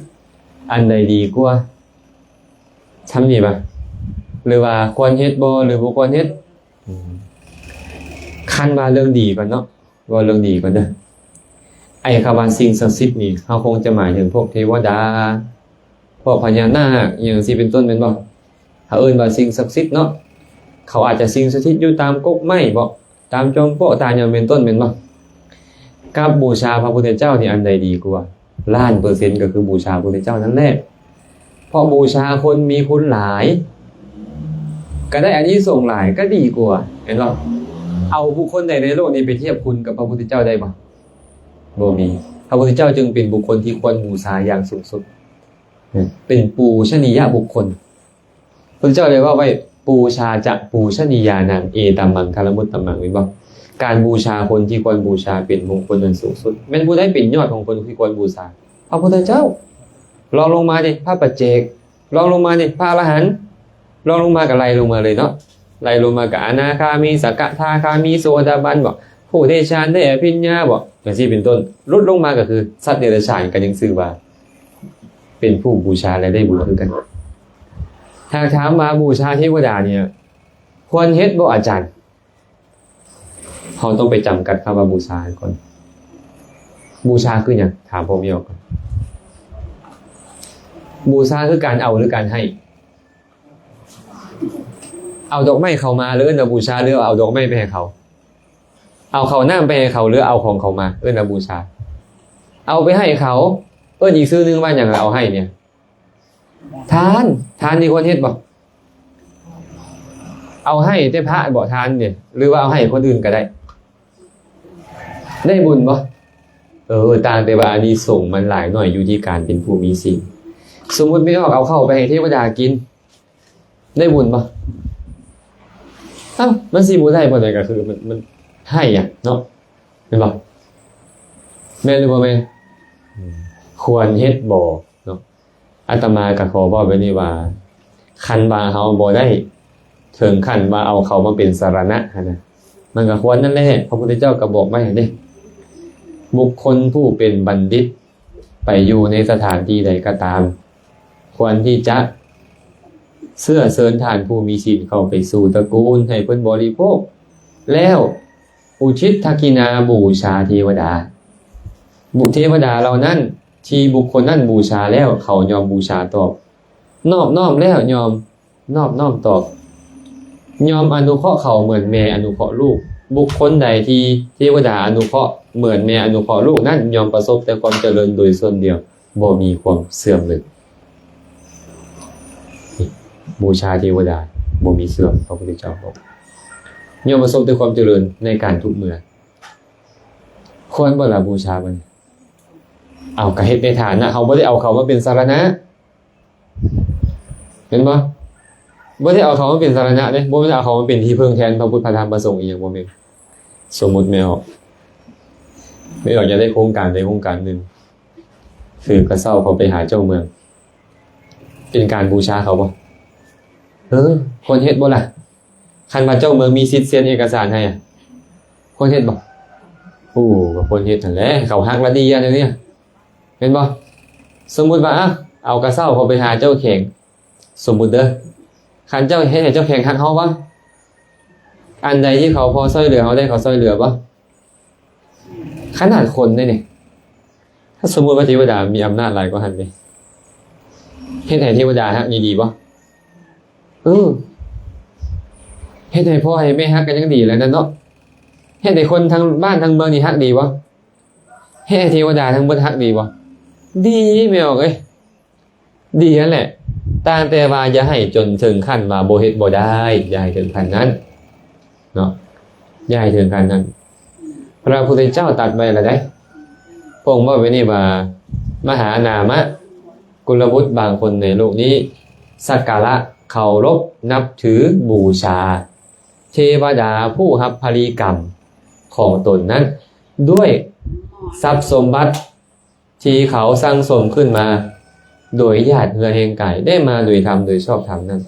ອັນໃດດີກວ່າ? ທຳນີ້ບະ ຫຼືວ່າຄວນເຮັດບໍ່ ຫຼືບໍ່ຄວນເຮັດ? ອືມ ຄັນວ່າເລື່ອງດີກ່ອນເນາະ ເວົ້າເລື່ອງດີກ່ອນເດີ. ໄອ້ຄຳວ່າສິ່ງສັກສິດນີ້ ເຮົາຄົງຈະໝາຍເຖິງພວກເທວະດາ ພວກພະຍານາກ ອີ່ຫຍັງຊີ້ເປັນຕົ້ນແມ່ນບໍ່? ເຂົາເອີ້ນວ່າສິ່ງສັກສິດເນາະ ເຂົາອາດຈະສິ່ງສະຖິດຢູ່ຕາມກົກໄມ້ບໍ ຕາມຈອມເປາະ ຕາມຫຍັງເປັນຕົ້ນແມ່ນບໍ່? ກັບບູຊາພະພຸດທະເຈົ້ານີ້ ອັນໃດດີກວ່າ? ລ້ານເປີເຊັນກໍຄືບູຊາພະພຸດທະເຈົ້ານັ້ນແຫຼະ ເພາະບູຊາຄົນມີຄຸນຫຼາຍ ກໍໄດ້ອານິສົງຫຼາຍ ກໍດີກວ່າ ແມ່ນບໍ່? ເອົາບຸກຄົນໃດໃນໂລກນີ້ໄປທຽບຄຸນກັບພະພຸດທະເຈົ້າໄດ້ບໍ່? ບໍ່ມີ. ພະພຸດທະເຈົ້າຈຶ່ງເປັນບຸກຄົນທີ່ຄວນບູຊາຢ່າງສູງສຸດ ເປັນປູຊະນີຍະບຸກຄົນ. ພະພຸດທະເຈົ້າໄດ້ເວົ້າໄວ້ ປູຊາຈະປູຊະນີຍານັງ ເອຕັມມັງຄະລະມຸດຕະມັງ ແມ່ນບໍ່? ການບູຊາຄົນທີ່ຄວນບູຊາເປັນມຸງຄຸນອັນສູງສຸດ ແມ່ນຜູ້ໃດເປັນຍອດຂອງຄົນທີ່ຄວນບູຊາ? ພະພຸດທະເຈົ້າ. ລອງລົງມາເດ ພະປັດເຈກ ລອງລົງມາເດ ພະອະລະຫັນ ລອງລົງມາກໍໄລ່ລົງມາເລີຍເນາະ ໄລ່ລົງມາກໍອະນາຄາມີ ສະກະທາຄາມີ ໂສດາບັນບໍ ຜູ້ໄດ້ຊານ ໄດ້ອະພິນຍາບໍ ຈັ່ງຊີ້ເປັນຕົ້ນ. ຫຼຸດລົງມາກໍຄືສັດເດຍລະສານ ກໍຍັງຊື່ວ່າເປັນຜູ້ບູຊາ ແລະ ໄດ້ບຸນຄືກັນ. ຖ້າຖາມວ່າບູຊາເທວະດານີ້ ຄວນເຮັດບໍ່ອາຈານ? ເຮົາຕ້ອງໄປຈຳກັດຄຳວ່າບູຊາກ່ອນ. ບູຊາຄືຫຍັງ? ຖາມພວກແມ່ອອກກ່ອນ. ບູຊາຄືການເອົາ ຫຼື ການໃຫ້? ເອົາດອກໄມ້ເຂົາມາ ເອີ້ນວ່າບູຊາ ຫຼື ເອົາດອກໄມ້ໄປໃຫ້ເຂົາ? ເອົາເຂົ້ານ້ຳໄປໃຫ້ເຂົາ ຫຼື ເອົາຂອງເຂົາມາ ເອີ້ນວ່າບູຊາ? ເອົາໄປໃຫ້ເຂົາ ເອີ້ນອີກຊື່ໜຶ່ງວ່າຫຍັງລະ? ເອົາໃຫ້ນີ້ ທານ ທານນີ້ຄວນເຮັດບໍ່? ເອົາໃຫ້ແຕ່ພະບໍ່ທານນີ້ ຫຼືວ່າເອົາໃຫ້ຄົນອື່ນກໍໄດ້? ໄດ້ບຸນບໍ່? ເອີ ຕ່າງແຕ່ວ່າອານິສົງມັນຫຼາຍໜ້ອຍຢູ່ທີ່ການເປັນຜູ້ມີສິນ. ສົມມຸດແມ່ອອກເອົາເຂົ້າໄປໃຫ້ເທວະດາກິນ ໄດ້ບຸນບໍ່? ເອົ້າ ມັນຊິບໍ່ໄດ້ບໍ່ໄດ້ ກໍຄືມັນ ມັນໃຫ້ອະເນາະ ແມ່ນບໍ່? ແມ່ນຫຼືບໍ່ແມ່ນ? ຄວນເຮັດບໍ່ເນາະ? ອາດຕະມາກໍຂໍເວົ້າແບບນີ້ວ່າ ຄັນວ່າເຮົາບໍ່ໄດ້ເຖິງຂັ້ນວ່າເອົາເຂົາມາເປັນສາລະນະຫັ້ນນະ ມັນກໍຄວນນັ້ນແຫຼະ. ພະພຸດທະເຈົ້າກໍບອກໄວ້ຫັ້ນເດ້ ບຸກຄົນຜູ້ເປັນບັນດິດ ໄປຢູ່ໃນສະຖານທີ່ໃດກໍຕາມ ຄວນທີ່ຈະເຊື້ອເຊີນທ່ານຜູ້ມີສິນເຂົ້າໄປສູ່ຕະກູນ ໃຫ້ເພິ່ນບໍລິໂພກ ແລ້ວອຸທິດທັກກິນາບູຊາເທວະດາ. ບຸ ເທວະດາເຫຼົ່ານັ້ນທີ່ບຸກຄົນນັ້ນບູຊາແລ້ວ ເຂົາຍ່ອມບູຊາຕອບ, ນອບນ້ອມແລ້ວຍ່ອມ ນອບນ້ອມຕອບ, ຍ່ອມອະນຸເຄາະເຂົາເໝືອນແມ່ອະນຸເຄາະລູກ. ບຸກຄົນໃດທີ່ເທວະດາອະນຸເຄາະເໝືອນແມ່ອະນຸເຄາະລູກນັ້ນ ຍ່ອມປະສົບແຕ່ຄວາມຈະເລີນໂດຍສ່ວນດຽວ, ບໍ່ມີຄວາມເສື່ອມເລີຍ. ບູຊາເທວະດາບໍ່ມີເສື່ອມ, ພະພຸດທະເຈົ້າບອກ, ຍ່ອມປະສົບແຕ່ຄວາມຈະເລີນໃນການທຸກເມື່ອ. ຄວນບໍ່ລະບູຊາເພິ່ນ? ເອົາ, ກະເຮັດໃນຖານະ, ເຮົາບໍ່ໄດ້ເອົາເຂົາມາເປັນສາລະນະ. ເຫັນບໍ່? ບໍ່ໄດ້ເອົາເຂົາມາເປັນສາລະນະເດ້, ບໍ່ແມ່ນເອົາເຂົາມາເປັນທີ່ເພິ່ງແທນພະພຸດ ພະທຳ ພະສົງ ອີ່ຫຍັງ, ບໍ່ແມ່ນ. ສົມມຸດແມ່ອອກ, ແມ່ອອກຢາກໄດ້ໂຄງການໃດໂຄງການໜຶ່ງ, ຖືກະເຊົ້າເຂົາໄປຫາເຈົ້າເມືອງ, ເປັນການບູຊາເຂົາບໍ່? ເອີ, ຄວນເຮັດບໍ່ລະ? ຄັນວ່າເຈົ້າເມືອງມີສິດເຊັນເອກະສານໃຫ້ອະ, ຄວນເຮັດບໍ່? ໂອ້, ກໍຄວນເຮັດຫັ້ນແຫຼະ, ເຂົາຮັກລະດີອັນນີ້. ແມ່ນບໍ່? ສົມມຸດວ່າ ອະ, ເອົາກະເຊົ້າເຂົາໄປຫາເຈົ້າແຂວງ, ສົມມຸດເດີ, ຄັນເຈົ້າເຮັດໃຫ້ເຈົ້າແຂວງຮັກເຮົາບໍ່? ອັນໃດທີ່ເຂົາພໍຊ່ວຍເຫຼືອເຮົາໄດ້ ເຂົາຊ່ວຍເຫຼືອບໍ່? ຂະໜາດຄົນເດ້ນີ້, ຖ້າສົມມຸດວ່າເທວະດາມີອຳນາດຫຼາຍກວ່າຫັ້ນເດ້, ເຮັດໃຫ້ເທວະດາຮັກນີ້ດີບໍ່? ເອີ, ເຮັດໃຫ້ພໍ່ໃຫ້ແມ່ຮັກກໍຍັງດີແລ້ວນັ້ນເນາະ. ເຮັດໃຫ້ຄົນທັງບ້ານທັງເມືອງນີ້ຮັກດີບໍ່? ເຮັດໃຫ້ເທວະດາທັງເບິດຮັກດີບໍ່? ດີ, ແມ່ອອກເອີຍ, ດີຫັ້ນແຫຼະ. ຕ່າງແຕ່ວ່າຢ່າໃຫ້ຈົນເຖິງຂັ້ນວ່າບໍ່ເຮັດບໍ່ໄດ້, ຢ່າໃຫ້ເຖິງຂັ້ນນັ້ນເນາະ, ຢ່າໃຫ້ເຖິງຂັ້ນນັ້ນ. ພະພຸດທະເຈົ້າຕັດໄວ້ແລ້ວໃດ໋, ພະອົງເວົ້າໄວ້ນີ້ວ່າ ມະຫານາມະ ກຸລະບຸດບາງຄົນໃນໂລກນີ້ ສັກກາລະເຄົາລົບນັບຖືບູຊາເທວະດາຜູ້ຮັບພະລີກຳຂອງຕົນນັ້ນ ດ້ວຍຊັບສົມບັດທີ່ເຂົາສັ່ງສົມຂຶ້ນມາໂດຍຢາດເຫື່ອແຮງກາຍ ແລະ ມາໂດຍທຳໂດຍຊອບທຳນັ້ນ.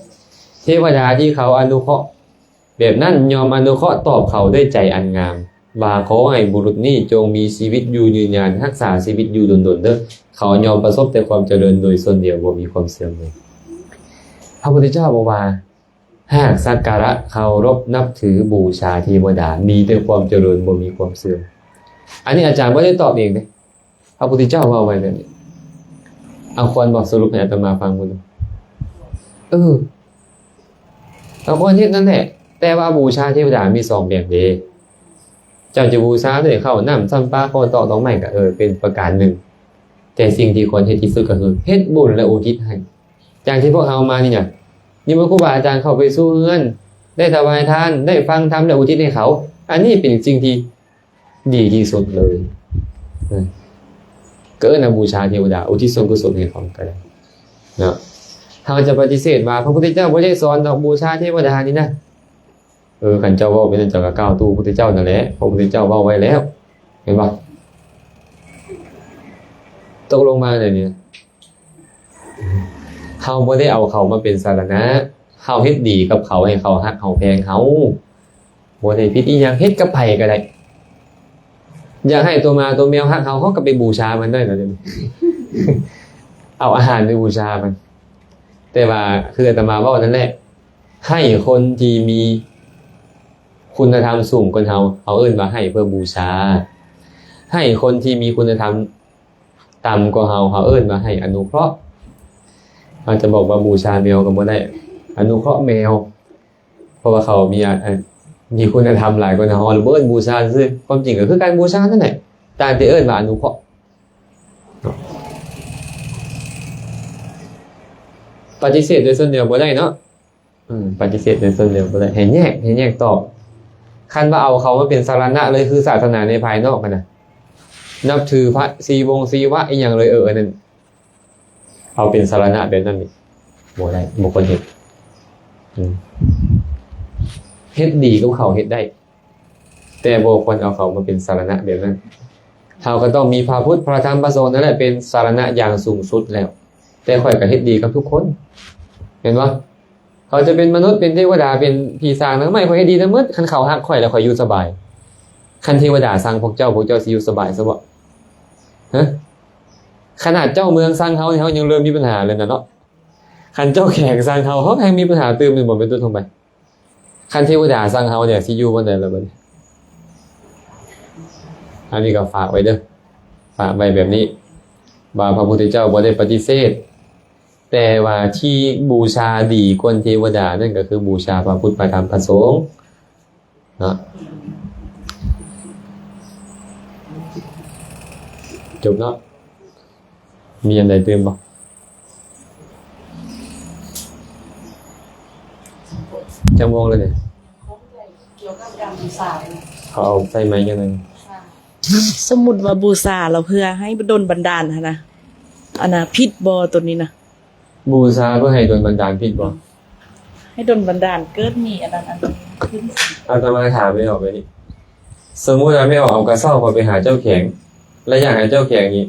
ເທວະດາທີ່ເຂົາອະນຸເຄາະ ແບບນັ້ນຍ່ອມອະນຸເຄາະຕອບເຂົາດ້ວຍໃຈອັນງາມວ່າ ຂໍໃຫ້ບຸລຸດນີ້ຈົ່ງມີຊີວິດຢູ່ຍືນຍານ, ຮັກສາຊີວິດຢູ່ດົນໆເດີ້. ເຂົາຍ່ອມປະສົບແຕ່ຄວາມຈະເລີນໂດຍສ່ວນດຽວ, ບໍ່ມີຄວາມເສື່ອມເລີຍ. ພະພຸດທະເຈົ້າບອກວ່າ ຫາກສັກກາລະເຄົາລົບນັບຖືບູຊາເທວະດາ ມີແຕ່ຄວາມຈະເລີນ, ບໍ່ມີຄວາມເສື່ອມ. ອັນນີ້ອາຈານບໍ່ໄດ້ຕອບເອງເດ້. ພະພຸດທະເຈົ້າເວົ້າໄວ້ແບບນີ້. ເອົາຄວນບໍ່ສະຫຼຸບໃຫ້ອາດຕະມາຟັງເບິ່ງ. ເອີ ເອົາຄວນເຮັດນັ້ນແຫຼະ, ແຕ່ວ່າບູຊາເທວະດາມີສອງແບບເດ້. ເຈົ້າຈະບູຊາດ້ວຍເຂົ້ານ້ຳຊຳປາ ຂໍຕອກດອກໄມ້ກໍ ເອີ ເປັນປະການໜຶ່ງ, ແຕ່ສິ່ງທີ່ຄວນເຮັດທີ່ສຸດກໍຄືເຮັດບຸນ ແລະ ອຸທິດໃຫ້. ຢ່າງທີ່ພວກເຮົາມານີ້ນະ, ນິມົນຄູບາອາຈານເຂົ້າໄປສູ່ເຮືອນ, ໄດ້ຖວາຍທານ, ໄດ້ຟັງທຳ ແລະ ອຸທິດໃຫ້ເຂົາ. ອັນນີ້ເປັນສິ່ງທີ່ ດີທີ່ສຸດເລີຍ. ເອີ ກໍເອີ້ນວ່າບູຊາເທວະດາ, ອຸທິດສ່ວນກຸສົນໃຫ້ເຂົາກໍໄດ້ເນາະ. ເຮົາຈະປະຕິເສດວ່າ ພະພຸດທະເຈົ້າບໍ່ໄດ້ສອນດອກ ບູຊາເທວະດານີ້ນະ. ເອີ ຄັນເຈົ້າເວົ້າແບບນັ້ນ ເຈົ້າກໍກ່າວຕູ້ພະພຸດທະເຈົ້ານັ້ນແຫຼະ, ເພາະພະພຸດທະເຈົ້າເວົ້າໄວ້ແລ້ວ, ເຫັນບໍ່? ຕົກລົງມາແນວນີ້ ເຮົາບໍ່ໄດ້ເອົາເຂົາມາເປັນສາລະນະ, ເຮົາເຮັດດີກັບເຂົາ ໃຫ້ເຂົາຮັກເຮົາແພງເຮົາ, ບໍ່ໄດ້ຜິດອີ່ຫຍັງ, ເຮັດກັບໃຜກໍໄດ້. ຢາກໃຫ້ຕົວໝາຕົວແມວຮັກເຮົາ, ເຮົາກໍໄປບູຊາມັນໄດ້ລະ, ເອົາອາຫານໄປບູຊາມັນ. ແຕ່ວ່າຄືອາດຕະມາເວົ້ານັ້ນແຫຼະ, ໃຫ້ຄົນທີ່ມີຄຸນນະທຳສູງກວ່າເຮົາ, ເຮົາເອີ້ນວ່າໃຫ້ເພື່ອບູຊາ, ໃຫ້ຄົນທີ່ມີຄຸນນະທຳ ຕ່ຳກວ່າເຮົາ, ເຮົາເອີ້ນວ່າໃຫ້ອະນຸເຄາະ. ເຮົາຈະບອກວ່າບູຊາແມວກໍບໍ່ໄດ້, ອະນຸເຄາະແມວ, ເພາະວ່າເຂົາມີອາ ມີຄຸນນະທຳຫຼາຍກວ່າເຮົາ, ເຮົາເອີ້ນບູຊາຊື່. ຄວາມຈິງກໍຄືການບູຊານັ້ນແຫຼະ, ຕ່າງແຕ່ເອີ້ນວ່າອະນຸເຄາະ. ປະຕິເສດໂດຍສ່ວນດຽວບໍ່ໄດ້ເນາະ. ອືມ ປະຕິເສດໃນສ່ວນດຽວບໍ່ໄດ້, ໃຫ້ແຍກ, ໃຫ້ແຍກຕອບ. ຄັນວ່າເອົາເຂົາມາເປັນສາລະນະເລີຍ ຄືສາສະໜາໃນພາຍນອກຫັ້ນນະ, ນັບຖືພະສີວົງສີວະອີ່ຫຍັງເລີຍ, ເອີ ອັນນັ້ນເອົາເປັນສາລະນະແບບນັ້ນນີ້ ບໍ່ໄດ້, ບໍ່ຄວນເຮັດ. ອືມ ເຮັດດີກັບເຂົາເຮັດໄດ້, ແຕ່ບໍ່ຄວນເອົາເຂົາມາເປັນສາລະນະແບບນັ້ນ. ເຮົາກໍຕ້ອງມີພະພຸດ ພະທຳ ພະສົງນັ້ນແຫຼະ ເປັນສາລະນະຢ່າງສູງສຸດແລ້ວ. ແຕ່ຂ້ອຍກໍເຮັດດີກັບທຸກຄົນ, ແມ່ນບໍ່? ເຂົາຈະເປັນມະນຸດ ເປັນເທວະດາ ເປັນຜີສາງນາງໄມ້ ຂ້ອຍເຮັດດີນຳໝົດ. ຄັນເຂົາຮັກຂ້ອຍແລ້ວ ຂ້ອຍຢູ່ສະບາຍ. ຄັນເທວະດາຊັງພວກເຈົ້າ ພວກເຈົ້າຊິຢູ່ສະບາຍຊະບໍ່? ຮະ? ຂະໜາດເຈົ້າເມືອງຊັງເຮົານີ້ ເຮົາຍັງເລີ່ມມີບັນຫາແລ້ວນະເນາະ. ຄັນເຈົ້າແຂວງຊັງເຮົາ ເຮົາກໍແຮ່ງມີບັນຫາຕື່ມແມ່ນບໍ່ ແມ່ນຕົວທົ່ງໄປ? ຄັນເທວະດາຊັງເຮົານີ້ ຊິຢູ່ບ່ອນໃດລະບັດນີ້? ອັນນີ້ກໍຝາກໄວ້ເດີ້, ຝາກໄວ້ແບບນີ້ ວ່າພະພຸດທະເຈົ້າບໍ່ໄດ້ປະຕິເສດ, ແຕ່ວ່າທີ່ບູຊາດີກວ່າເທວະດານັ້ນກໍຄືບູຊາພະພຸດ ພະທຳ ພະສົງເນາະ. ຈົບເນາະ. ມີອັນໃດຕື່ມບໍ່? ຈັກໂມງແລ້ວນີ້? ເຂົາເອົາໃສ່ໄມຈັກໜ້ອຍ. ສົມມຸດວ່າບູຊາແລ້ວເພື່ອໃຫ້ດົນບັນດານຫັ້ນນະ, ອັນນະ ຜິດບໍ່ໂຕນີ້ນະ? ບູຊາເພື່ອໃຫ້ດົນບັນດານຜິດບໍ່? ໃຫ້ດົນບັນດານເກີດມີອັນນັ້ນອັນນີ້ຂຶ້ນ. ອາດຕະມາຖາມແມ່ອອກແບບນີ້, ສົມມຸດວ່າແມ່ອອກເອົາກະສອບເຂົ້າໄປຫາເຈົ້າແຂວງ ແລະ ຢາກໃຫ້ເຈົ້າແຂວງນີ້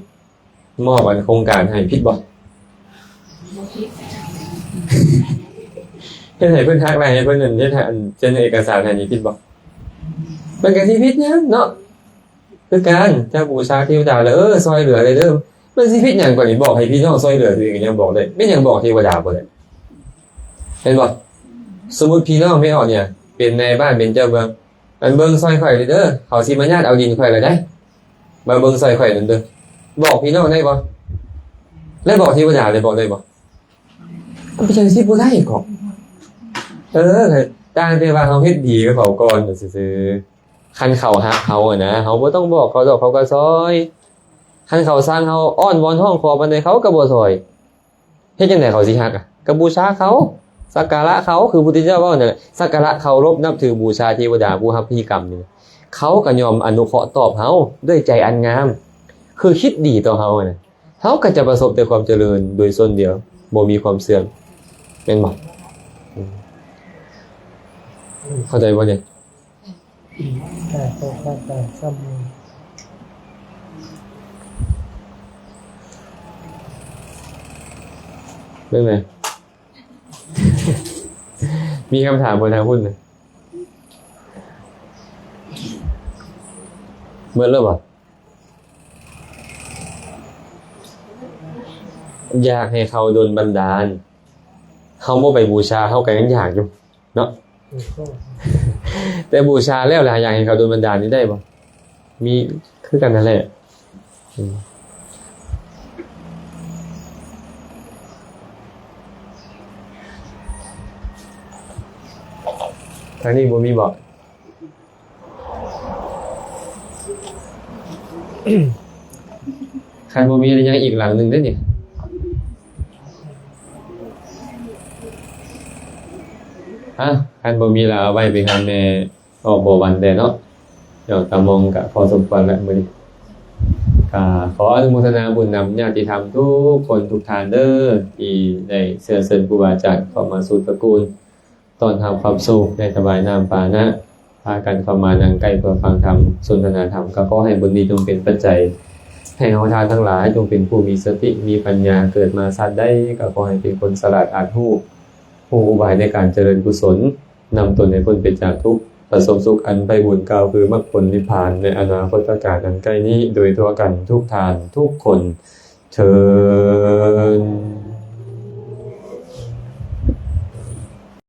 ມອບອັນໂຄງການໃຫ້, ຜິດບໍ່? ບໍ່ຜິດ. ເຮັດໃຫ້ເພິ່ນຮັກໄດ້, ໃຫ້ເພິ່ນເຮັດໃຫ້ອັນເຊັນເອກະສານໃຫ້ນີ້ ຜິດບໍ່? ມັນກໍຊິຜິດຫຍັງເນາະ. ຄືກັນ ເຈົ້າບູຊາເທວະດາແລ້ວ ເອີ ຊ່ອຍເຫຼືອໄດ້ເດີ້. ມັນຊິຜິດຫຍັງບາດນີ້? ບອກໃຫ້ພີ່ນ້ອງຊ່ອຍເຫຼືອຕົວເອງກໍຍັງບອກໄດ້, ແມ່ນຫຍັງບອກເທວະດາບໍ່ໄດ້? ເຫັນບໍ່? ສົມມຸດພີ່ນ້ອງແມ່ອອກນີ້ເປັນນາຍບ້ານ ເປັນເຈົ້າເມືອງ, ອັນເບິ່ງຊ່ອຍຂ້ອຍເດີ້, ເຂົາຊິມາຍາດເອົາດິນຂ້ອຍແລ້ວໃດ໋, ມາເບິ່ງຊ່ອຍຂ້ອຍນັ້ນເດີ້. ບອກພີ່ນ້ອງໄດ້ບໍ່? ແລະ ບອກເທວະດາໄດ້ ບອກໄດ້ບໍ່? ມັນເປັນຈັ່ງຊີ້ບໍ່ໄດ້ກໍ ເອີ ຕ່າງແຕ່ວ່າເຮົາເຮັດດີກັບເຂົາກ່ອນຊື່ໆ. ຄັນເຂົາຮັກເຮົາຫັ້ນນະ ເຮົາບໍ່ຕ້ອງບອກເຂົາດອກ ເຂົາກໍຊ່ອຍ. ຄັນເຂົາຊັງເຮົາ ອ້ອນວອນຮ້ອງຂໍປານໃດ ເຂົາກໍບໍ່ຊ່ອຍ. ເຮັດຈັ່ງໃດເຂົາຊິຮັກອະ? ກໍບູຊາເຂົາ ສັກກາລະເຂົາ ຄືພຸດທະເຈົ້າເວົ້ານັ້ນແຫຼະ ສັກກາລະເຄົາລົບນັບຖືບູຊາເທວະດາຜູ້ຮັບພິທີກຳນີ້ ເຂົາກໍຍອມອະນຸເຄາະຕອບເຮົາດ້ວຍໃຈອັນງາມ ຄືຄິດດີຕໍ່ເຮົາຫັ້ນນະ ເຮົາກໍຈະປະສົບແຕ່ຄວາມຈະເລີນໂດຍສ່ວນດຽວ ບໍ່ມີຄວາມເສື່ອມ ແມ່ນບໍ່? ອືມ ເຂົ້າໃຈບໍ່ນີ້? ເບິ່ງແດ່ ມີຄຳຖາມບໍ່ທາງພຸ້ນນະ? ເໝິດແລ້ວບໍ່? ຢາກໃຫ້ເຂົາດົນບັນດານ ເຮົາບໍ່ໄປບູຊາ ເຮົາກໍຍັງຢາກຢູ່ເນາະ ແຕ່ບູຊາແລ້ວລະ ຢາກໃຫ້ເຂົາດົນບັນດານນີ້ໄດ້ບໍ່? ມີຄືກັນນັ້ນແຫຼະ ອືມ ທາງນີ້ບໍ່ມີບໍ່? ຄັນບໍ່ມີລະຍັງອີກຫຼັງໜຶ່ງເດ້ນີ້ ອາ ຄັນບໍ່ມີລະເອົາໄວ້ໄປຫາແມ່ອອກບໍ່ວັນແດ່ເນາະ ຍອດຕາມອງກະພໍສົມຄວນລະມື້ນີ້ ກະຂໍອະນຸໂມທະນາບຸນນຳຍາດຕິທຳທຸກຄົນທຸກທ່ານເດີ ທີ່ໄດ້ເຊື້ອເຊີນຄູບາອາຈານເຂົ້າມາສູ່ຕະກູນ ຕ້ອນຮັບຄວາມສຸກ ໄດ້ຖວາຍນ້ຳປານະ ພາກັນເຂົ້າມານັ່ງໃກ້ເພື່ອຟັງທຳ ສົນທະນາທຳ ກໍຂໍໃຫ້ບຸນນີ້ຈົ່ງເປັນປັດໄຈ ໃຫ້ເຮົາທ່ານທັງຫຼາຍຈົ່ງເປັນຜູ້ມີສະຕິ ມີປັນຍາ ເກີດມາຊາດໃດກໍຂໍໃຫ້ເປັນຄົນສະຫຼາດອາດຮູ້ ຮູ້ອຸບາຍໃນການຈະເລີນກຸສົນ ນຳຕົນໃຫ້ພົ້ນໄປຈາກທຸກ ປະສົບສຸກອັນໃຜບູນ ກ່າວຄືມັກຜົນນິບພານ ໃນອະນາຄົດການອັນໃກ້ນີ້ ໂດຍທົ່ວກັນທຸກທ່ານທຸກຄົນ ເທີນ.